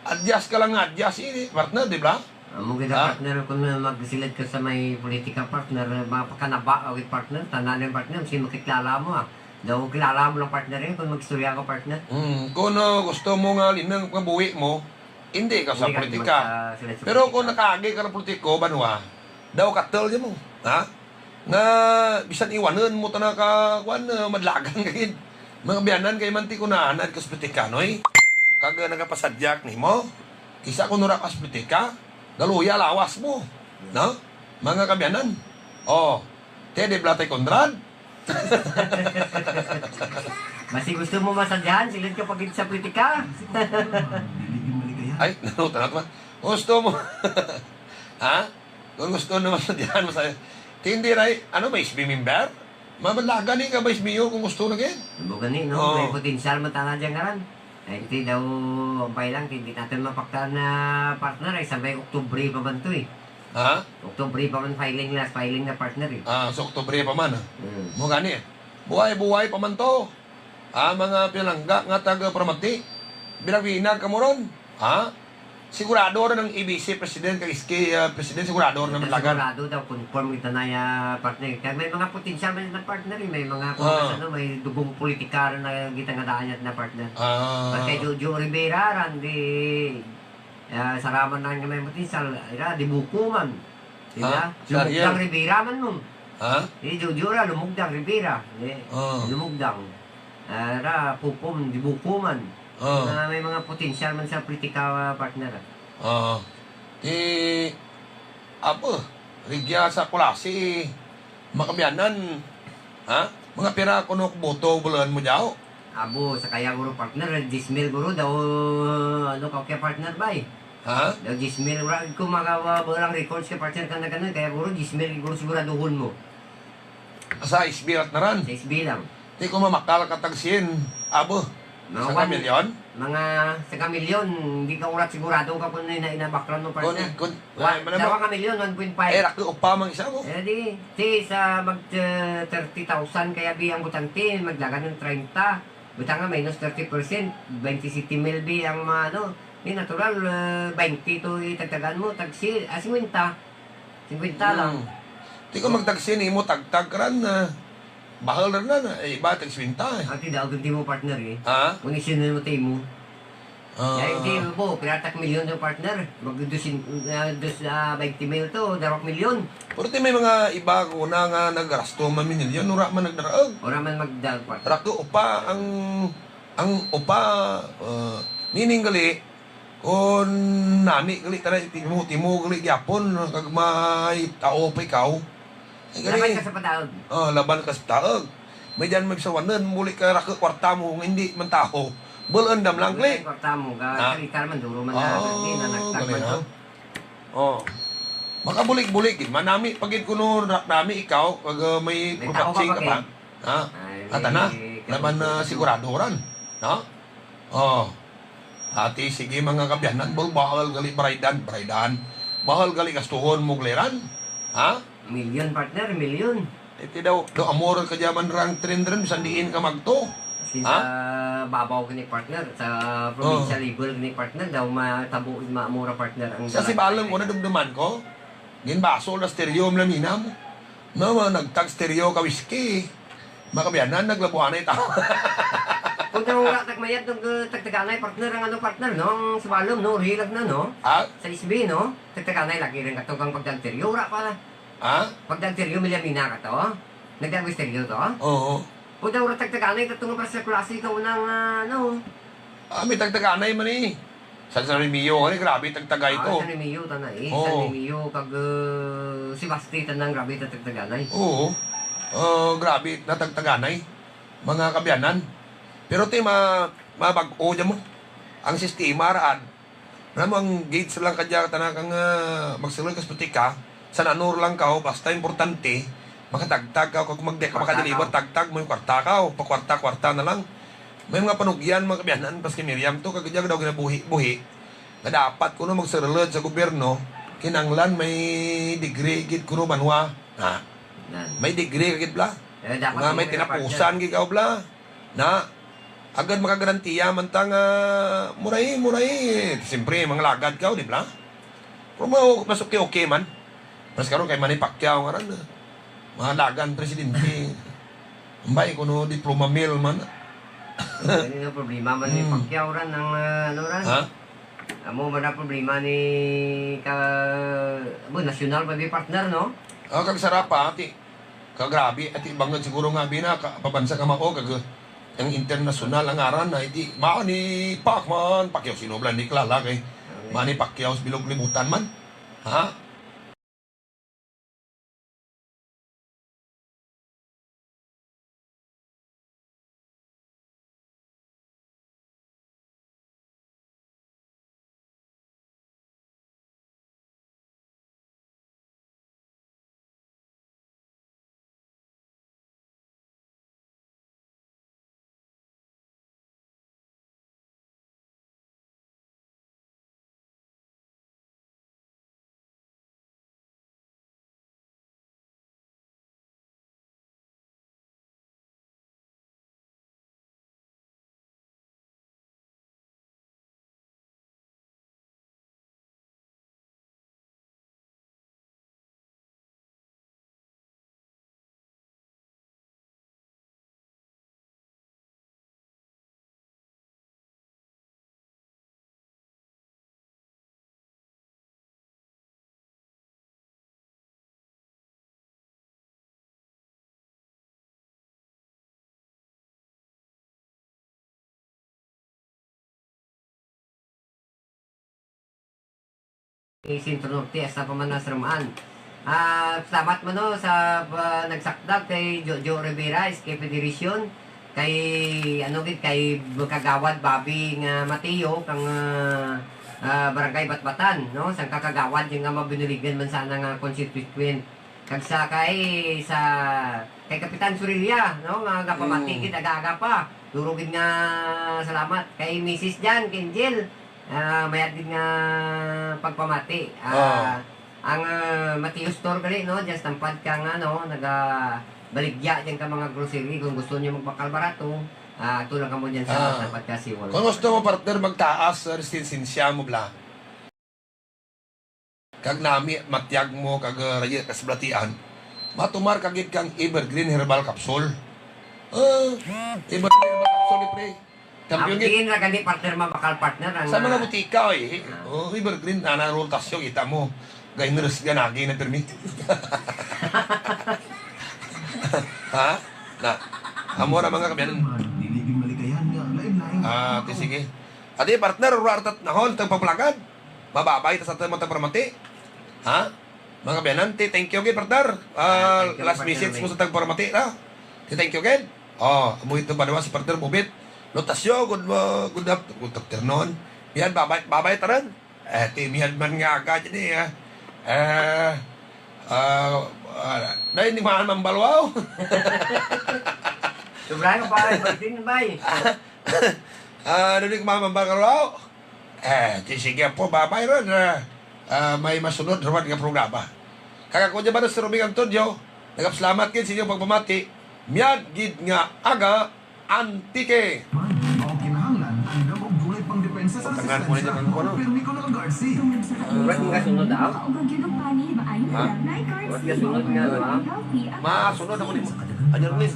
adjust ka lang nga adjust, eh, partner, di ba? Amo gid, Ha? partner, kung magsilid ka sa may politika, partner, mapakanaba, okay, partner, tanan yung partner, si makikilala mo, ah. Daw kilala mo lang, partner, eh, kung magstorya ka, partner. Hmm, kung, uh, gusto mo nga linang pagbuhi mo, hindi ka sa Hindi ka politika. magsa-, silid sa Pero kung politika. Nakaagi ka ng politiko, banwa, daw katel di mo, ha? Nga bisan iwanan mo ta na ka, kuwan, ah, madlagan ka gid. Mga biyanan kay manti ko na anad ka sa politika, noy. Kag, ah, nagapasadyak nimo. Kisa ko nura ka sa politika, galuya lawas mo, no? Mga kabiyanan. Oh, te, di blatay Conrad? Basi gusto mo masadyahan, silid ka pagid sa politika. Ay, nalutan ako. Gusto mo? Ha? Kung gusto naman sa diyan, masaya. Tindi, Ray, ano, Vice B member? Mamalaga ni ka, Vice Mayor, kung gusto na gid. Ano gani, no? Oo. May potensyal man tana dyan, karan. Ay, hindi daw, ang pay lang, hindi natin mapaktan na partner, ay, sabay Oktubre pa man to, eh. Ha? Oktubre pa man filing, last filing na partner, eh. Ah, sa Oktubre pa man, ah. Hmm. Mo gani, eh. Buhay-buhay pa man to. Ah, mga pinalangga nga taga Paramati, binagwinag kamo ron. Ha? Sigurado ra ang A B C President kag S K, ah, President, sigurado ra Ito naman lagan. Sigurado daw, confirm kita na ya, partner. Kaya may mga potensyal man na partner, eh. May mga kung Ah. ano, may dugong politika rin na kita nga daan na partner. Ah. Pag kay Jojo Rivera, ran di, ah, saraman na nga may potensyal, ira, di buko man. Di Ha? ba? Si Ariel? Lumugdang Rivera man nun. Ha? Di Jojo ra, Lumugdang Rivera. Di, Ah. Lumugdang. Ah, ra, Pupom, di buko man. Ah. Nga may mga potensyal man sa politika, ah, partner, ah. Ah. Di, apo, rigya sa Kulasi, makabiyanan, ha? Mga pira kuno boto bulan mo daw? Abo, sa kaya guro partner, diyes mil guro daw, ano ka kaya partner ba eh? Ha? Daw diyes mil, wala ko magawa, walang records ka partner ka na ganun, kaya guro diyes mil guro siguraduhon mo. Sa S B lang na ran. Sa S B lang. Di ko mamakal ka tag sien, abo. Mga Sa one, kamilyon? Mga sa kamilyon, hindi ka urat sigurado ka kung ina, ina background mo, Kung, partner. Kung, Wa-, ay, manamo. Dawa kamilyon, one point five. Eh, raki upa mang isa mo. Eh, di, di sa mag, eh, thirty thousand kaya bi ang butante, maglagan ng treinta. Butang nga, minus thirty percent, twenty-seven mil bi ang mga, ano, di natural, eh, twenty to itagtagan mo, tagsi, ah, fifty. Fifty lang. Hmm. Di ko magtagsi nimo, tagtag ran na. Bahal ra na, na, eh, iba tag singkwenta, eh. Ati daw, ganti mo, partner, eh. Ha? Kung isin mo, tayo mo. Ah. Dahil di mo, piratak milyon yung partner. Mag dos, ah, dos, ah, twenty mil to, darok milyon. Pero ti may mga iba ko na nga nagrasto man milyon, wala man nagdaraag. Wala man magdag, partner. Raku upa ang, ang upa, ah, meaning gali, kung nami gali, tara, timo, timo gali gyapon, kag may tao pa ikaw. Ay, gali. Laban ka sa padaog. Oh, laban ka sa padaog. May diyan may sawanan, muli ka ra ka kwarta mo, nga hindi man taho. Bul-an dam lang, kli. Kwarta mo, ga-, Ha? Karita man, duro man na, Oh, di na nagtag gali man na. To. Oh. Makabulig-bulig, gid. Manami pa gid kuno ra-, nami ikaw, kag, uh, may May tao ka propaksing pa, ka pa. Ken. Ha? Ay, Ata na, may laban na kaluto-luto. Sigurado ran. No? Oh. Ati, sige, mga kabyanan, bul-, bahal gali baraydan, baraydan. Bahal gali gastuhon mo gliran. Ha? Milyon, partner, milyon. Iti daw, do amor ka dyan man rang trend rin, bisan diin ka magto. As in, Ha? Sa babaw kini, partner, sa provincial Oh. Level kini, partner, daw matabo, maamura, partner, ang Sa dalag Sibalom ay ko, nadumduman ko, ginbaso na stereo, mlamina mo. No, mga nagtag stereo ka whisky. Makabiyanan, naglabuanay tao. Kung daw wala tagmayad, nung, uh, tagtaganay, partner, ang ano, partner, no? Ang Sibalom, no? Real na, no? Ha? Sa S B, no? Tagtaganay lagi rin kato kang pagdalteryo. Wala pa. Ha? Pagdalteryo, milyamina ka to? Nagdalteryo to? Oo. Kung daw wala tagtaganay, kato nga para sa klase ka unang, ah, ano? Ah, may tagtaganay man eh. Sa San Remigio, kani, grabe, tagtagay Ah, to. San Remigio, tana eh. Oo. San Remigio, kag, uh, si Basti, tanang grabe, tagtaganay. Oo. Uh, grabe, natagtaganay. Mga kabyanan. Pero ti ma-, mabag-o dyan mo. Ang sistema, raan. Alam mo, ang gauge lang kadya, tana kang, ah, magsulod ka sa putika, sa nanur lang ka, oh, basta importante, makatagtag ka, kung magdi ka Kwarta makadeliver, ka. Tagtag mo yung kwarta ka, oh, pakwarta-kwarta na lang. May mga panugyan, mga kabyanan, pas kay Miriam to, kag kadya daw ginabuhi-buhi, nga dapat kuno magsulod sa gobyerno, kinanglan may degree gid kuno banwa. Ha? Yan. May degree ka gid, bla. Eh, dapat Nga may may tinapusan gid ka, bla. Na, agad makagarantiya man ta nga, muray, muray. Siyempre, mga lagad ka, di ba? Pero mo, mas okay-okay man. Mas karon kay Manny Pacquiao nga ran, ah. Mga lagan, presidente. Ambay, kuno diploma mill man. Hindi na problema man ni Hmm. Pacquiao ran, ang, ah, ano ran. Ha? Amo man ang problema ni ka, abo, nasyonal pa bi partner, no? Oh, kag sarap pa, ati. Kagrabe, ati bangod siguro nga bina, ka, pabansa ka mao, kag ang internasyonal ang ngaran na iti, Manny Pacman, Pacquiao, sino bala ni kilala kay Manny Pacquiao sa bilog libutan man. Ha? Centro Norte, hasta pa man sa Ramaan. Ah, salamat man, no, sa, ah, nagsakdag kay Jojo Rivera, S K Federation, kay, ano gid, kay Kagawad Bobby nga Mateo, kang, ah, ah, Barangay Batbatan, no, sang kakagawad yung nga mabinuligan man sana nga constituent. Kag sa kay, sa kay Kapitan Sorilla, no, nga nagapamati Mm. gid aga-aga pa. Duro gid nga salamat kay Misis Jan, kay Angel. Ah, mayad gid nga pagpamati. Ah, Ah. ang, ah, Mateo Store gali, no, just tampad ka nga, no, nagabaligya dyan ka mga grocery. Kung gusto niyo magbakal barato, ah, ato lang kamo dyan sa Ah. tampad ka si Walmart. Kung gusto mo, partner, magtaas sa resistensya mo, bla. Kag nami, matyag mo, kag, uh, rayo, kasablatian, matumar ka gid kang Evergreen Herbal Capsule. Oh, Evergreen, Evergreen, sorry, pre. Kampiyon, Ang gid. Diin na gani, partner, mabakal, partner, ang, Sa mga ah, butika, oy. Ah. Oh, Evergreen, ana, rotasyon, kita mo. Gay nurse nga nagi na pirmi. Ha? Na, amo ra, mga kabyan. Dili gid maligayan nga lain-lain. Ah, okay, sige. Adi, partner, ura artat nahon, tagpapalagad. Mababay ta sa aton mga tagparamati. Ha? Mga kabyanan, ti, thank you gid, partner. Ah, Ah, thank you, last partner, message mo sa tagparamati, ha? Ti, thank you gid. Oh, amo ito ba naman si partner Bubit? Lutasyo, good, mo- good, af- good afternoon. Yan, babay, babay, taran. Eh, ti, mihan man nga aga dyan eh, ha? Eh, ah, ah, dahil ni Mahan Mambalwaw. Sobrahan ka pa, Martin, bay. Ah, dahil ni Mahan Mambalwaw. Eh, ti sige po, babay ron, ah, ah, may masunod naman nga programa. Kag ako dyan ba na si Roming Antonio, nagapasalamat gid sa inyong pagpamati, miyag gid nga aga, Antique. Mao kinahanglan, andam og dugay pang depensa sa Tangan ko na resistensya. Dyan ang kuno. Pirmi ko na ang guard C. Murag nga sunod, ah. Makaugog yun ang panib, ayun Ha? lang. May guard C. Murag nga sunod nga, ah. Healthy ang Masunod ako nimo. Ayaw, Liz.